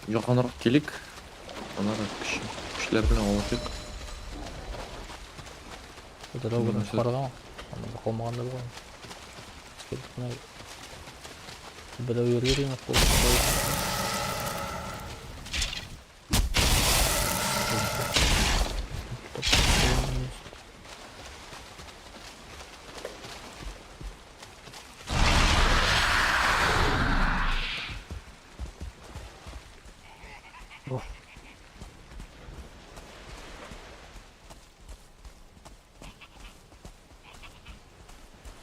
Якынрак килик. Аннары кешеләр белән алышыйк. Трогерны Нәрсә? чыгарган. Анда калмаган да булган. Килдек менә. Берәү йөри инде кул. О.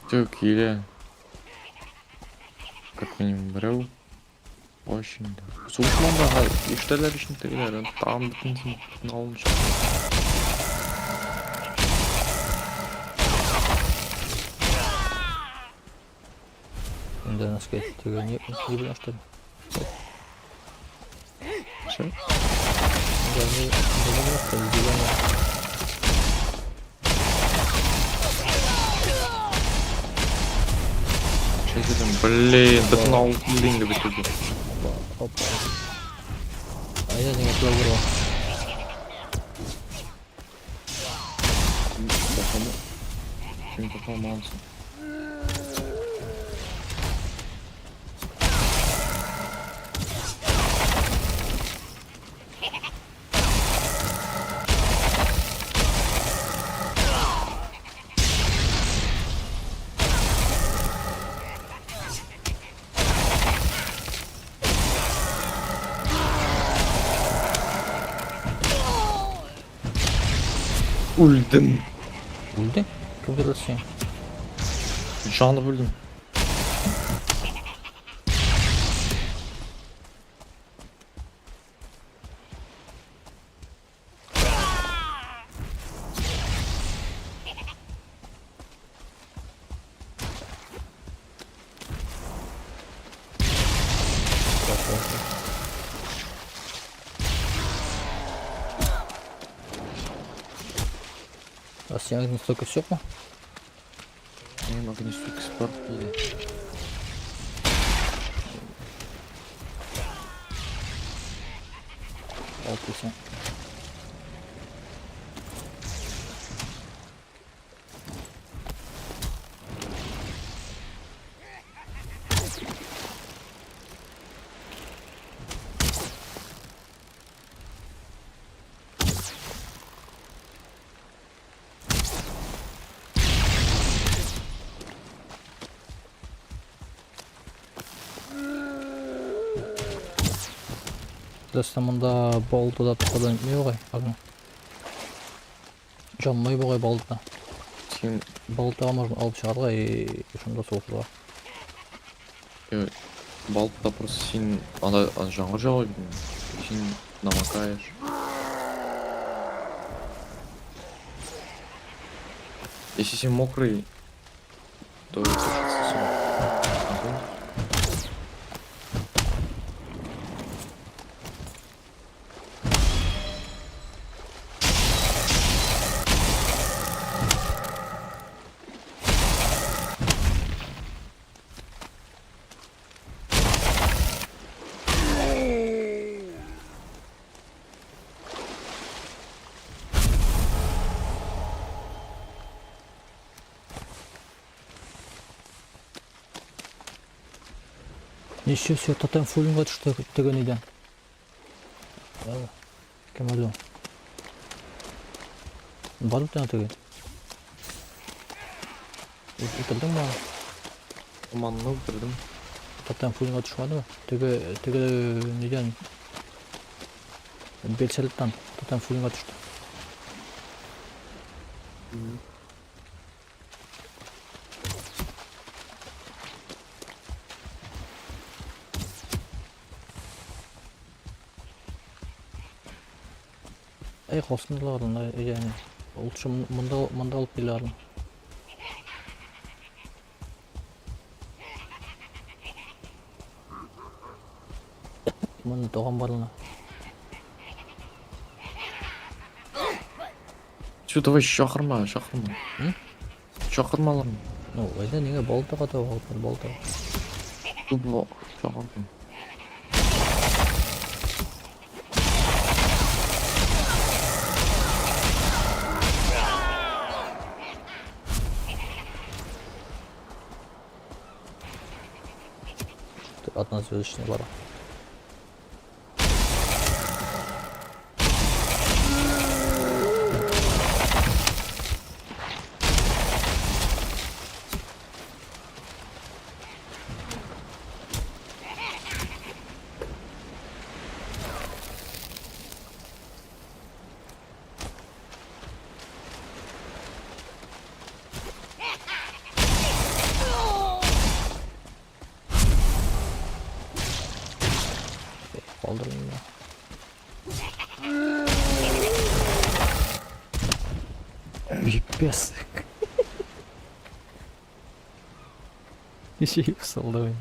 Все, килә. Как минимум берәү. Очень. Сугышманда иштәләр өчен тегеләр. Тагын бөтенесен бөтен авылны чыгар. Инде носки теге не не белән что ли? Все? Да не не белән что ли дигән. Че дедем, блин, бөтен авыл килде инде бит инде. Опа, опа. Әйдә нигә тулы була. Син башламагансың. Үлдем. Үлде? Кем үтерде сине? Жанып үлдем. А синең огнестойкость юкмы? Минем огнестойкость бар иде. Алып килсәң. Беләсең, монда балта да тукадан итми бугай, агың. Җанмый бугай балта. Син Балтага можно алып чыгарга и шунда сугышырга. Балта просто син анда жаңбыр жауа бит. Син намокаешь. Если син мокрый, то сушится всё. Ага. Ничего себе, тотем фуллинга төште теге нидән. Кем әле ул? Бар бит ана теге. Үтердеңме аны? Томанны үтердем. Тотем фуллинга төшмәдеме? Теге теге нидән? Белсәлеттән тотем фуллинга төште. Әй, калсын аларны, ягъни. Лучше монда монда алып кил аларны. Монда туган барлыгы. Всё, давай чакырма, чакырма. М? Чакырма аларны. Ну, әйдә нигә балтага таба алып бар, балтага. Күп чакырдым. Одна звездочная бара. Калдырдым да. Пипец. Җыеп салды мине.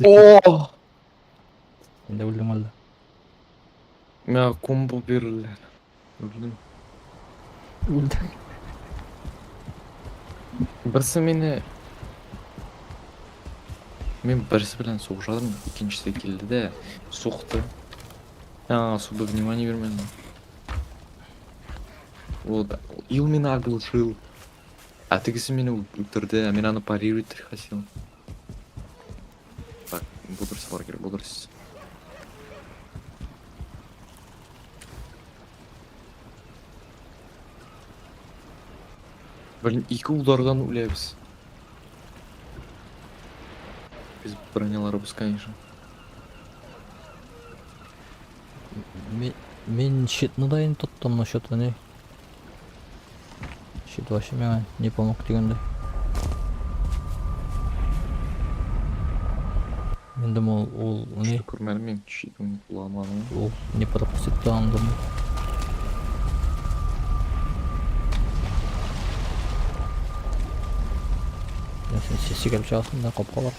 О! Син дә үлдең әллә? Миңа комбо бирделәр. Үлдем. Үлдең. Берсе мине Мин берсе белән сугышадым, икенчесе килде дә сукты. Мин аңа особо внимание бирмәдем. Вот, и ул мине оглушил. Ә тегесе мине үтерде, ә мин аны парировать хотел. Так, бодрость бар кирәк, бодрость. Блин, ике удардан үләбез. Без броняларыбыз, конечно. Мин щитны да инде тоттым, но что-то не. Щит вообще миңа не помог дигәндәй. Мин думал, ул не, Что күрмәдем мин щитын кулланганын. ул не пропустит дигән думал. Я син сикереп чыгасың да капка бар.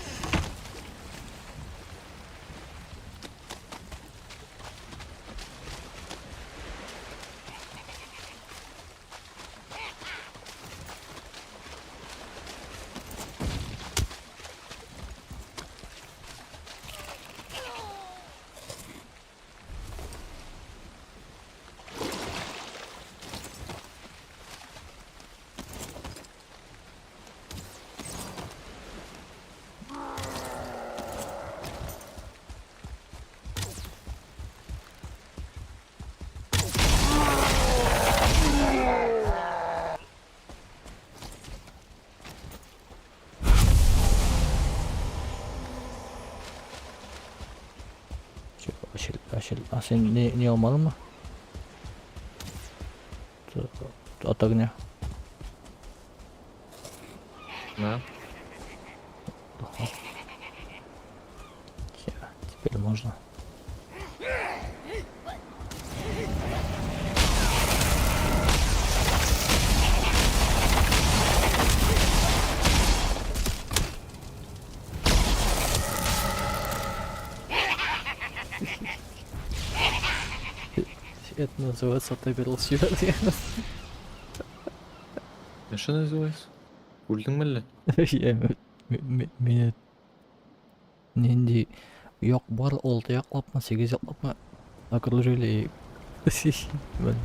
Ачыл, а син не алмадыңмы? От огня. Да. Теперь можно. Это называется отобрал сюда. Что называется? Үлдеңме әллә? Я мине нинди як бар, алты яклапмы, сигез яклапмы окружили. Блин.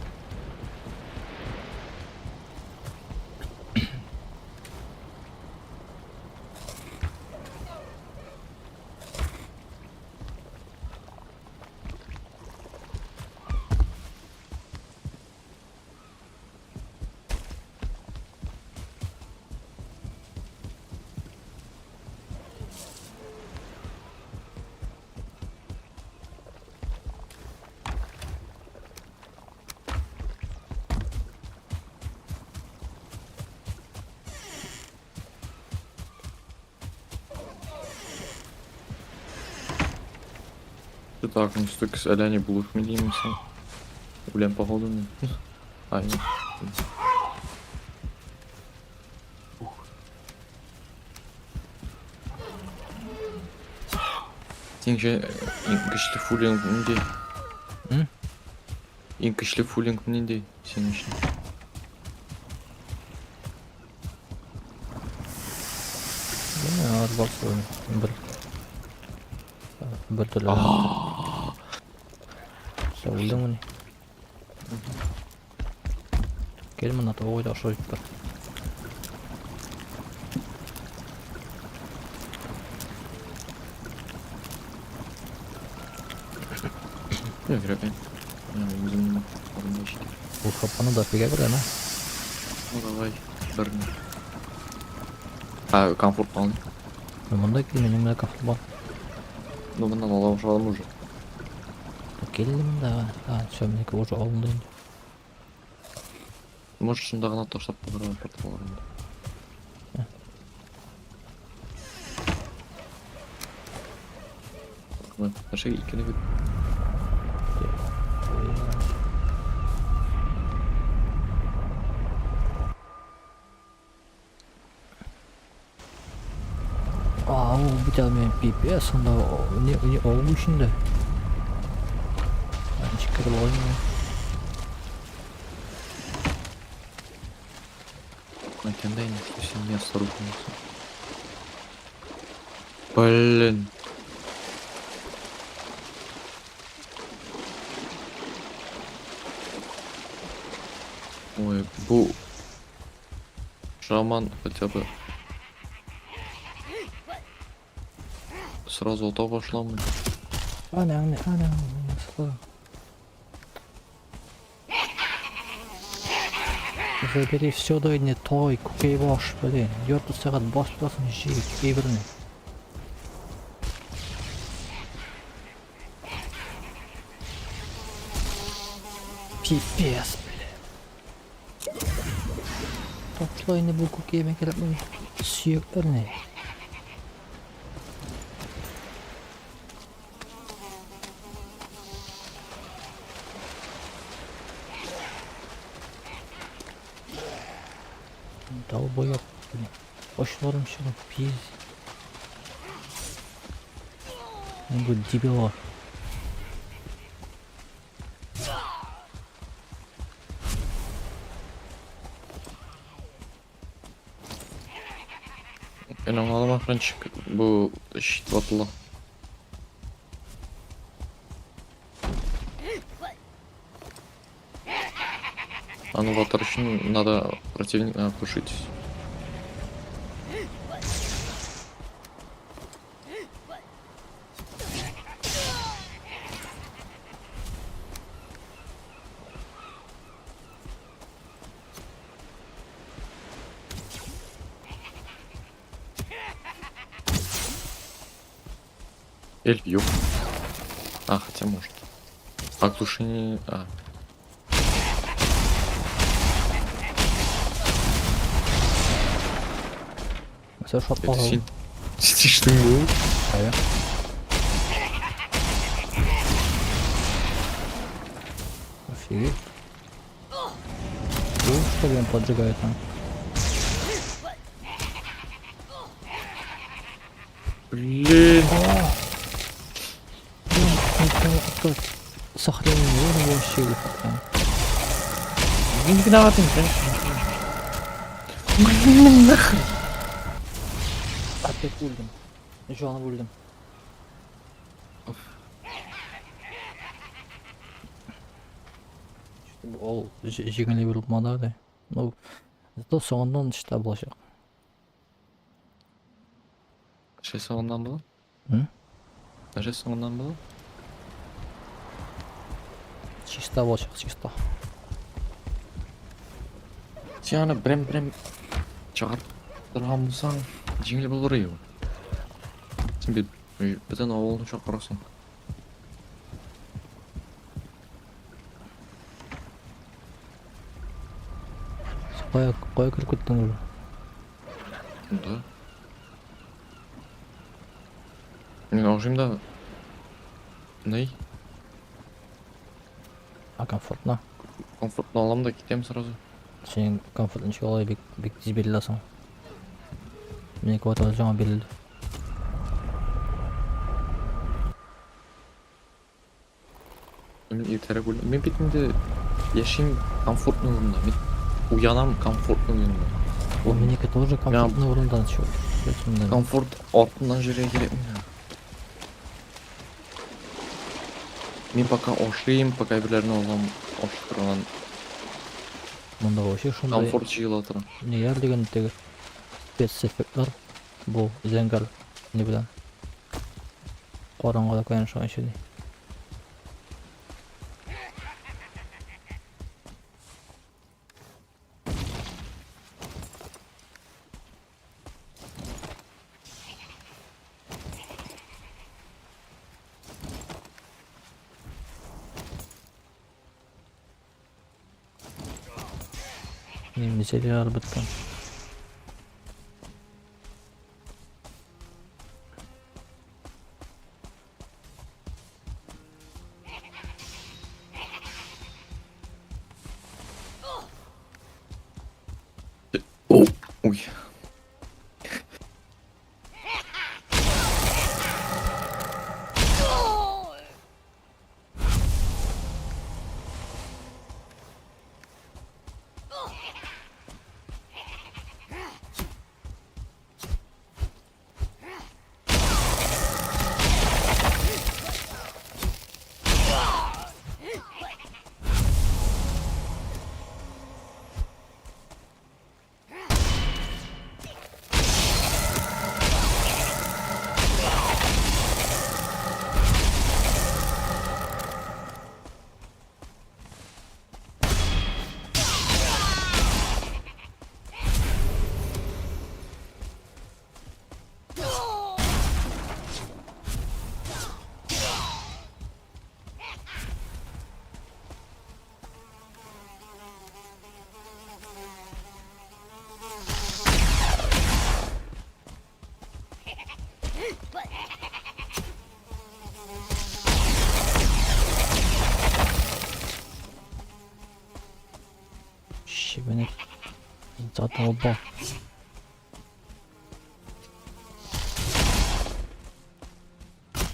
Так, ну столько соляне булып ми димсең. Үләм походу мин. А, нет. Ух. Синеңчә иң көчле фуллинг нинди? М? Иң көчле фуллинг нинди синең өчен? Белмим, алар барысы бер төрле. Сен үлдеңмени? Кел мына тоғойда ошо бар. Юк, кирәк. Мин үземнең алдымда җитә. Ул хапаны дофига бирә, на? Ну давай, бер. А, комфорт алыйм. Монда кил, минем менә комфорт бар. Ну, моннан ала башладым уже. Кил монда. А, все, минеке уже алынды инде. Может, шунда гына ташлап калдырырга порталар инде. Рәхмәт. Нәрсәгә икене бит? китә алмыйм, пипец, анда не, не авыл эчендә. Ничек кереп алыйм мин? Әйткәндә инде, что син неосторожный булсың. Блин. Ой, бу шаман хотя бы сразу ата башламый. Ана, ана, ана, ана, Забери все да не той, күкәй баш, блин. Ярты сәгать баш тотасың, җи, күкәй берне. Пипец, блин. Тапшыла инде бу күкәймә кирәкми. Сөякләрне. Долбоёб, блин. Башларым чыгып, пиз. Бу дебила. Мин аңладым охранщик бу щит ватыла. Аны ватар өчен надо противника оглушить. Эльф юк. А, хотя может. Оглушение... А. Все, Это шатлаган. син. Син бу? Әйе. Офигеть. О, что ли он поджигает там? Блин. Блин, сохранение вообще или Мин виноват инде, конечно. Блин, нахрен. Опять үлдем. Җанып үлдем. Ул җиңел булмады да. Ну, зато соңыннан чиста булачак. Нәрсә соңыннан була? М? Нәрсә соңыннан була? Чиста булачак, чиста. Син аны берәм-берәм чыгарып торган булсаң, җиңел булыр иде. Син бит бөтен авылны чакырасың. Кая кая кереп киттең уже? Да. Мин ашыйм да. Ней? А комфортно. Комфортно алам да китәм сразу. Синең комфорт ничек алай бик бик тиз бирелә соң? Минеке вот әле яңа бирелде. Мин иртәрәк үлдем. Мин бит инде яшим комфортный урында. Мин уянам комфортный урында. Ул минеке тоже комфортный урында чё. Белсең. Комфорт артыннан йөрергә кирәк миңа. Мин пока ашыйм, пока әйберләрне алам, ашый торган Монда вообще шундай комфорт җыела тора. ниләр дигән теге спецэффектлар бу зәңгәр ни белән. Караңгыда, конечно, вообще. Минем зельеләр беткән. Ой. Меня задолбал.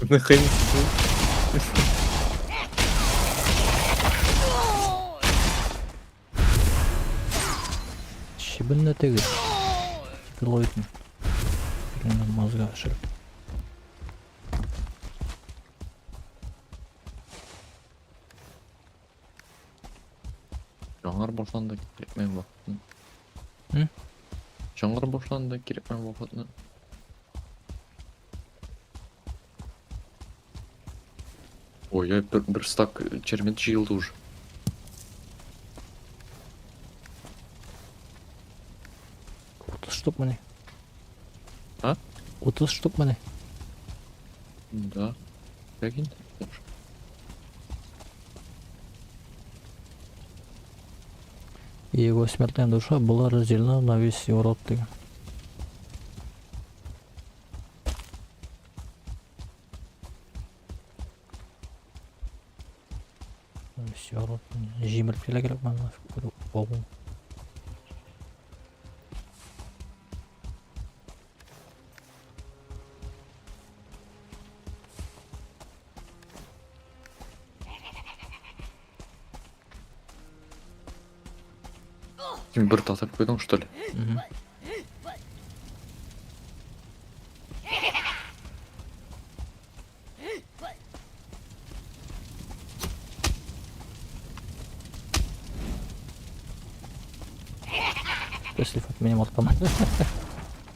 Нахрен. Чебен теге. Пилоидный. Мозга шерп. Яңгыр башланды, кирәкмәй вакытны. М? Яңгыр башланды, кирәкмәй вакытны. Ой, я бер стак чермет җыелды уже. 30 штук мени. А? 30 штук мени. Да. Прикинь. И его смертная душа была разделена на весь его род. Дигән. На весь его род. Җимереп килә кирәк моны. Бабу. Син бер татып куйдың, что ли? Мгм. Если от меня мортом.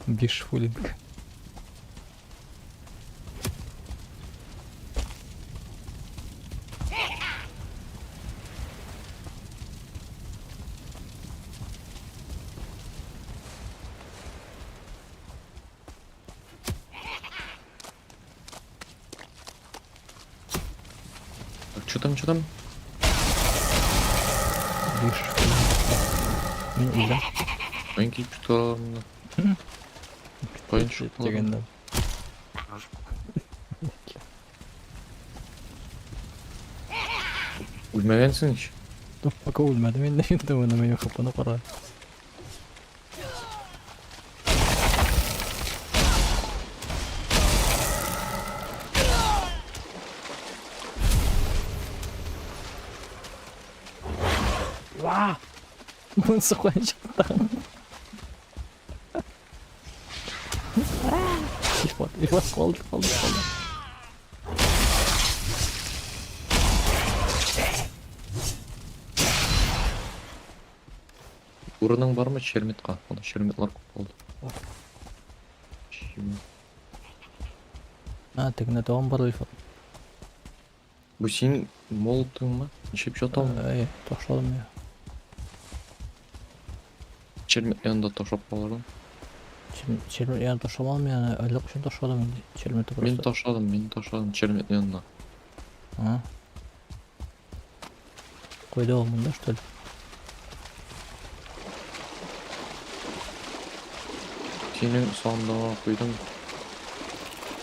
Бишфулинг. Так, что там, что там? Бишфулинг. Мин үлдем. Мин килеп чыктылар. Каян чыктылар? Дигәндә. Үлмәгәнсең ич. Пока үлмәдем инде, инде моны мин хапаны кара. Ва! Монысы каян чыкты? Ифат, Ифат калды, калды, калды. Урының бармы черметка? Анда черметлар күп булды. Бар. Чим. А, тегендә тагын бар Ифат. Бу син молотыңмы? Ничек жатам? Әй, ташладым я. Чермет янында ташлап калырмын. Чермет янына ташламадым я, әллә кайчан ташладым инде. Черметне Мин просто. ташладым, мин ташладым чермет янына. А. Кайда ул монда, что ли? Синең сандыгыңа куйдым.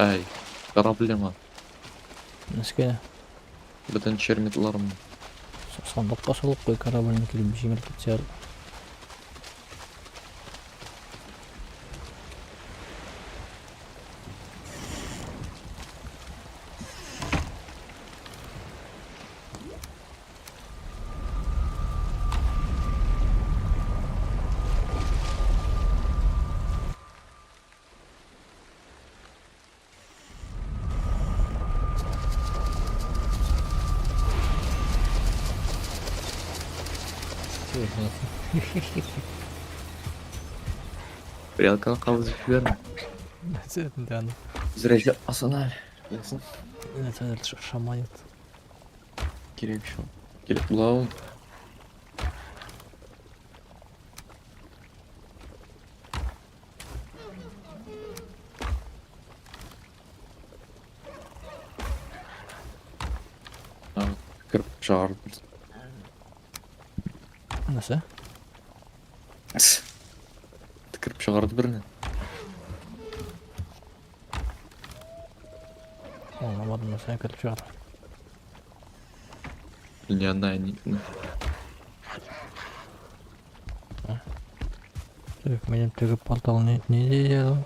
Әй, кораблеңа. Нәрсәгә? Бөтен черметларымны. Сандыкка салып куй, корабльне килеп җимереп китсә. Стрелканы кабызып җибәрмә. Нәрсә инде аны? Зрә асана. Ясын. Нәрсәдер шаманит. Кирәк шул. Кирәк була ул. А, Кереп чыгарды. Нәрсә? Төкереп чыгарды берне. Аңламадым, нәрсә кереп чыгарды. Ни одна, ни. Так, минем теге портал не не ди әле?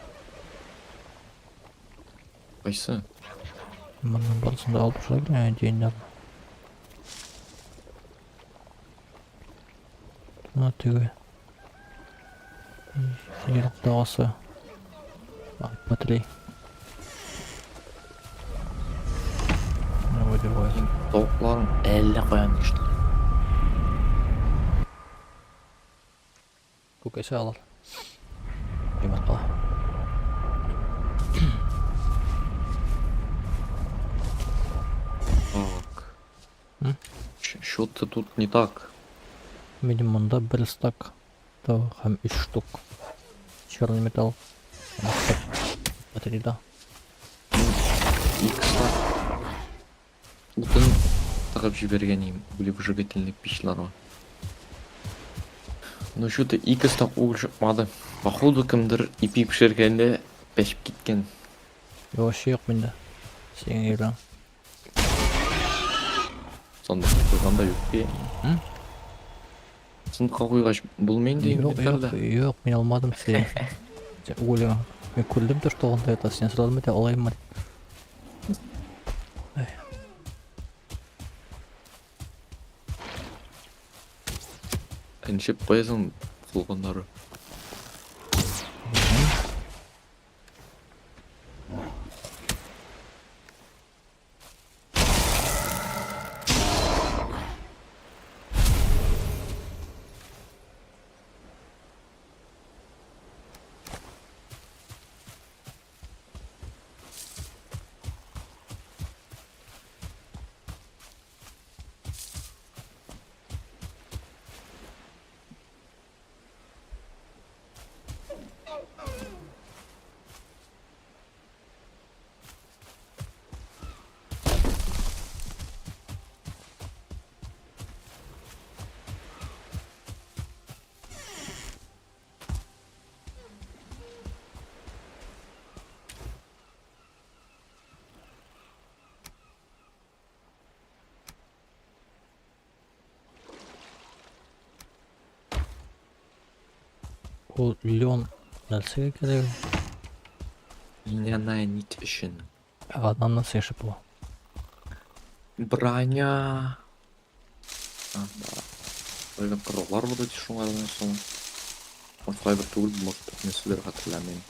Кайсы? Моннан барысын да алып ташлап кенә дигәннәр. Менә теге. Ерактагысы. Патри. Менә бу дип. Тавыкларың әллә каян төште. Күкәсе алар. Йомырка. Так. М? Что-то тут не так. Минем монда бер стак тавык һәм өч штук. Черный металл. Батарея. Икса утын тыгып җибәргән идем углевыжигательный пичларга. Но что-то ике стак уголь чыкмады. Походу кемдер ипи пешергәндә пәчеп киткән. Вообще юк миндә. Синең әйберең. Сандыкка куйганда юк ди. М? Сандыкка куйгач булмый инде Юк, юк, инвентарьда. юк, мин алмадым синең. Уголь. Мин күрдем то, что анда ята. Син сорадым бит, алайыммы дип. Ай. Ничек куясың кылганнары? Ул лен нәрсәгә кирәк? Льняная нить өчен. Аннан нәрсә яшәп була? Броня. Анда. Кайбер кораллар вроде шуңардан соң. Может, кайбер түгел, может, нәрсәдер хәтерләмим.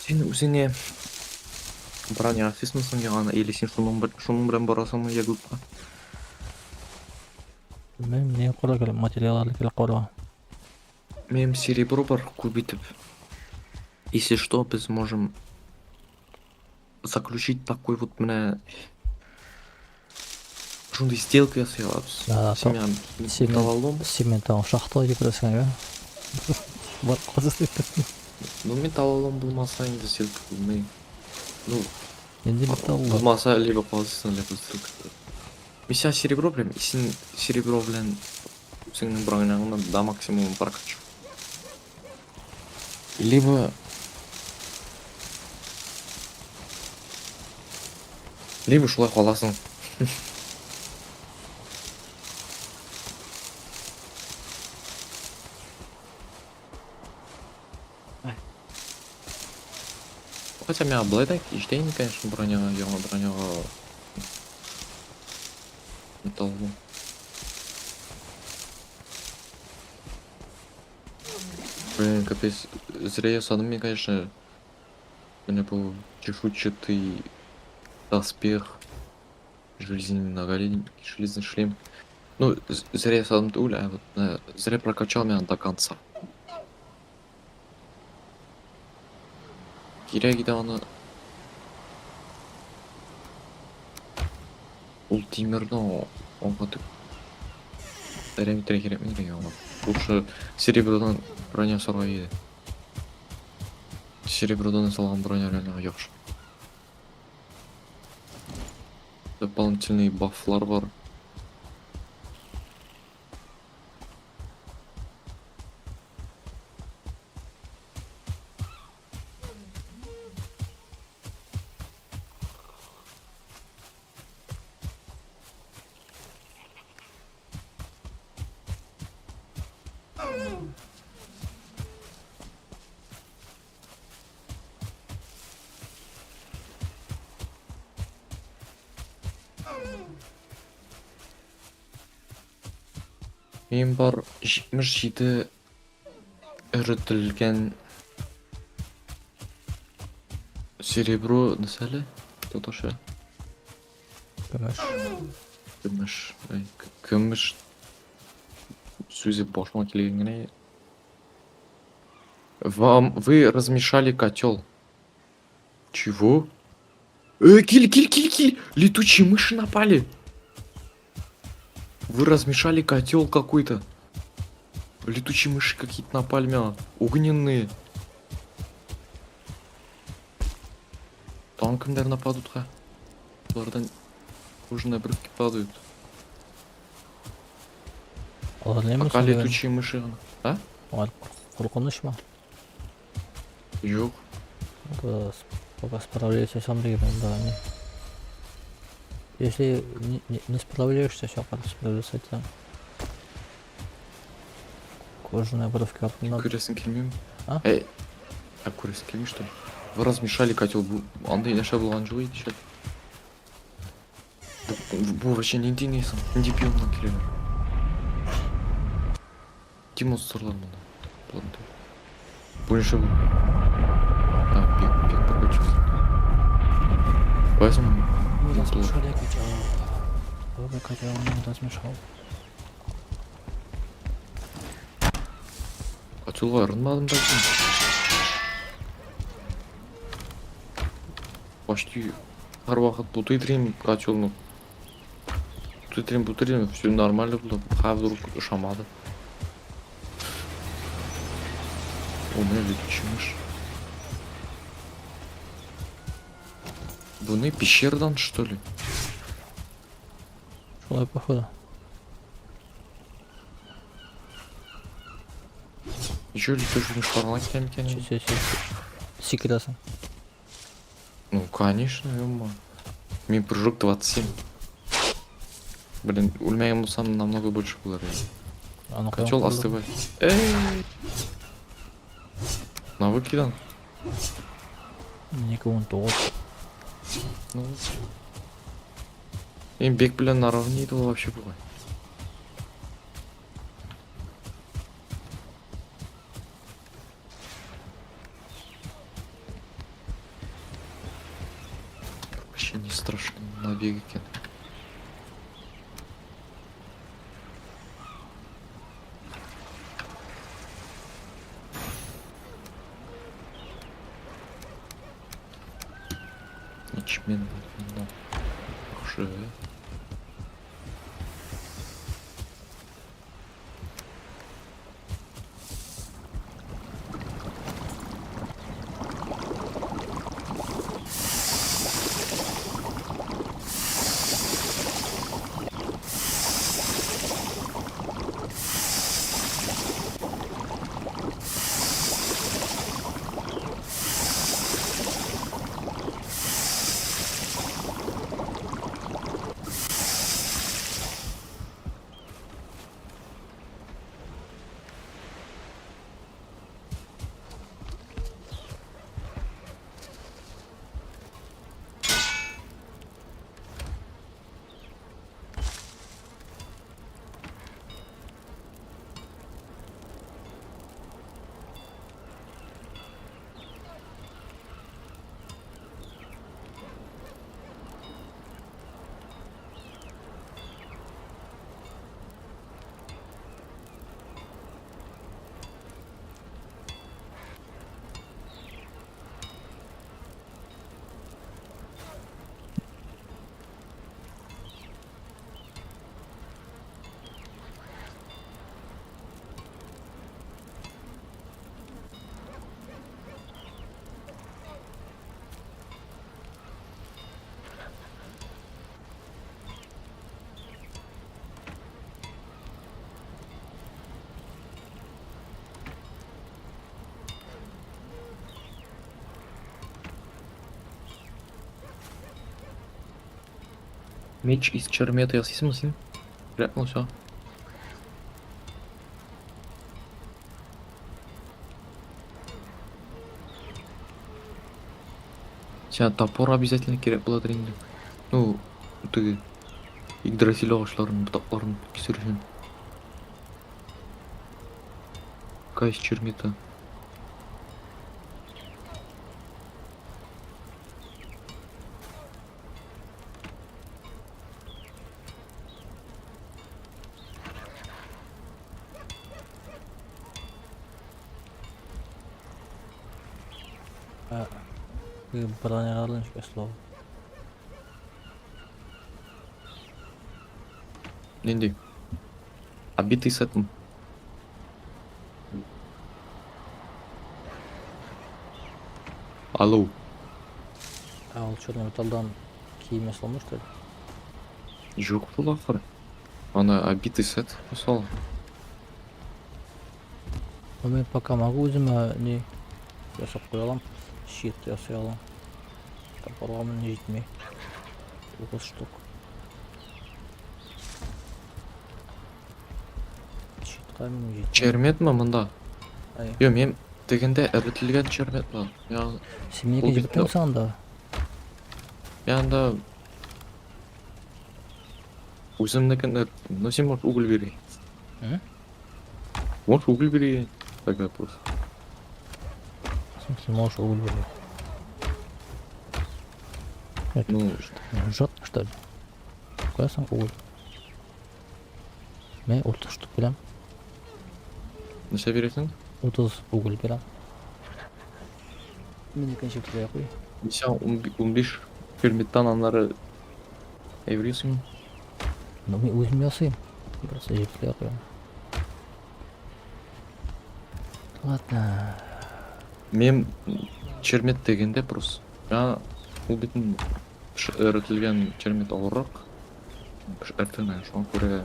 Син үзеңә броня ясыйсыңмы соң яңа, или син шуның бер шуның белән барасыңмы Ягудка? Белмим, ни карар кирәк, материаллар кирәк карарга. Минем серебро бар күп итеп. Если что, без можем заключить такой вот менә шундый сделка ясый алабыз. Да, Син миңа син- металлолом, Син мин тагын шахтага җибәрәсең, әйе? Бар казыс дип. ну металлолом булмаса инде сделка булмый. Ну, Инде металл. булмаса либо казысың, либо сделка. Мин сиңа серебро бирәм, и син серебро белән үзеңнең броняңны до максимума прокачу. Либо Либо шулай каласың. Хотя миңа болай да җитә инде, конечно, броняга, яңа броняга металлолом. Блин, капец, зря ясадым мин, конечно. Менә бу чешуйчатый доспех, железный наголенник, железный шлем. Ну, зря ясадым түгел, ә вот менә зря прокачал мин аны до конца. Кирәк иде аны. Ул тимерне аңа дип әрәм итәргә кирәкми иде аңа. Лучше серебродан броня ясарга иде. Серебродан ясалган броня реально яхшы. Дополнительный бафлар бар. Минем бар 77 өретелгән серебро нәрсә әле? Татарча. Көмеш. Көмеш. Ай, көмеш сүзе башыма килгән генә. Вам вы размешали котел. Чего? Киль, киль, киль, киль! Летучие мыши напали! Вы размешали котел какой-то. Летучие мыши какие-то напали меня. Огненные. Тагын кемнәр нападут ха? Булардан кожаные обрывки падают. Алар нәмә Пока соң дигән? летучие мыши гына. А? Алар куркынычмы? Юк. Пока справляешься сам дигән да не. Если не справляешься, все, как справляться это. Кожаные обрывки артыннан. Күрәсең килмиме? А? Эй, а күрәсең килми что ли? Вы размешали котел. Бу андай нәрсә булган юк иде шәт. Бу вообще нинди ни соң? Нинди биомнан киләләр? Нинди монстрлар монда? Булар Бу нәрсә бу? А, бик бик прокачался. Поэтому Вы булар. размешали котел. Вы котел не размешал. Котелга ырынмадым да. Почти һәрвакыт бутый торыйм котелны. Бутый торыйм, бутый торыйм, все нормально булды. Ха вдруг ошамады. У меня летучая мышь. Буны пещерадан, что ли? Шулай походу. Еще летучий мышь китәм икән инде? Че, че, сикерәсең. Ну, конечно, ё. Мин прыжок 27. Блин, үлмәгән булсам намного больше булыр иде. Аны каян Котел куйдың? остывает. Эй! На выкидан. Минеке 19. Ну. Мин бег белән наравне иде ул вообще бугай. Вообще не страшно на бег икән. Ячмень монда. Яхшы. Меч из чермета ясыйсыңмы син? Кирәкме ул сиңа? Сиңа топор обязательно кирәк буладыр инде. Ну, теге Игдрасиль агачларын, ботакларын кисер өчен. штука из чермета. Броняларын ничек ясала? Нинди? Обитый сетм. Алло. Ә ул черный металлдан кием ясаламы, что ли? Юк бул ахыры. Аны обитый сет ясала. Ну, мин пока могу үземә ни ясап куя алам. Щит ясый алам. Топорга менә җитми. 9 штук. Щитка минем җитми. Черметме монда? Ай. Йо, мин дигәндә эретелгән чермет бар. Я Син минеке Ул бит җиттең соң анда? Мин анда үземнекен эреттем. Ну син можешь уголь бери. М? Можешь уголь бери. Тогда просто. В смысле, можешь уголь бери? Это Ну, жжет, что ли? Куясың уголь. Мин 30 штук бирәм. Нәрсә бирәсең? 30 уголь бирәм. Мин икенче кешегә куй. Син 15 черметтан аннары әйберисең. Ну, мин үзем ясыйм. Просто җипле куям. Ладно. Мин чермет дигәндә просто. Я ул бит эретелгән чермет авыррак. Эретелмәгән, шуңа күрә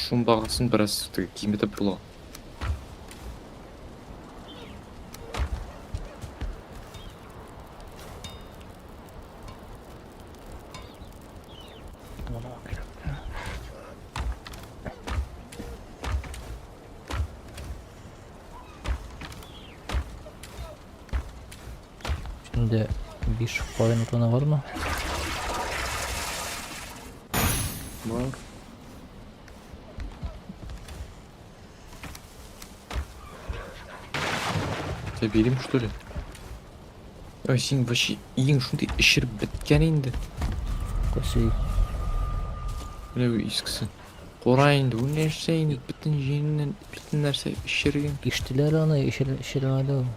шундагысын бераз теге киметеп була. Şimdi 5 каен утыны бармы? Бар. Тебе бирим, что ли? Ой, син вообще иң шундый эшереп беткән инде. Кайсы? Менә бу искесе. Кара инде, бу нәрсә инде, бөтен җиреннән бөтен нәрсә эшергән. Иштеләр аны, ишермәде ул.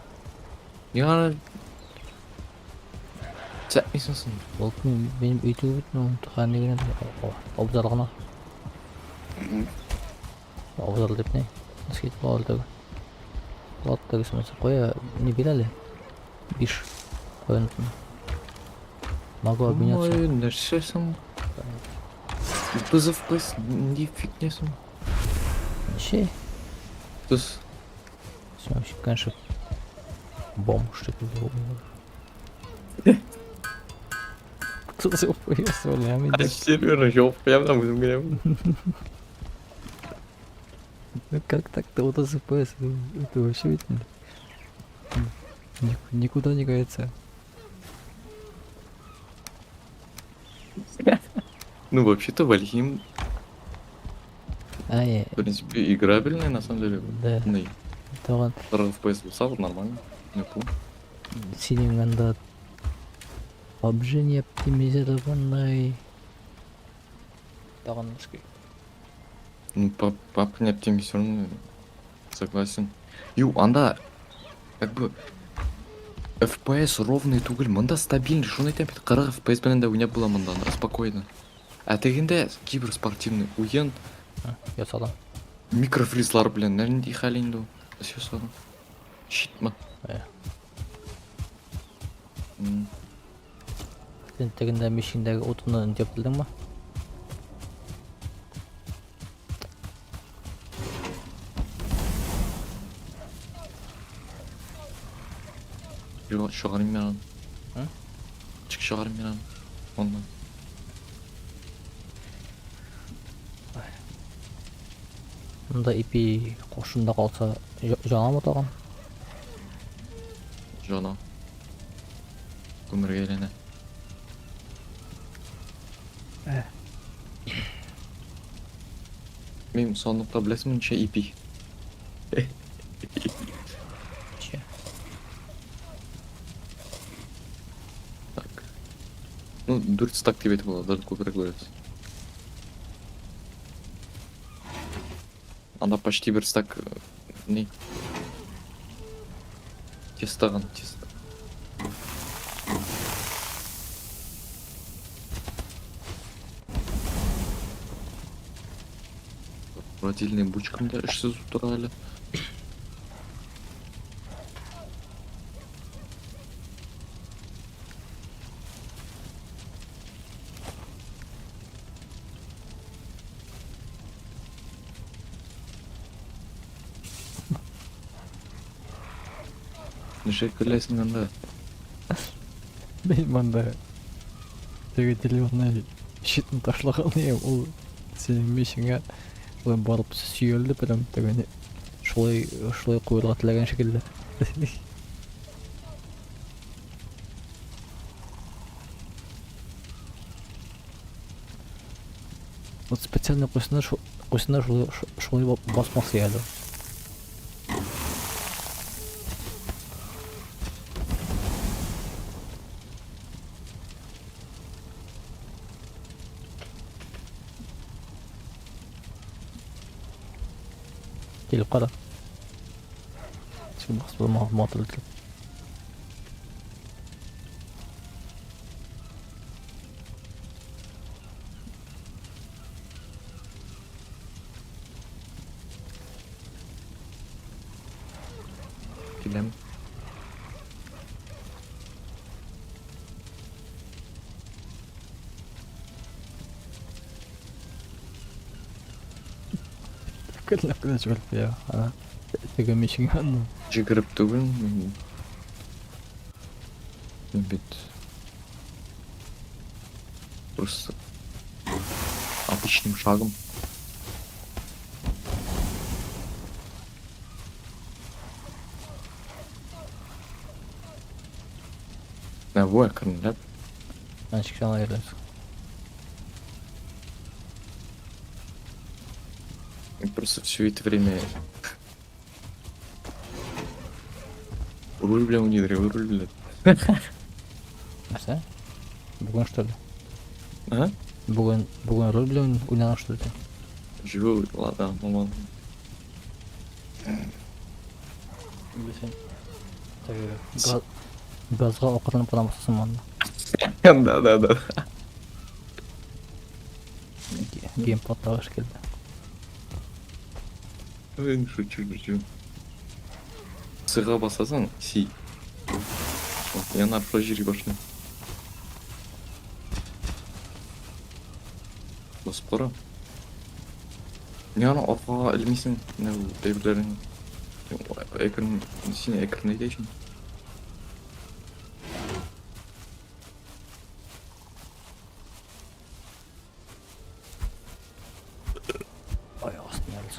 Миңа аны төзәтмисең соң. Ул минем өй түгел бит, ул хәнне генә абзар гына. Абзар дип ни? Ничек итеп алды түгел. Лат тегесе мәсәлән, кая ни бир әле? 5 каен. Могу обменяться. Ой, нәрсә соң? 30 FPS нинди фигня соң? Ничә? 30. Син вообще, конечно, бомж ты. Кто за FPS уйнамый? Серьезно, жауап куям да үзем генә. Ну как так-то вот FPS? Это вообще ведь никуда не годится. Ну, вообще-то Вальхейм, Ай, в принципе, играбельный, на самом деле. да, Ну, тагын 40 FPS булса, вот нормально. Не помню. синең анда PUBG не оптимизированный. Тагын ничек? Ну, папка не оптимизированный, согласен. Ю, анда, как бы, FPS ровный түгел, монда стабильный, шуны әйтәм бит, 40 FPS белән дә уйнап була монда, анда спокойно. Ә тегендә киберспортивный уен Ясадым. микрофризлар белән, нинди хәл инде ул? Ясадым. Щитмы? Ә. М, Син тегендә мишендәге утыны дип белдеңме? Чыгарыйм мин аны. М? Чык чыгарыйм мин аны. Оннан. Монда ипи кошында калса җанамы тагын? Жана. Күмергә әйләнә. Ә. Мин сандыкта беләсеңме ничә ипи? Ну, 4 стак дип әйтеп була, даже күбрәк бирәбез. Анда почти бер стак ни? Тесто гына, тесто. Бродильный бучкам да эшсез утыра әле. Ничек көләсең анда? Мин монда теге телефонны щитны ташлаган идем, ул синең мичеңә шулай барып сөялде прям теге шулай шулай куелга теләгән шикелле. Вот специально куйсыннар, куйсыннар шулай шулай басмас әле. Килеп кара. Син басып матур итеп. Киләм. Көлеп кенә җибәреп куя. Ана. Теге мичеңә аны. Җигереп түгел. Мин бит просто обычным шагом. Менә бу әкренләп. Ничек аңа йөрәсең? Просто все это время руль, бля, унидри, руль, бля. Нәрсә? Бүген что ли? А? Бүген бүген руль белән уйнаган что ли? Живу, ладно, маман. Син теге газга акрынлап кына басасың монда. Да, да, да. Геймпадтагы шикелле. Ой, шучу, шучу. Сыга басасың, си. Вот, я на җири башлыйм. Басып кара. Не аны аркага элмисең, менә бу әйберләрен. Экран, син экран әйтәчең. Аяк астына әле.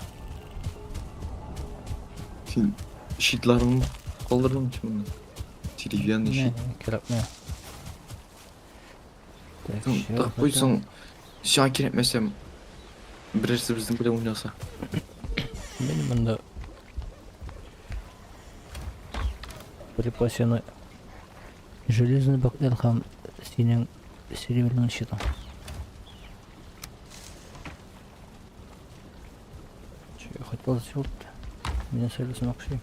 Син щитларыңны калдырдың монда. Деревянный Не, щит. не, кирәкми. Так, Ну, ща, тагып куйсаң, сиңа кирәкмәсәм, берәрсе безнең белән уйнаса. Мин монда припасены железный баклер һәм синең серебряный щитың. Че я хотел сделать-то? Меня сайлысын акши.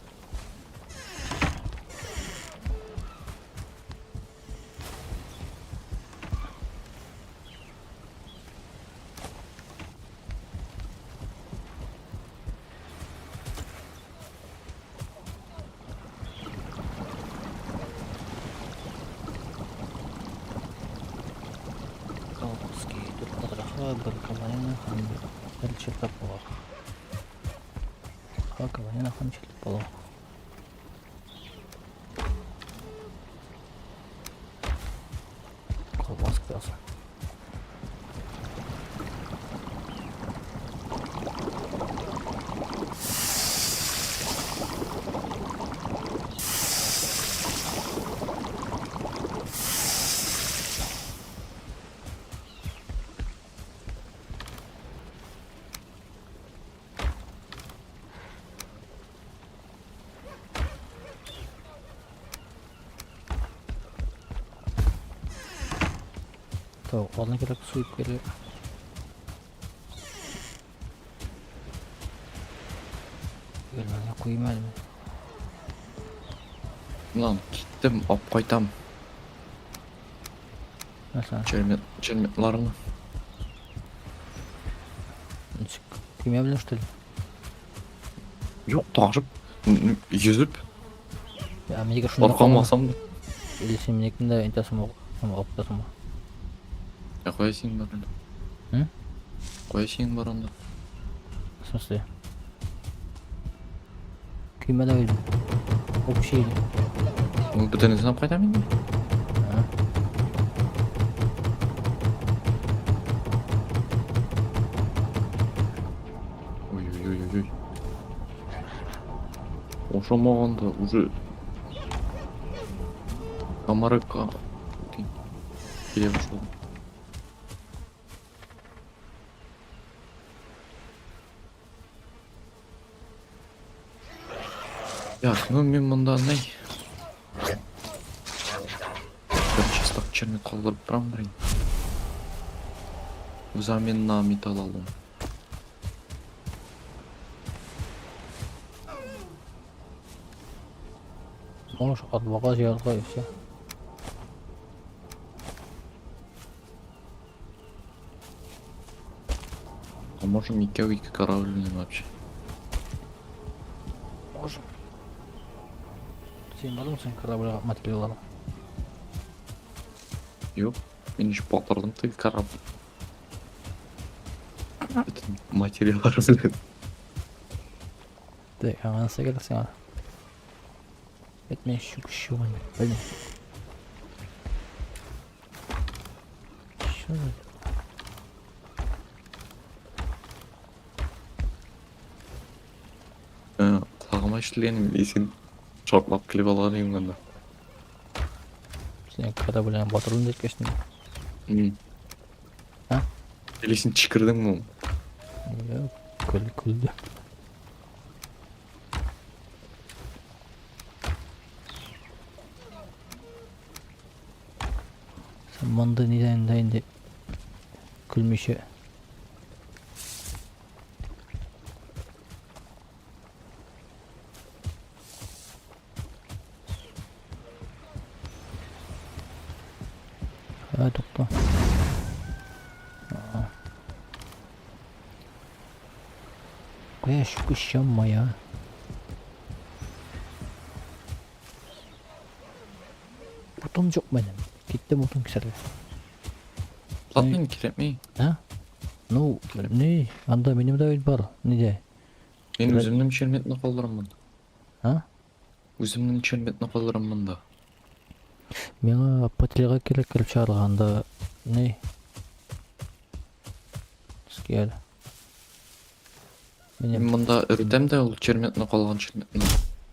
Колбаски, дүрт квадратка, бер колонина һәм бер чертополох. Два колонина һәм чертополох. Колбаска яса. Тавыкларны кирәк суеп кирәк. Гөлмәгә куйым әле. Лан, киттем, алып кайтам. Нәрсә? Чермет, черметларны. Ничек? Көймә белән что ли? Юк, ташып, йөзеп, Я, минеке шунда аркам калган. алсам да. Или син минекен дә әйтәсеңме, алып китәсеңме? Ә кая син бар анда? М? Кая син бар анда? В смысле? Көймәдә бит. Общий. Ул бөтенесен алып кайтам инде. А. Ой-ой-ой-ой. Ошамаганда уже Камарыка килә башлады. Так, ну мин монда ни? Бер чисток чермет калдырып торам бер. Взамен на металл алдым. Можешь отбога җыярга и все. А можем икәү ике корабль белән вообще. Можем. Син бармы син корабльгә материаллар? Юк, мин еще батырдым теге корабль. Бөтен материаллар белән. Так, аңа нәрсә кирәк сиңа? Әйтмә, щук щук инде. Белмим. Что за Э, Колагыма ишетелгән инде син шартлап килеп алган идең анда. Син корабльне батырдым дип әйткәч. М. А? Или син чикердеңме? Юк, көл көлде. Син монда нидән дә инде көлмичә. Ә, тукта. Кая чүкеч янмая? Утын юк минем. Киттем утын кисәргә. Платный кирәкми. А? Ну, ни, анда минем дә бит бар. Нидә? Мин Кирәк. үземнең черметне калдырам монда. А? Үземнең черметне калдырам монда. Миңа петлега кирәк кереп чыгарга анда ни? Скел. Мин Минем монда өретәм дә ул черметне калган черметне.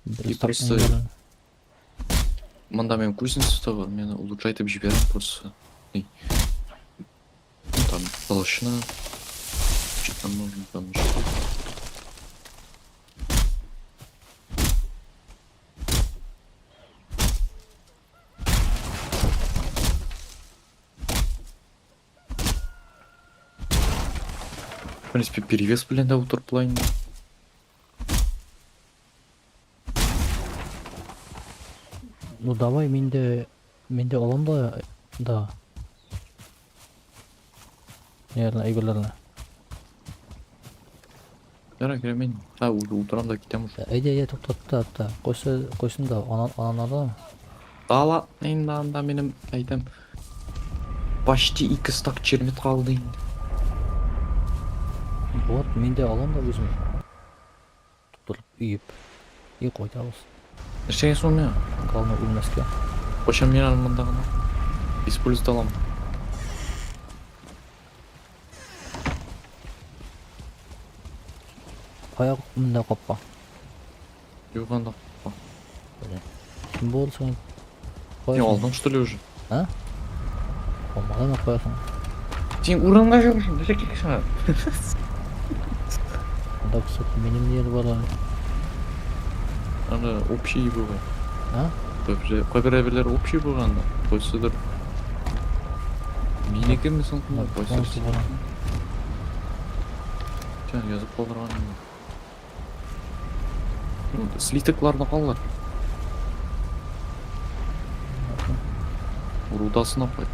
бер И стакан просто бар. монда минем кузница бар, мин улучшать итеп җибәрәм просто. И. Ну, там толщина. Что там нужно, там еще. В принципе, перевес, блин, да, утырып. Ну давай мин дә алам да да. Наверное, әйберләрне. Ярар, кирәкми. Ха, утырам да китәм уже. Әйдә, әйдә, тукта, тукта, тукта. Куйсы, куйсын да, анан анан Да ладно инде анда минем әйтәм. Почти ике стак чермет калды инде. Вот, мин дә алам да үзем. Тутырып, өеп. И кайтабыз. Нәрсәгә соң миңа? Главное үлмәскә. Кайчан мин аны монда гына использовать алам. Кая монда капка? Юк анда. Син булсың. Син алдың что ли уже? А? Алмадың куясың. Син урынга юксың, нәрсә кирәк сиңа? Анда, кстати, минем нигә бар әле. Аны общий булган. А? Кайбер әйберләр общий булган да. Кайсыдыр. Минекеме соң? Кайсы? Монысы була. Сен язып калдырган инде. Ну, слитокларны калдыр. Рудасына кайт.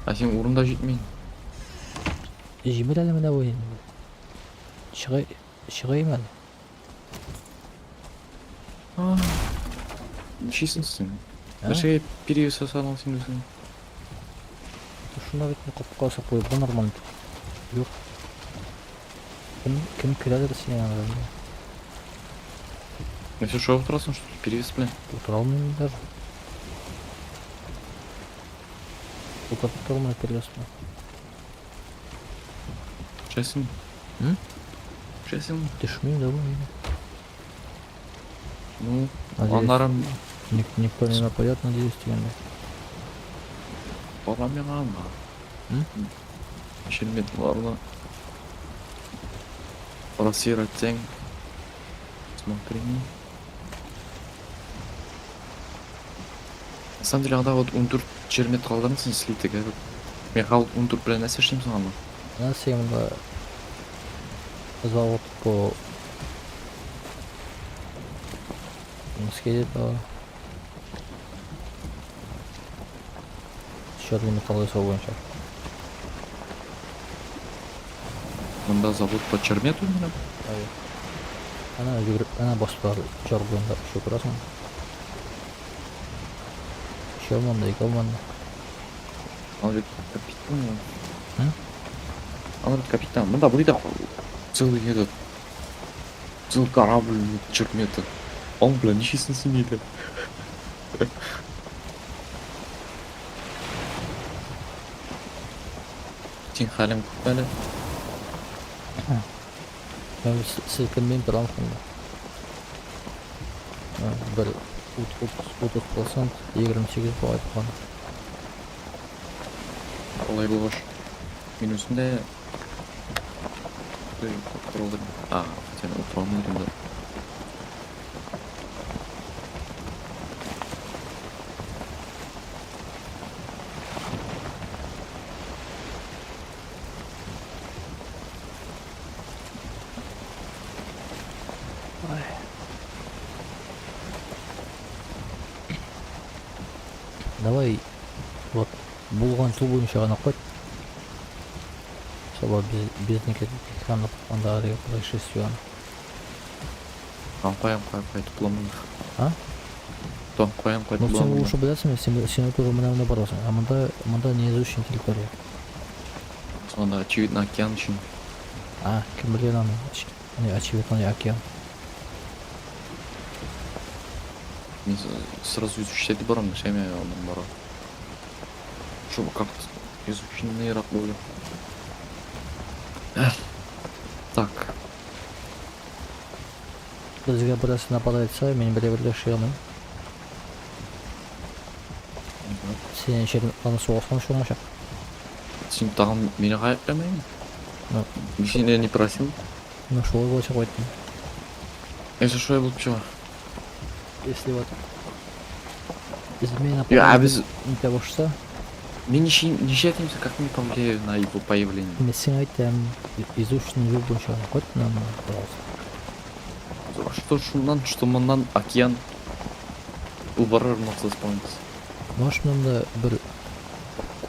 Ә син урында җитми. Җимер әле менә бу инде. Чыгай, чыгайм әле. Ничесен син? А? Нәрсәгә перевес ясадың син үзең? Шуна бит капка саклый, бу нормаль. Юк. Кем кем керәдер синең анда? Нәрсә шулай утырасың, что ли, перевес белән? Утыра алмыйм даже. Утырып тормый перевес белән. Төшәсең? М? Төшәсең? Төшмим дә бу инде. Ну, Надеюсь, аннары никто не нападет, надеюсь, дигәндәй. бара миңа анда. М? Шерметларны Россия әйтсәң, смотри. На самом деле, анда вот 14 чермет калдырмыйсың слиток, ә? Мин хал 14 белән нәрсә эшлим соң анда? Менә син монда завод по скелета черный металл ясау буенча. Монда завод по чермету менә. Әйе. Ана йөгереп, ана басып жар буенда өчәү күрәсең. Өчәү монда, икәү монда. Аны бит капитан. М? Аны бит капитан. Монда бу да целый этот целый корабль чермета. Он, бля, ничесен син иде. Син хәлең күп әле. Мин селкенмим торам шунда. Бер 30%, 28 бугай туган. Алай булгач. Мин үзем дә утыралдым. А, хотя мин утыра алмыйм инде. Ой. Давай вот булган су буенча гына кайт. Чтобы безнеке андагы происшествие. Тан куям, куям, кайтып буламын. А? Тан куям, кайтып Ну син буламын. лучше беләсеңме, син тоже менә монда барасың. А монда неизученная территория. Анда очевидно океан өчен. А, кем белгән аны? Не, очевидно, не океан. Мин сразу изучать барам, нәрсә мин аннан бара. Чтобы как изученныйрак булды. Эх. Так, Безгә берәрсе нападать, мин берәү яши алмыйм. Син черекларны сугасың шуңачак. Син тагын мине гаепләмәйме? Ну. Мин сине не просил. Ну шулай булачак әйттем. Если шулай булып чыга. Если вот змея Я, а нападает без нитә башласа, мин ничә әйтимся, как мне повлияю на его появление? Мин сиңа әйтәм, изученный юл буенча гына кайт менә монда, пожалуйста. Что шуннан, что моннан океан ул барыр монысы спавнится. Может, монда бер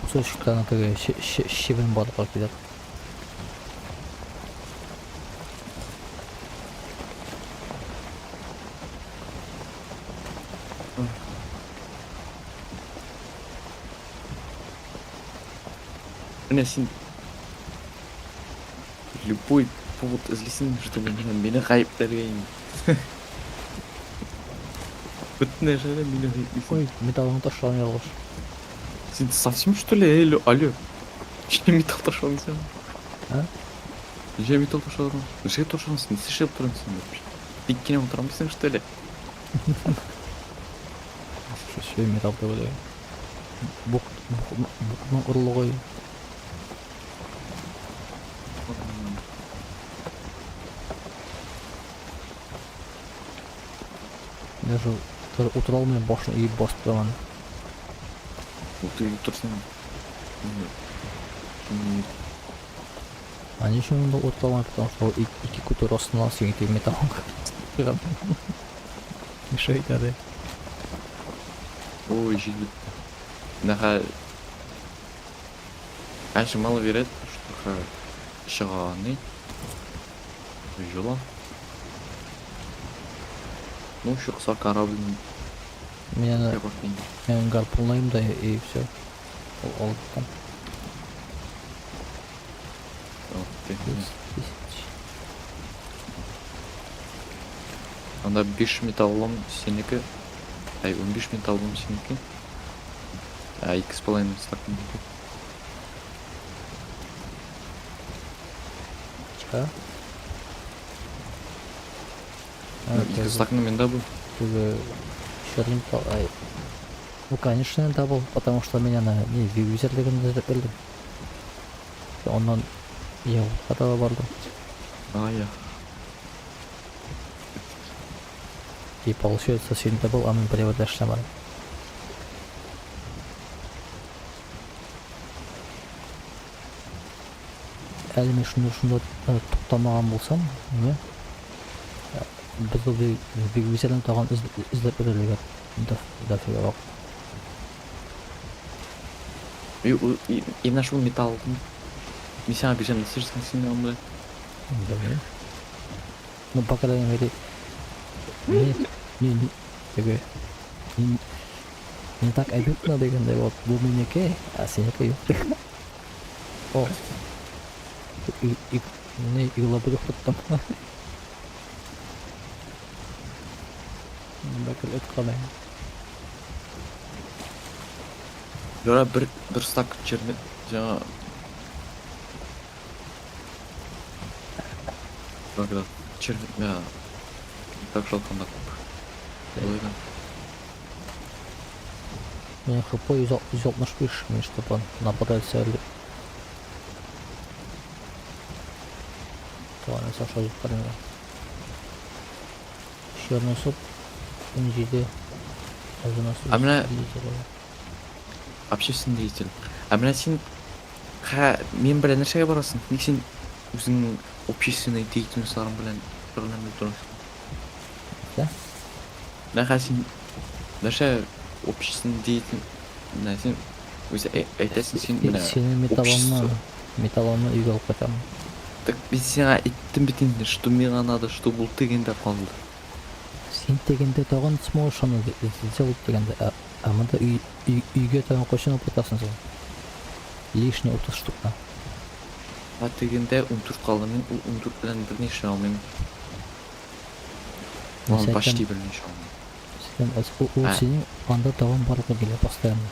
кусочектан теге щебень барлыкка килер. Менә син любой повод эзлисең, чтобы мине гаепләргә инде. Бөтен нәрсәдә мине гаеплисең. Ой, металлны ташлаган ялгыш. Син совсем что ли, эй, алло? Ничә металл ташладың син? А? Ничә металл ташладың? Нәрсәгә ташладың син? Нәрсә эшләп торасың син вообще? Тик кенә утырамсың что ли? Все, металл түгел. Бук, букның орлыгы. Даже утыра алмыйм, башын иеп басып торам. Утыр утырсың. А ни өчен монда ут кабынмый? Потому что ул ике күтәр астыннан синең теге металлың чыга. Мешает әле. Ой, җил бетте. Менә Конечно, мало вероятно, что чыга ни. Җылан. Ну, чыкса корабль. Мин мин гарпунлыйм да и все. Ул алып китәм. Анда 5 металлом синеке. Ай, 15 металлом синеке. А 2,5 стак минеке. Чыга. Ике стакны миндә бу. Теге черный металл. Ай. Ну, конечно, double, потому что меня на не визерлеген эзләп йөрдем. Аннан я таба бардым. А, я. И получается, син double, а мин бер дә эшләмәдем. Әле мин шунда шунда туктамаган булсам, не? Без ул бик тагын эзләп йөрергә дофига вакыт. И, и нашел металл. Мин сиңа бирсәм, нәрсә син аны? Белмим. Ну, по крайней мере, не, не, не, теге, не, не так обидно дигәндәй, вот, бу минеке, а синеке юк. О, и, и, не, игла тоттым. Бәкел откадай. Яра бер стак черне жаңа Когда черне я так жалканда күп. Болай да. Минем хп 165, мин чтобы нападать әле. Тагын Саша җиткермә. Черный суп 17. А менә общественный деятель. А менә син ха мин белән нәрсәгә барасың? Ник син үзеңнең общественный деятельностьларың белән шөгыльләнмәй торасың? Да? Менә хәзер син нәрсә общественный деятель менә син үзе әйтәсең син менә Синең металлыңны, металлыңны өйгә алып кайтам. Так мин сиңа әйттем бит инде, что миңа надо, чтобы ул тегендә калды. Син тегендә тагын сможешь аны сделать дигәндә, а монда өйгә тагын кайчан алып кайтасың син? Лишний 30 штукны. А тегендә 14 калды, мин ул 14 белән берни эшли алмыйм. Мин Ул әйтәм, почти берни эшли алмыйм. син ул А. синең анда тагын барлыкка килә постоянно.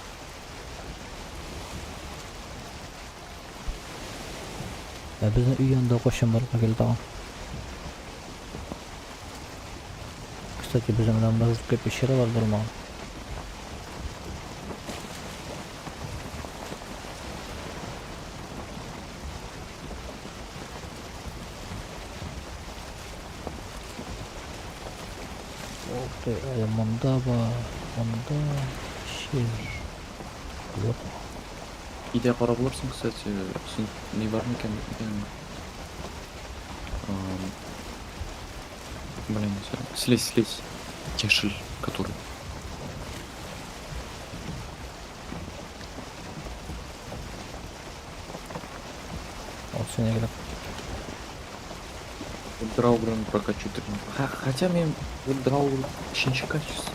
Ә безнең өй янында кайчан барлыкка килде тагын? Кстати, безнең менә монда жуткая пещера бар булмаган. Ух ты, әле монда бар, монда шир. Юк. Өйдә карап алырсың, кстати, син ни бар микән, юк микән? Блин, слезь, слезь. Яшел, который. Вот сине кирәк. Драугрын прокачу. Хотя мин вот драугр өченче качество.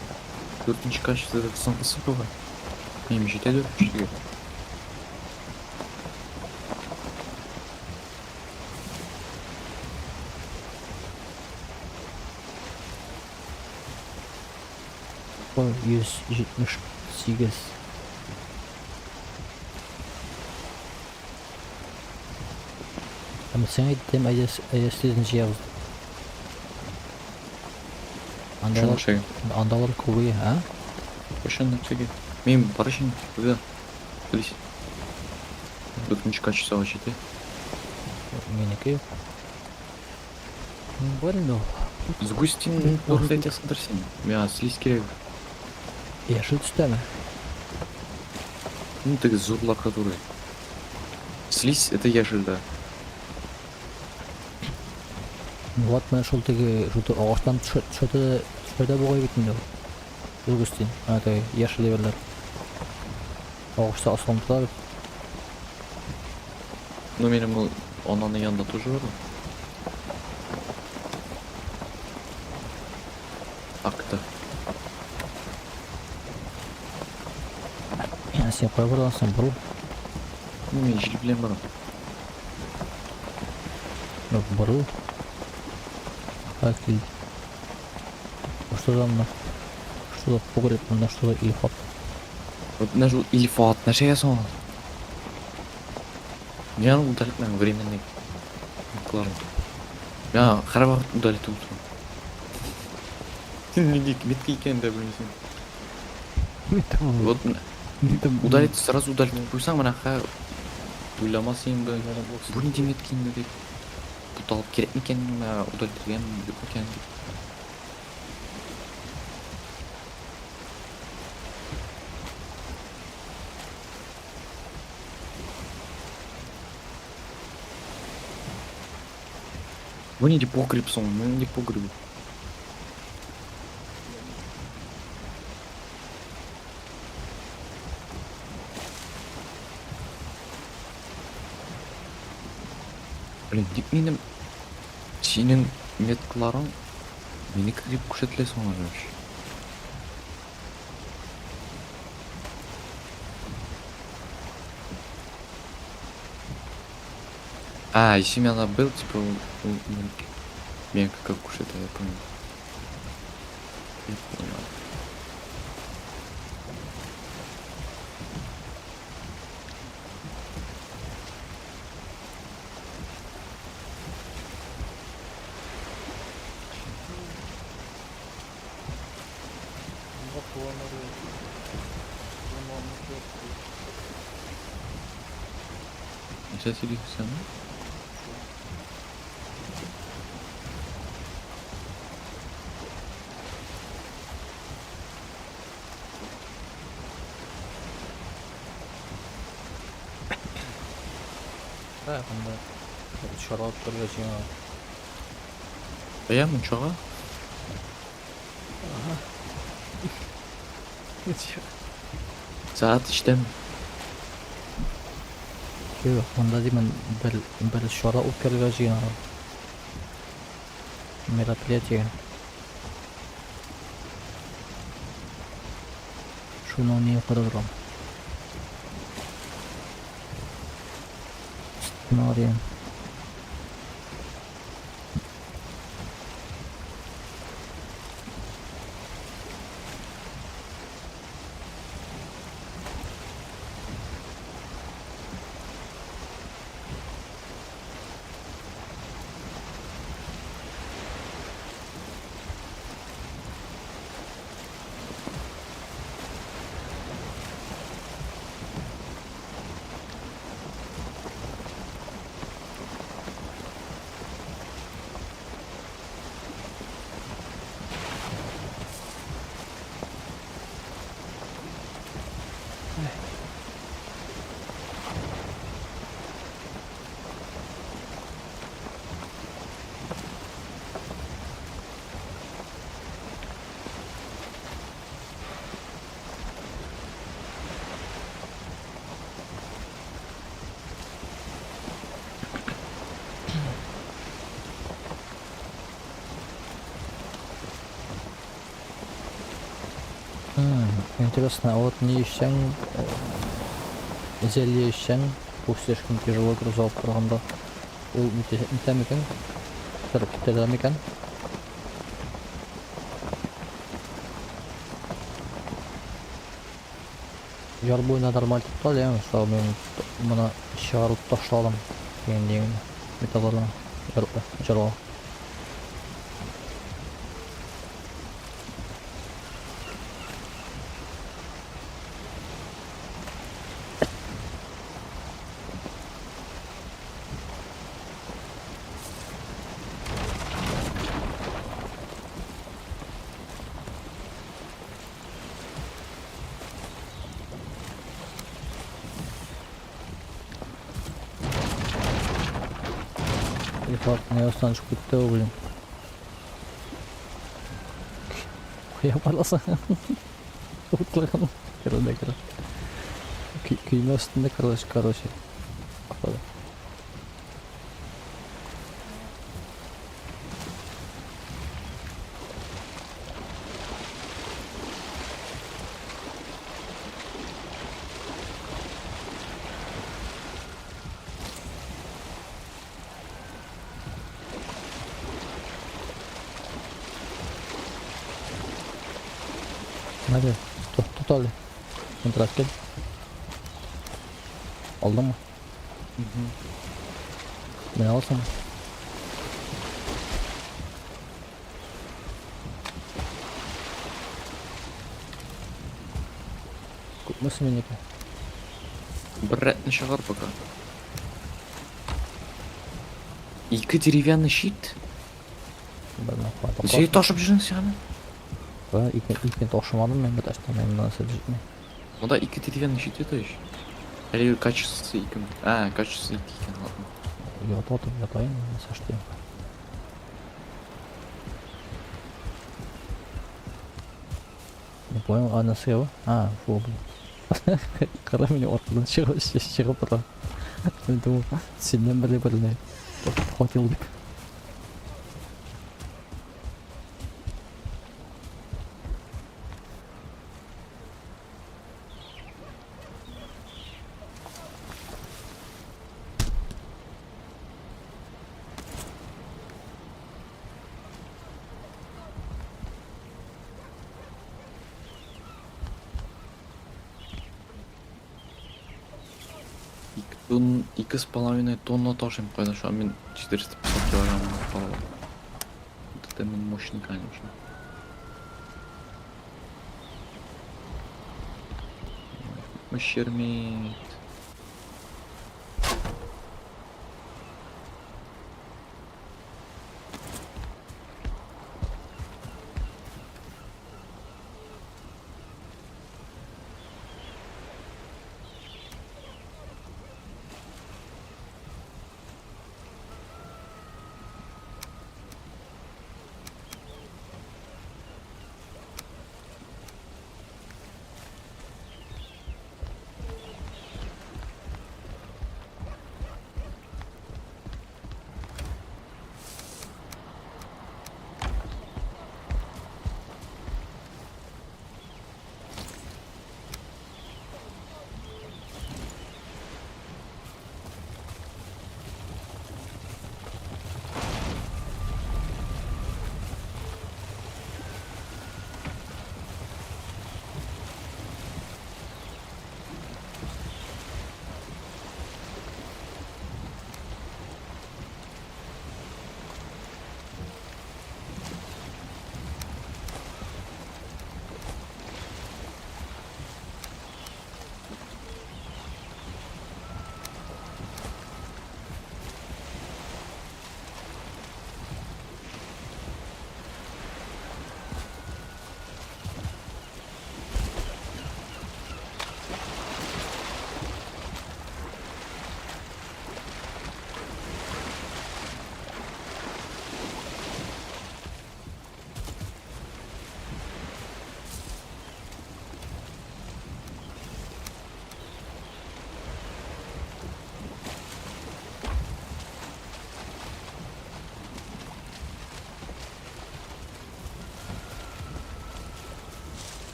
Дүртенче качество это соңгысы бугай. Минем җитә дүртенчегә. Ой, 178. Ә сиңа әйттем, әйдә сезне җыябыз. Кайчан Андалар, нәрсәгә? андалар күбәя, а? Кайчан нәрсәгә? Мин бар өчен куда? Слизь. Дүртенче качествога җитә. Минеке юк. Мин бар инде ул. Сгустин турында әйтәсеңдер син. Миңа слизь кирәк. Яшел төстәме? Ну, теге зурлар, который. Слизь, это яшел, да. Вот менә шул теге шул агачтан төшә төшә дә бугай бит инде ул. Югыстин. Ана теге яшел әйберләр. Агачта асылынып тора бит. Ну, минем ул ананың янында тоже бар ул. Акты. Син кая баргансың, борыл. Ну, мин җил белән барам. Юк, борыл. Ха, кил. Что за мына? Что за погреб монда, что за Илфат? Вот менә шул Илфат, нәрсәгә соң ул? Мин аны удалить итмәдем, временный. Никларын. Я һәрвакыт удалить итеп утырам. Син нинди метка икәнен дә белмисең. Вот менә удалить, сразу удалить итеп куйсаң, менә хә уйламас инде. Бу нинди метка инде дип. Буталып кирәк микән, удалить итергәме, юк микән дип. Бу нинди погреб соң? Бу нинди погреб? Блин, ник минем синең меткаларың минеке дип күрсәтелә соң әле вообще? А, если меня был, типа, меня как кушает, я понял. Я понял. Нәрсә сөйлисең син? Ә, анда чара үткәрергә җыеналар. Кая, мунчага? Ага. Сәгать өчтәме? Юк, монда димен бер бер чара үткәрергә җыеналар. Мероприятие. Шуның ни карап торам. Сценарий. Интересно, а вот ни эчсәң, зелье эчсәң, бу слишком тяжело груз алып торганда, ул нитә микән? Торып китә микән? Яр буена нормаль туктал, яме, шул мин моны чыгарып ташладым дигән дигән металларны жарга. Илфат астан төшеп китте ул, блин. Кая барасың? Утлыгын керде керде. Көймә өстендә, короче, короче. Походу. Әле, тот әле. Контракт кел. Алдыңмы? Менә алсың. Күпме минеке? Бер рәтне чыгар пока. Ике деревянный щит? Син ташып жүрсең син аны? Да, ике ташымадым мин, бит мин нәрсә җитми. Монда ике деревянный щит ята ич. Әле качествосы ике. А, качествосы ике икән, ладно. Ята дип ята инде, нәрсә эшлим. Не понял, а нәрсә ул? А, фу, блин. Кара мине аркадан чыгып чыгып тора. Мин думал, синнән берле берле хватил дип. Ике тонн, 2,5 тонна ташыйм кайда шуңа мин 450 килограмм карап. Вот это мин мощный, конечно. Ущермит.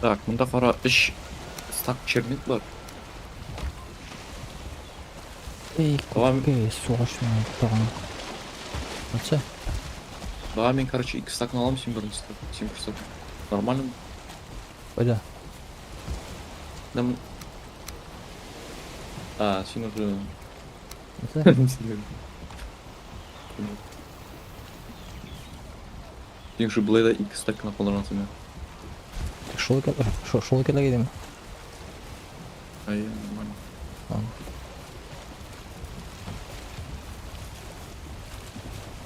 Так, монда кара 3 стак чернит бар. Эй, Давай, күккәй, сугыш миңа тагын. Нәрсә? Давай мин, короче, ике стакны алам, син беренче стак. Син бер стак. Нормально? Кайда? Да, А, син уже... Нәрсә? Син уже болай да ике стак кына калдыргансың миңа. Шул шул кирәк идеме? Әйе, нормально. Ладно.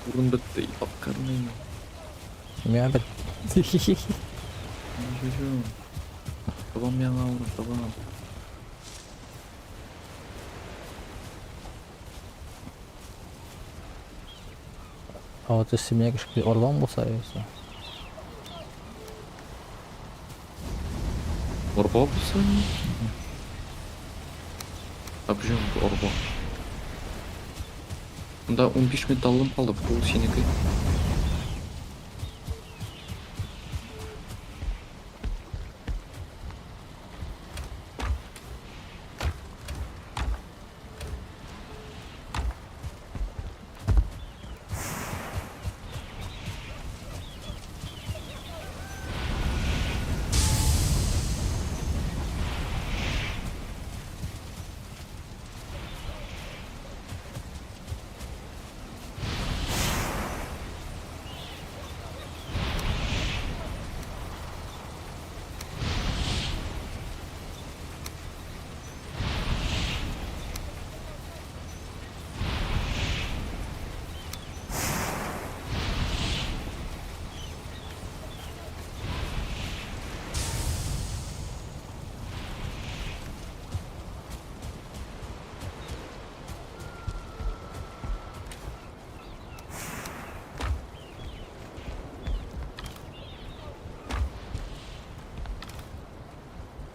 Урын бетте, ёпкарный. Миңа бер. Ничего. Табам миңа урын, табам. А вот если меня кішкене орлан болса, и всё. Арба булса? А при чем тут арба? Монда 15 металлым калды, бу синеке.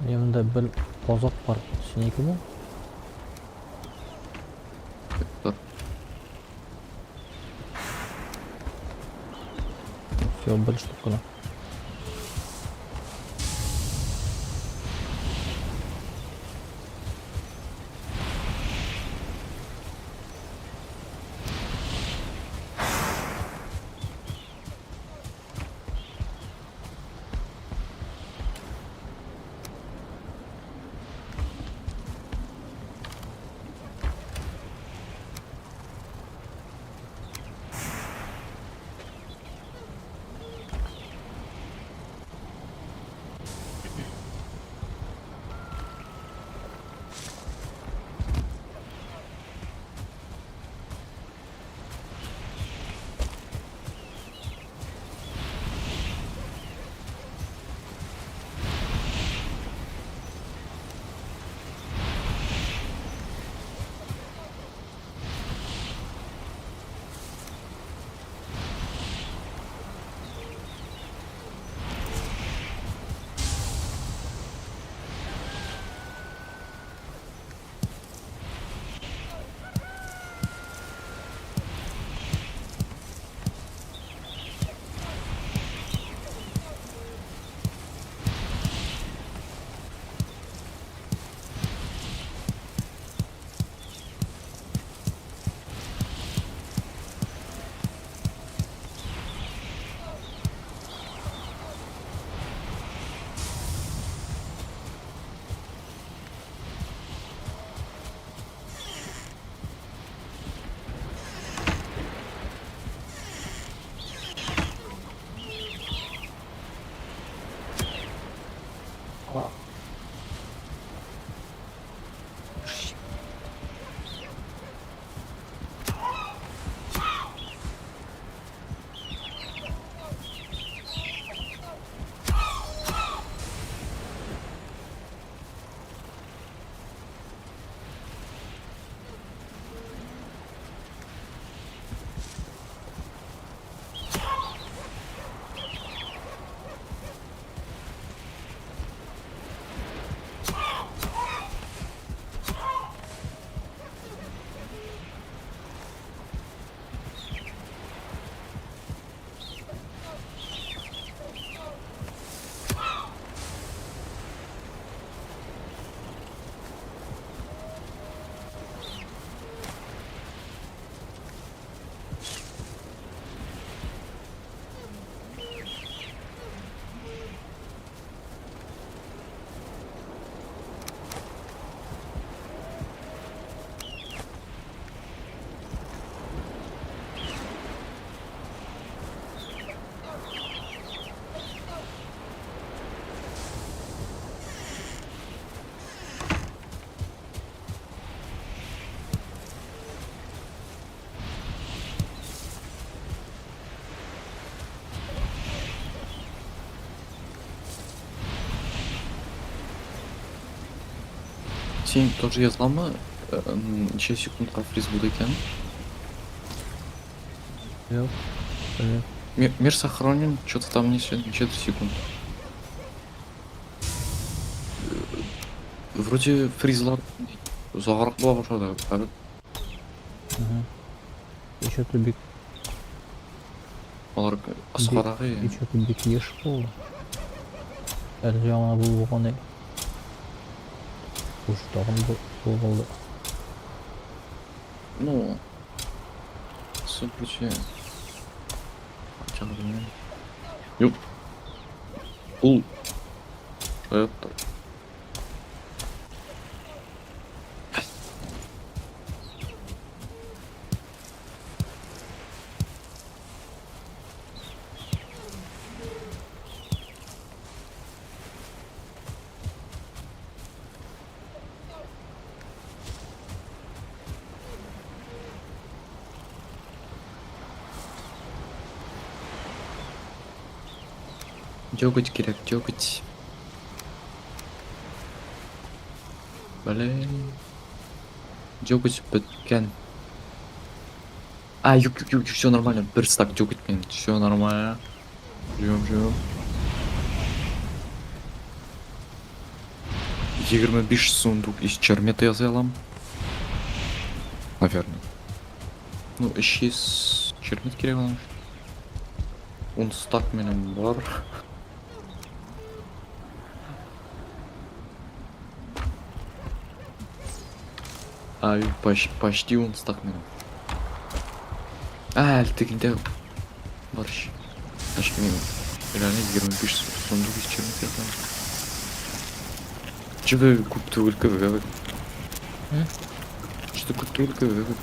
Менә монда бер казак бар. Синекеме? Бар. Все, бер штук кына. Син тоже язламы? Ничә секундка фриз булды икән? Юк. Белмим. Мир сохранен, что-то там ничә секунд. Вроде фризлар озаграк була башлады. Хәзер Еще ты бик, алар кыскарак. Еще ты бик еш булды. Әле яңа булган. Уж тагын бу булды. Ну, все вроде. Хотя бы белмим. Юк. Ул это. Дёготь кирәк, дёготь. Блин. Дёготь беткән. А, юк, юк, юк, все нормально. Бер стак дёготь минем. Все нормально. Живем, живем. 25 сундук из чермета ясый алам. Наверное. Ну, 300 чермет кирәк аның. 10 стак минем бар. А, юк, почти 10 стак минем. А, әле тегендә бар ич. Значит, мин реально 25 сундук из чермет ясыйм. Что-то күп түгел кебек, әбек. М? Что-то күп түгел кебек, әбек.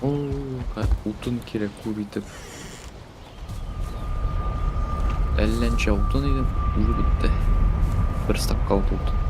О, утын кирәк күп итеп. Әллә ничә утын иде, уже бетте. Бер стак калды утын.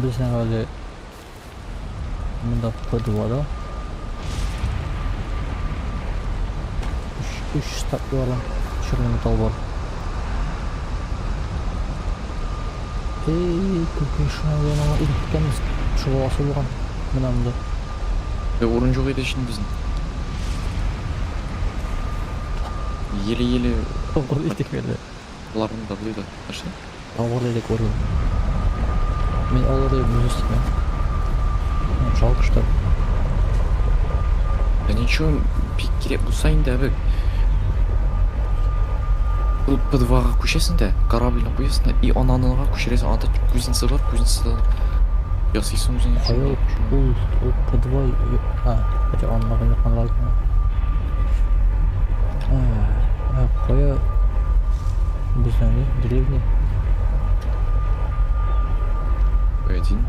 Безнең әле монда П2 да. Өч стак бар, черный металл бар. Эй, күке, шуны янына үтеп киткәнбез. Шул аласы булган. Менә монда. Урын юк иде өчен безнең. Еле-еле Авыр идек әле. Боларны да булды. Нәрсә? Авыр идек урын. Мин алыр идем үз өстемә. Жалко, что. Да ничего, бик кирәк булса инде, әбек. Ул П2-га күчәсең дә, корабльне куясың да, и ананыңа күчерәсең. Анда кузница бар, кузницадан ясыйсың үзеңә. Кая ул П2, а, хотя аннагы якынрак икән. А, кая безнең ни, деревня? П1.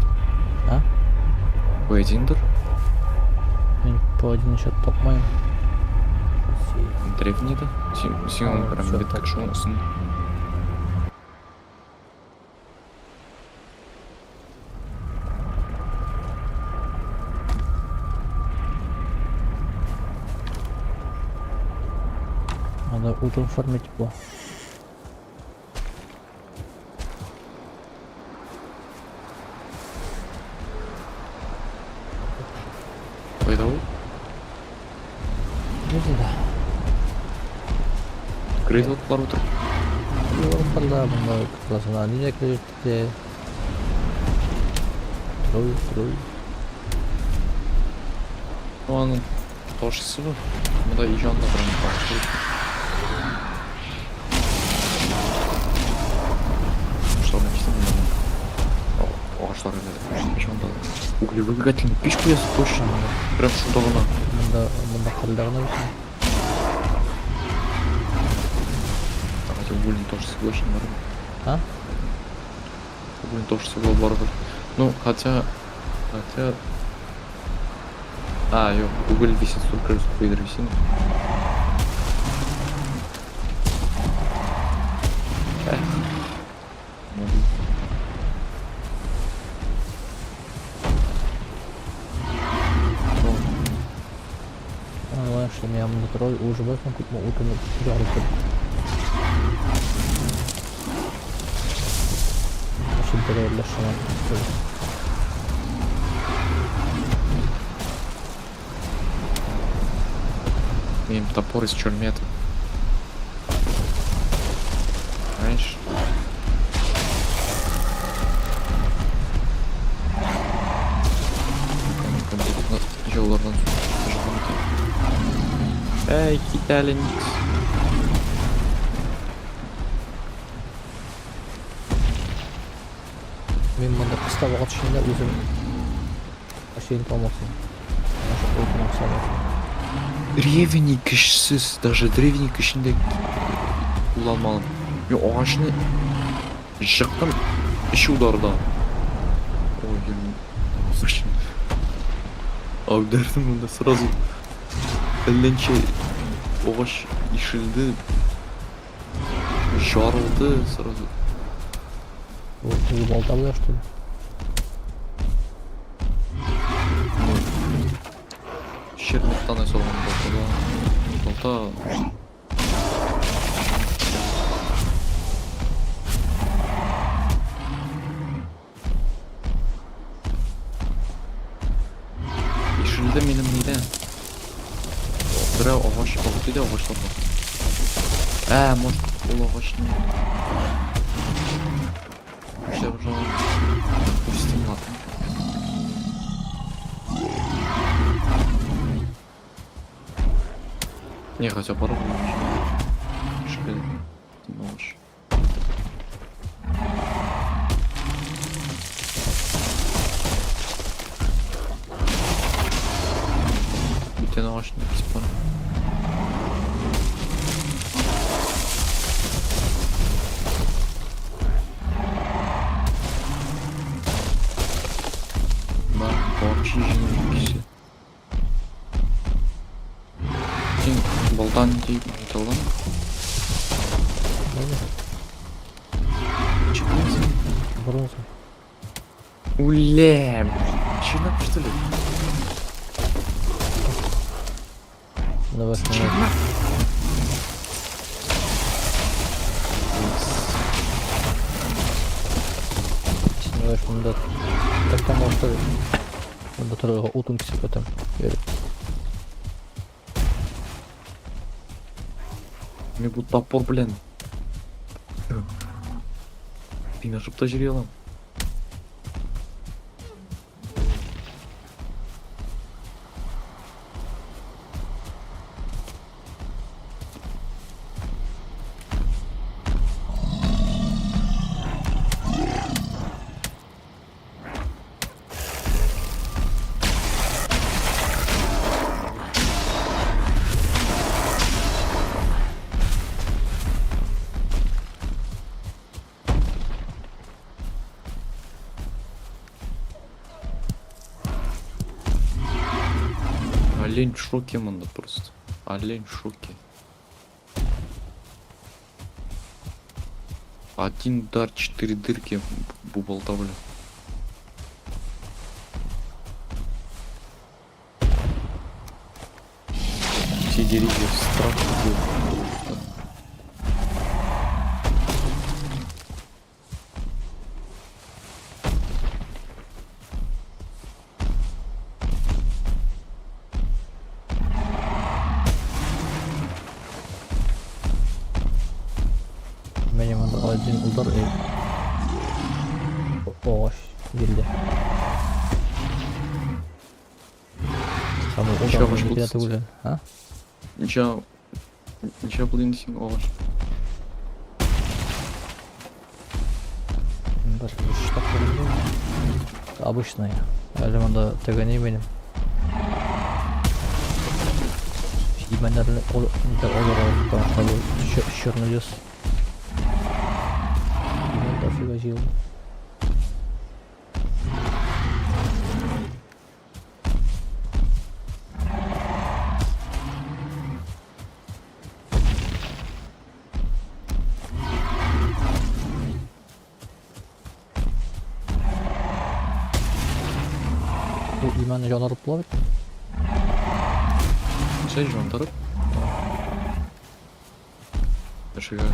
А? П1-дыр. Мин П1 еще тапмыйм. Древний да. Син, син А, аны прям всё, бит так. шунысын. Надо утон фармить була. Кайда ул? Нәрсәдә? Кредитлар утыр. Европада монда классына нидә кредитте? Трой, трой. Ну, аның ташысы бу. Монда ижанда прям ташы. Агачларны кистем монда. Агачлар әле ижанда. Углевыгательный печь куясы точно. Прям шунда гына. Монда монда кырда гына бит. Хотя угольный ташысы була барыбер. А? Угольный ташысы була барыбер. Ну, хотя. А, юк, уголь висит столько же, сколько и древесина. Эх. Ну, Аңлайм, что мин монда трой уже басма күпме утыны ярып. Шул берәрләр шуңа. Имеем топор из чермета. Знаешь? Ну-ка, ну-ка, Жолдардан Эй, китәле, Никс. Мин монда кыска вакыт эчендә үзем ашыйын алмакчы. Аша утын салып. Древний кешсез, даже древний кешендә кулланмадым. Мин агачны жыктым өч ударда. Ой, я Аударdım монда сразу. Әлләнчә агач ишелде. Жарылды сразу. Вот ты балта була, что ли? Ну, Щерметтан ясалган балтада. Балта. Ишелде минем нидә? Берәү агач алды иде агачлардан. Ә, может, ул агачны. Эшләп башлаган. Допустим, ладно. Не, хотя барыбер Ишелде. Агач. Бүтән агачны кисеп бара. Ба, вообще җиңел кисе. Син балдан дип әйтә? Нәйме? Ничек беләсең? Бронза. Үлем! Чынлап, что ли? Давай смотри. Давай монда так там может монда торырга утын кисеп өтәм. Йөреп. Мин бу топор белән Пинашып та җөри алам. Олень в шоке монда просто. Олень в шоке. Один удар, четыре дырки бу балта белән. Все деревья в страхе просто. Один удар и агач бирде. Һәм ул Ничә ударны агач бирә булды? түгел. А? Ничә ничә булды инде синең агач? Бер өч тапкыр инде. Обычный. Әле монда теге ни минем. Имәннәрне ул алырга, потому что бу черный лес. Имән дофига җыелды. Бу имәнне җанырып була бит. Ничә җантырып? Кешегә.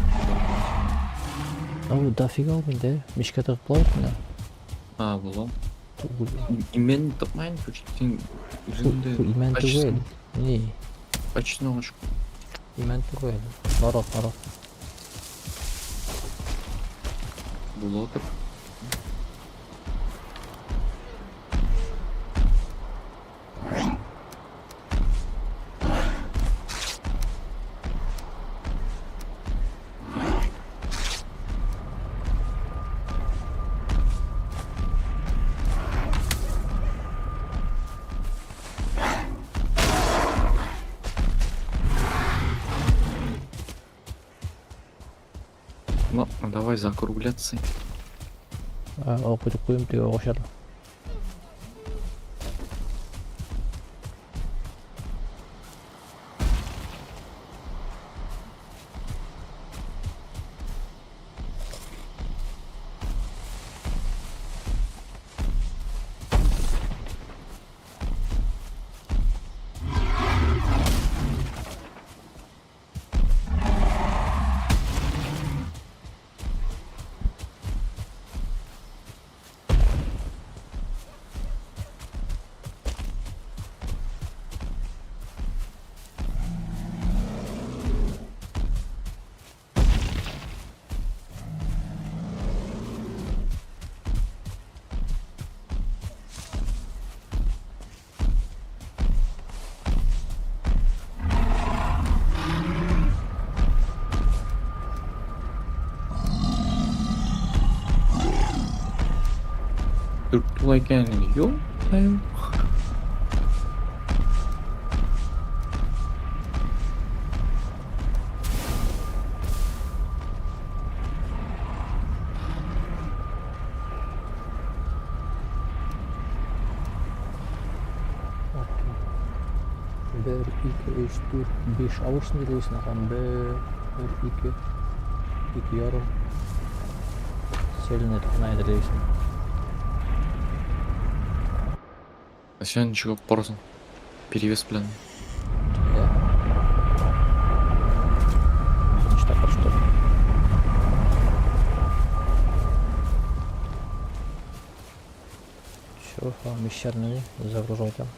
Ну, дофига ул инде. Мичкә тыгып була бит менә. А, була. Түгел. Имән тапмайын, короче, син үзең дә Бу имән түгел. Ни? Качественный агач. Имән түгел. Нарат, нарат. Була дип. Ладно, давай закругляться. Алып кайтып куйым теге агачларны. Дүрт тула икән инде. Юк, юк. Бер, ике, өч, дүрт, биш. Авышны билгесен һәм бер, бер, ике, ике ярым. Селне кына әзерләйсең. Ә син ничек алып барасың? Перевес белән. Да. Беренче тапкыр что ли? Все, мещерный загружай там.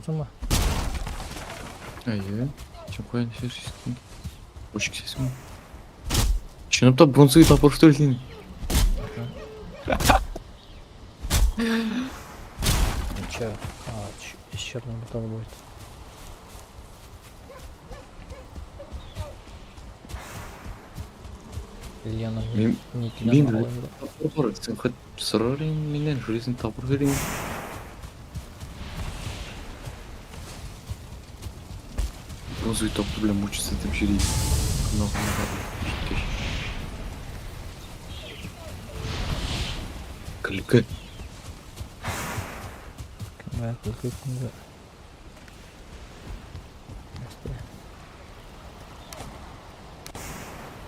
Ишетәсеңме? Әйе. Син каян ишеттең? Ничек ишетәсең? Чынлап та бронзовый топор что ли син? Ничего. А, из черного металла будет. Ильяна Мин не мин кидән топор бар. Син хоть сорар идең миннән, шулай топор бирдең. Бронзовый топор белән мучиться итеп йөри. Җиткәч. Көлке. Кемгә көлке кемгә. Нәрсә?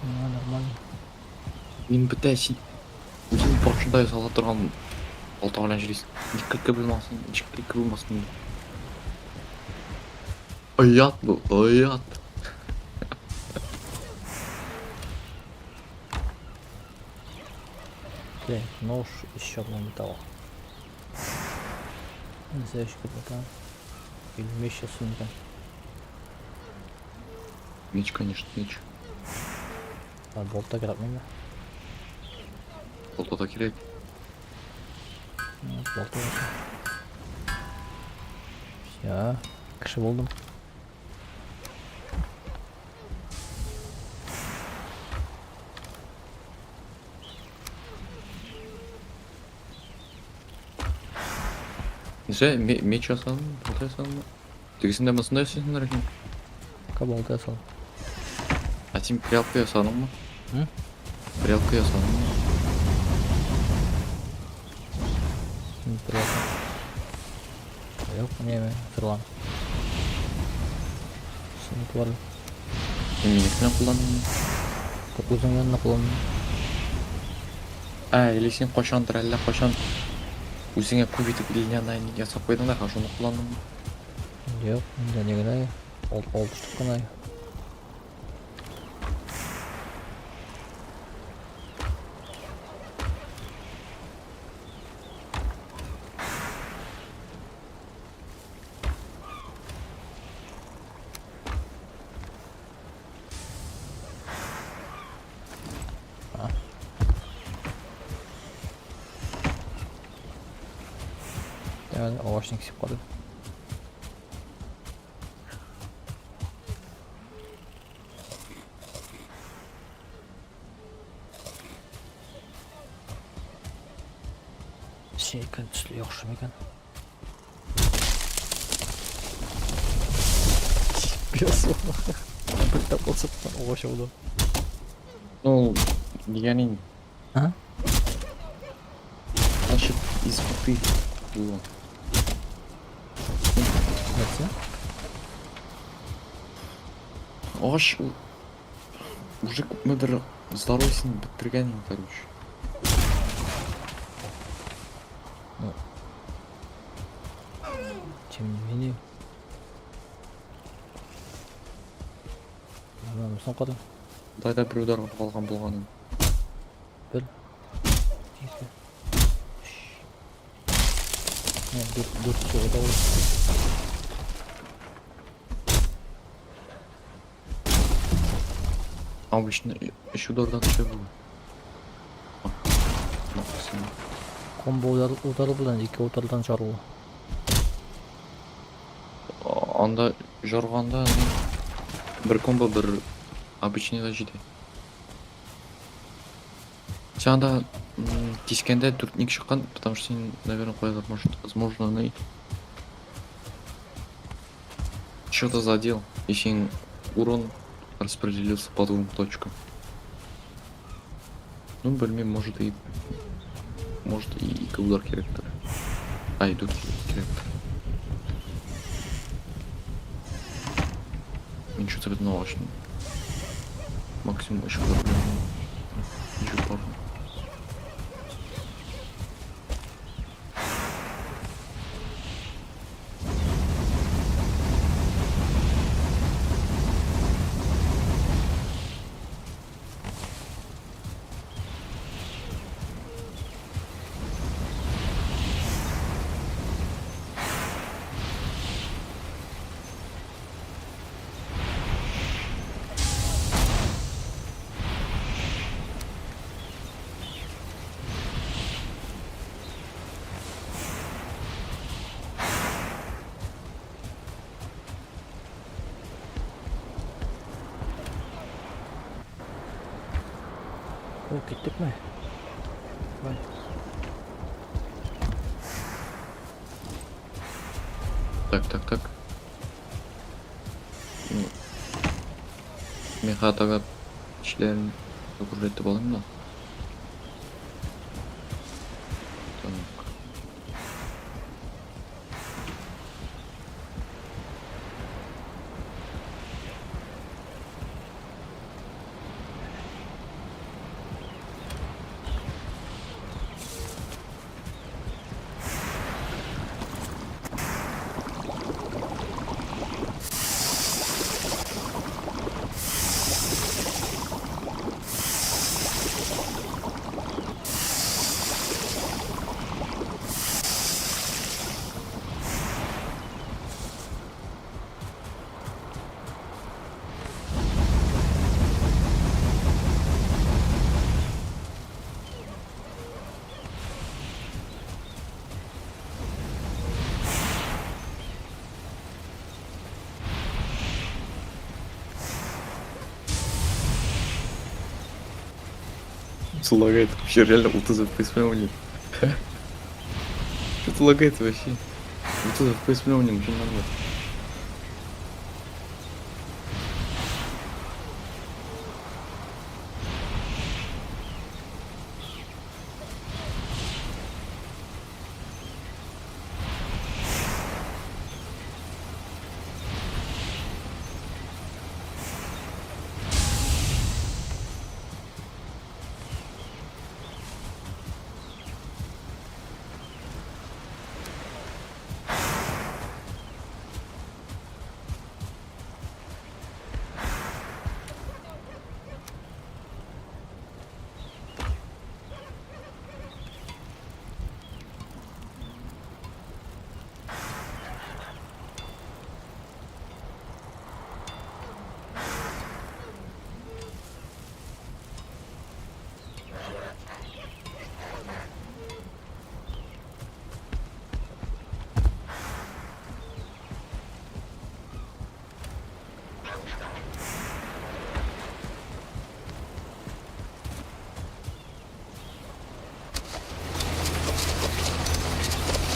Миңа нормально. Мин бетә син үзең башында ясала торган балта белән йөрисең. Ничек көлке булмасын, ничек көлке булмасын. Оят бу, оят. Так, нож из черного металла. Нәрсә эш икән? Или меч ясыйм икән? Меч, конечно, меч. А болта кирәкмиме? Балта да кирәк. Вот, болта ясыйм. Всё, кеше булдым. Нәрсә, меч ясадың, балта ясадың? Тегесендә монысында ясыйсыңдыр икән. Пока болта ясадым. А син прялка ясадыңмы? М? Прялка ясадыңмы? Приятно. Юк, не, ферлан. Синеке бар. Син минекенә кулландыңмы? Үзең янына кулландым. А, или син кайчандыр әллә кайчан үзеңә күп итеп льняная ясап куйдың да, шуны кулландыңмы? Юк, миндә ни генә, алты штук кына. Әле агачны кисеп калды. Синеке төсле яхшы микән? Пес. Бер тапкыр сыткан агач ауды. Ну, дигән инде. А? Значит, из воды было. Нәрсә? Агач ул уже күпмедер здоровьесын бетергән инде, короче. Ну. Тем не менее. Монысын кара. Дайда бер ударга калган булганын. Бер. Ике. Өч. Не, дүрт, дүрт сугыда ул. Обычно өч удардан төшә бу. Максимум. Комбо удар, удары белән ике удардан жарыла. Анда жарганда бер комбо бер обычныйга җитә. Син анда кискәндә дүртник чыккан, потому что син, наверное, куялар, может, возможно, ни что-то задел, и син урон распределился по двум точкам. Ну, белмим, может и ике удар кирәктер. Ай, дүрт кирәктер. Мин что-то бит агачны. Максимум өч удар белән. Ничек бар? О, киттекме? Давай. Так, так, так. Ну, Мин хатага эшләрен загружать итеп алыйм да. Так. Лагает вообще реально 30 FPS прямо нет. Что-то лагает вообще. 30 FPS прямо нет, ничего нормально.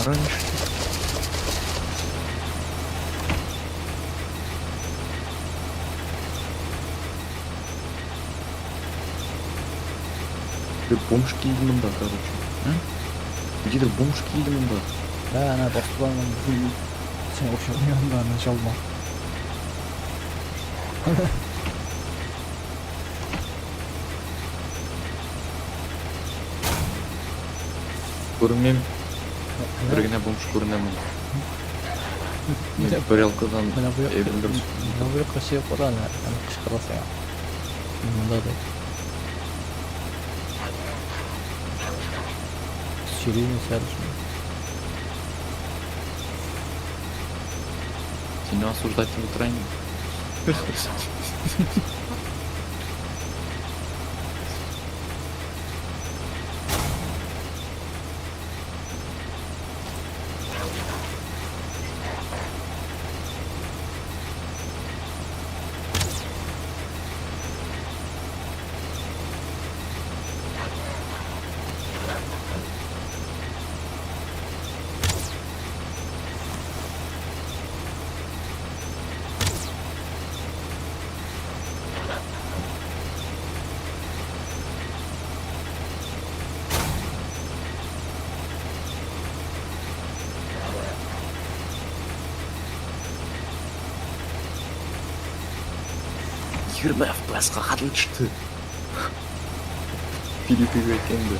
Раньше. Бер бомж килде монда, короче. А? Где-то бомж килде монда. Да, она просто Син вообще янда началма. Күрмим. Бер генә бомж күренә монда. Мин тарелкадан Менә бу әйбер менә бу якка чыгып кара әнә, аны кычкырасың. Монда да. Сөйлейме сәл. Сине осуждать итеп утыра инде. 20 FPS-ка хәтле төште. PvP-гә әйткәндә.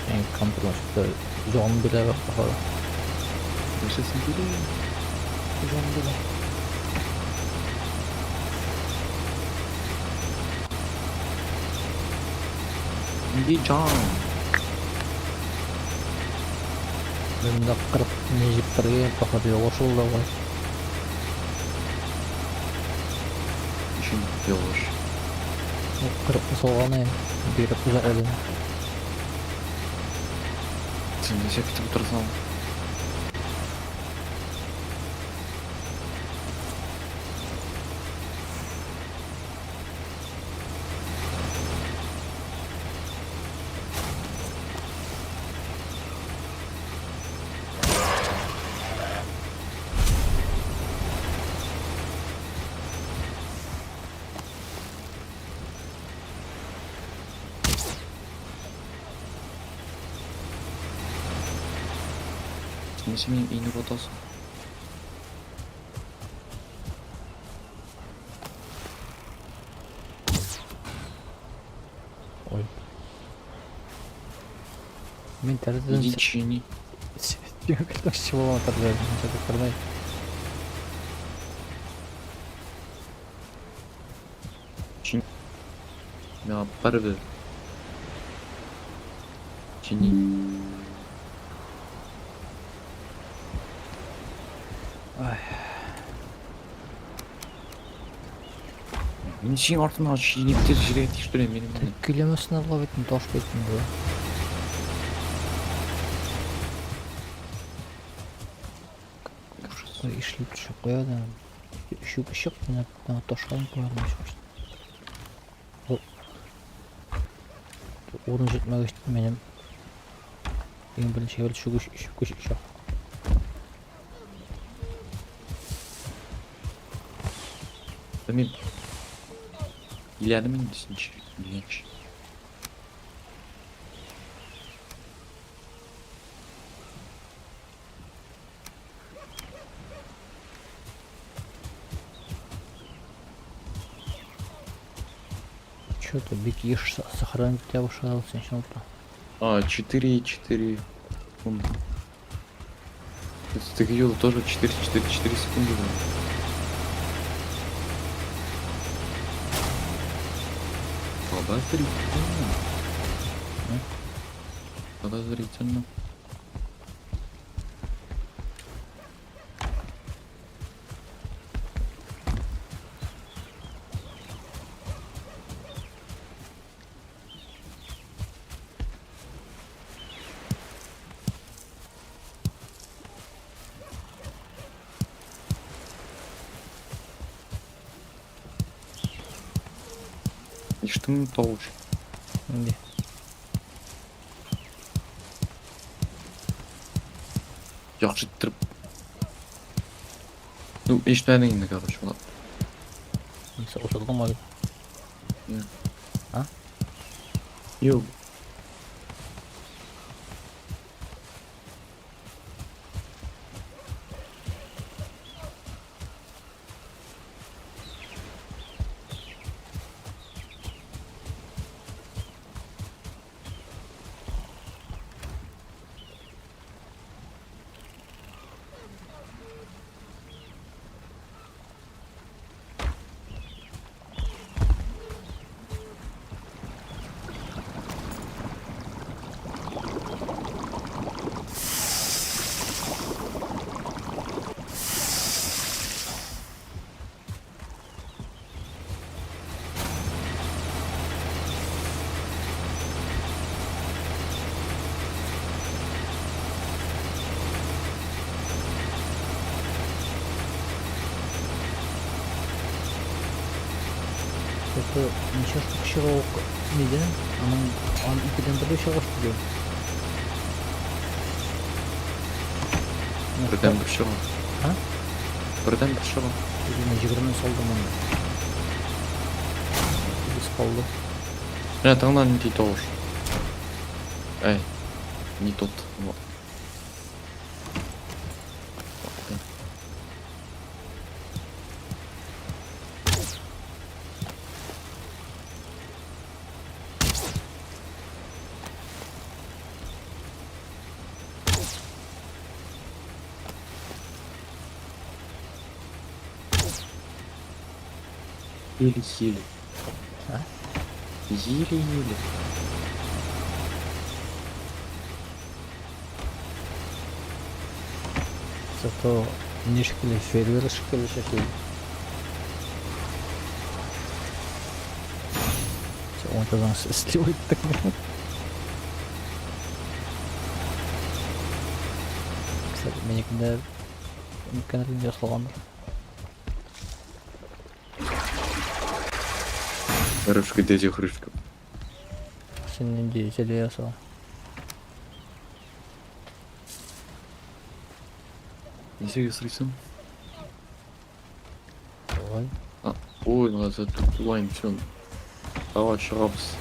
Мин компьютер чыкты. Җан бирә бахыр. Нәрсәсен бирә? Җан бирә. Нинди җан? Монда 40 ни җиптергә бахыр ялгыш ул да бар. Өчен ялгыш. 40 салганы биреп узак әле. Син нәрсә көтеп утырасың? Син минем өйне ватасың. Ой. Мин тәрәзәдән Иди чини. Чыгып алам тәрәзәдән, ничә күрмәй. Чин. Миңа барыбер. Чини. Ай. Мин синең артыңнан чинип тир җиргә тиштерәм минем. Тик көйләмәсен була бит, таш бит инде. Ужас. Ой, ишлеп төшеп куя да. Чүп чык, менә ташлап куя да. Урын җитмәгәч минем. Иң беренче әйбер чүгеч чүкеч чак. Мин Иләдем инде син дигәнче. Чё-то бик еш сохранить итә башлады син чынлыкта. А, 4,4 секунды. Это теге юлы тоже 4,4,4 секунды было. Подозрительно. Подозрительно. Ишеттеңме тавыш? Нинди? Яхшы иттереп. Ну, ишетмәдең инде, короче, ладно. Нәрсә утырдың әле? А? Юк. Это ничә штук чыга ул нидән? Аның ан икедән бер чыга что ли? Бердән бер чыга. А? Бердән бер чыга. Мин 20 салдым аны. Без калды. Менә тыңла нинди тавыш. Әй, не тот. Вот. Еле-еле. А? Еле-еле. Зато не шикелле фейерверк шикелле чәчелде. Уңайтадан слив иттек. Кстати, минекендә үткән ясалгандыр. Хрюшка, дядя Хрюшка. Син нинди желе ясаган? Ничек ясыйсың? Давай. Ой, надо тут лайм, все. Давай, чыгабыз.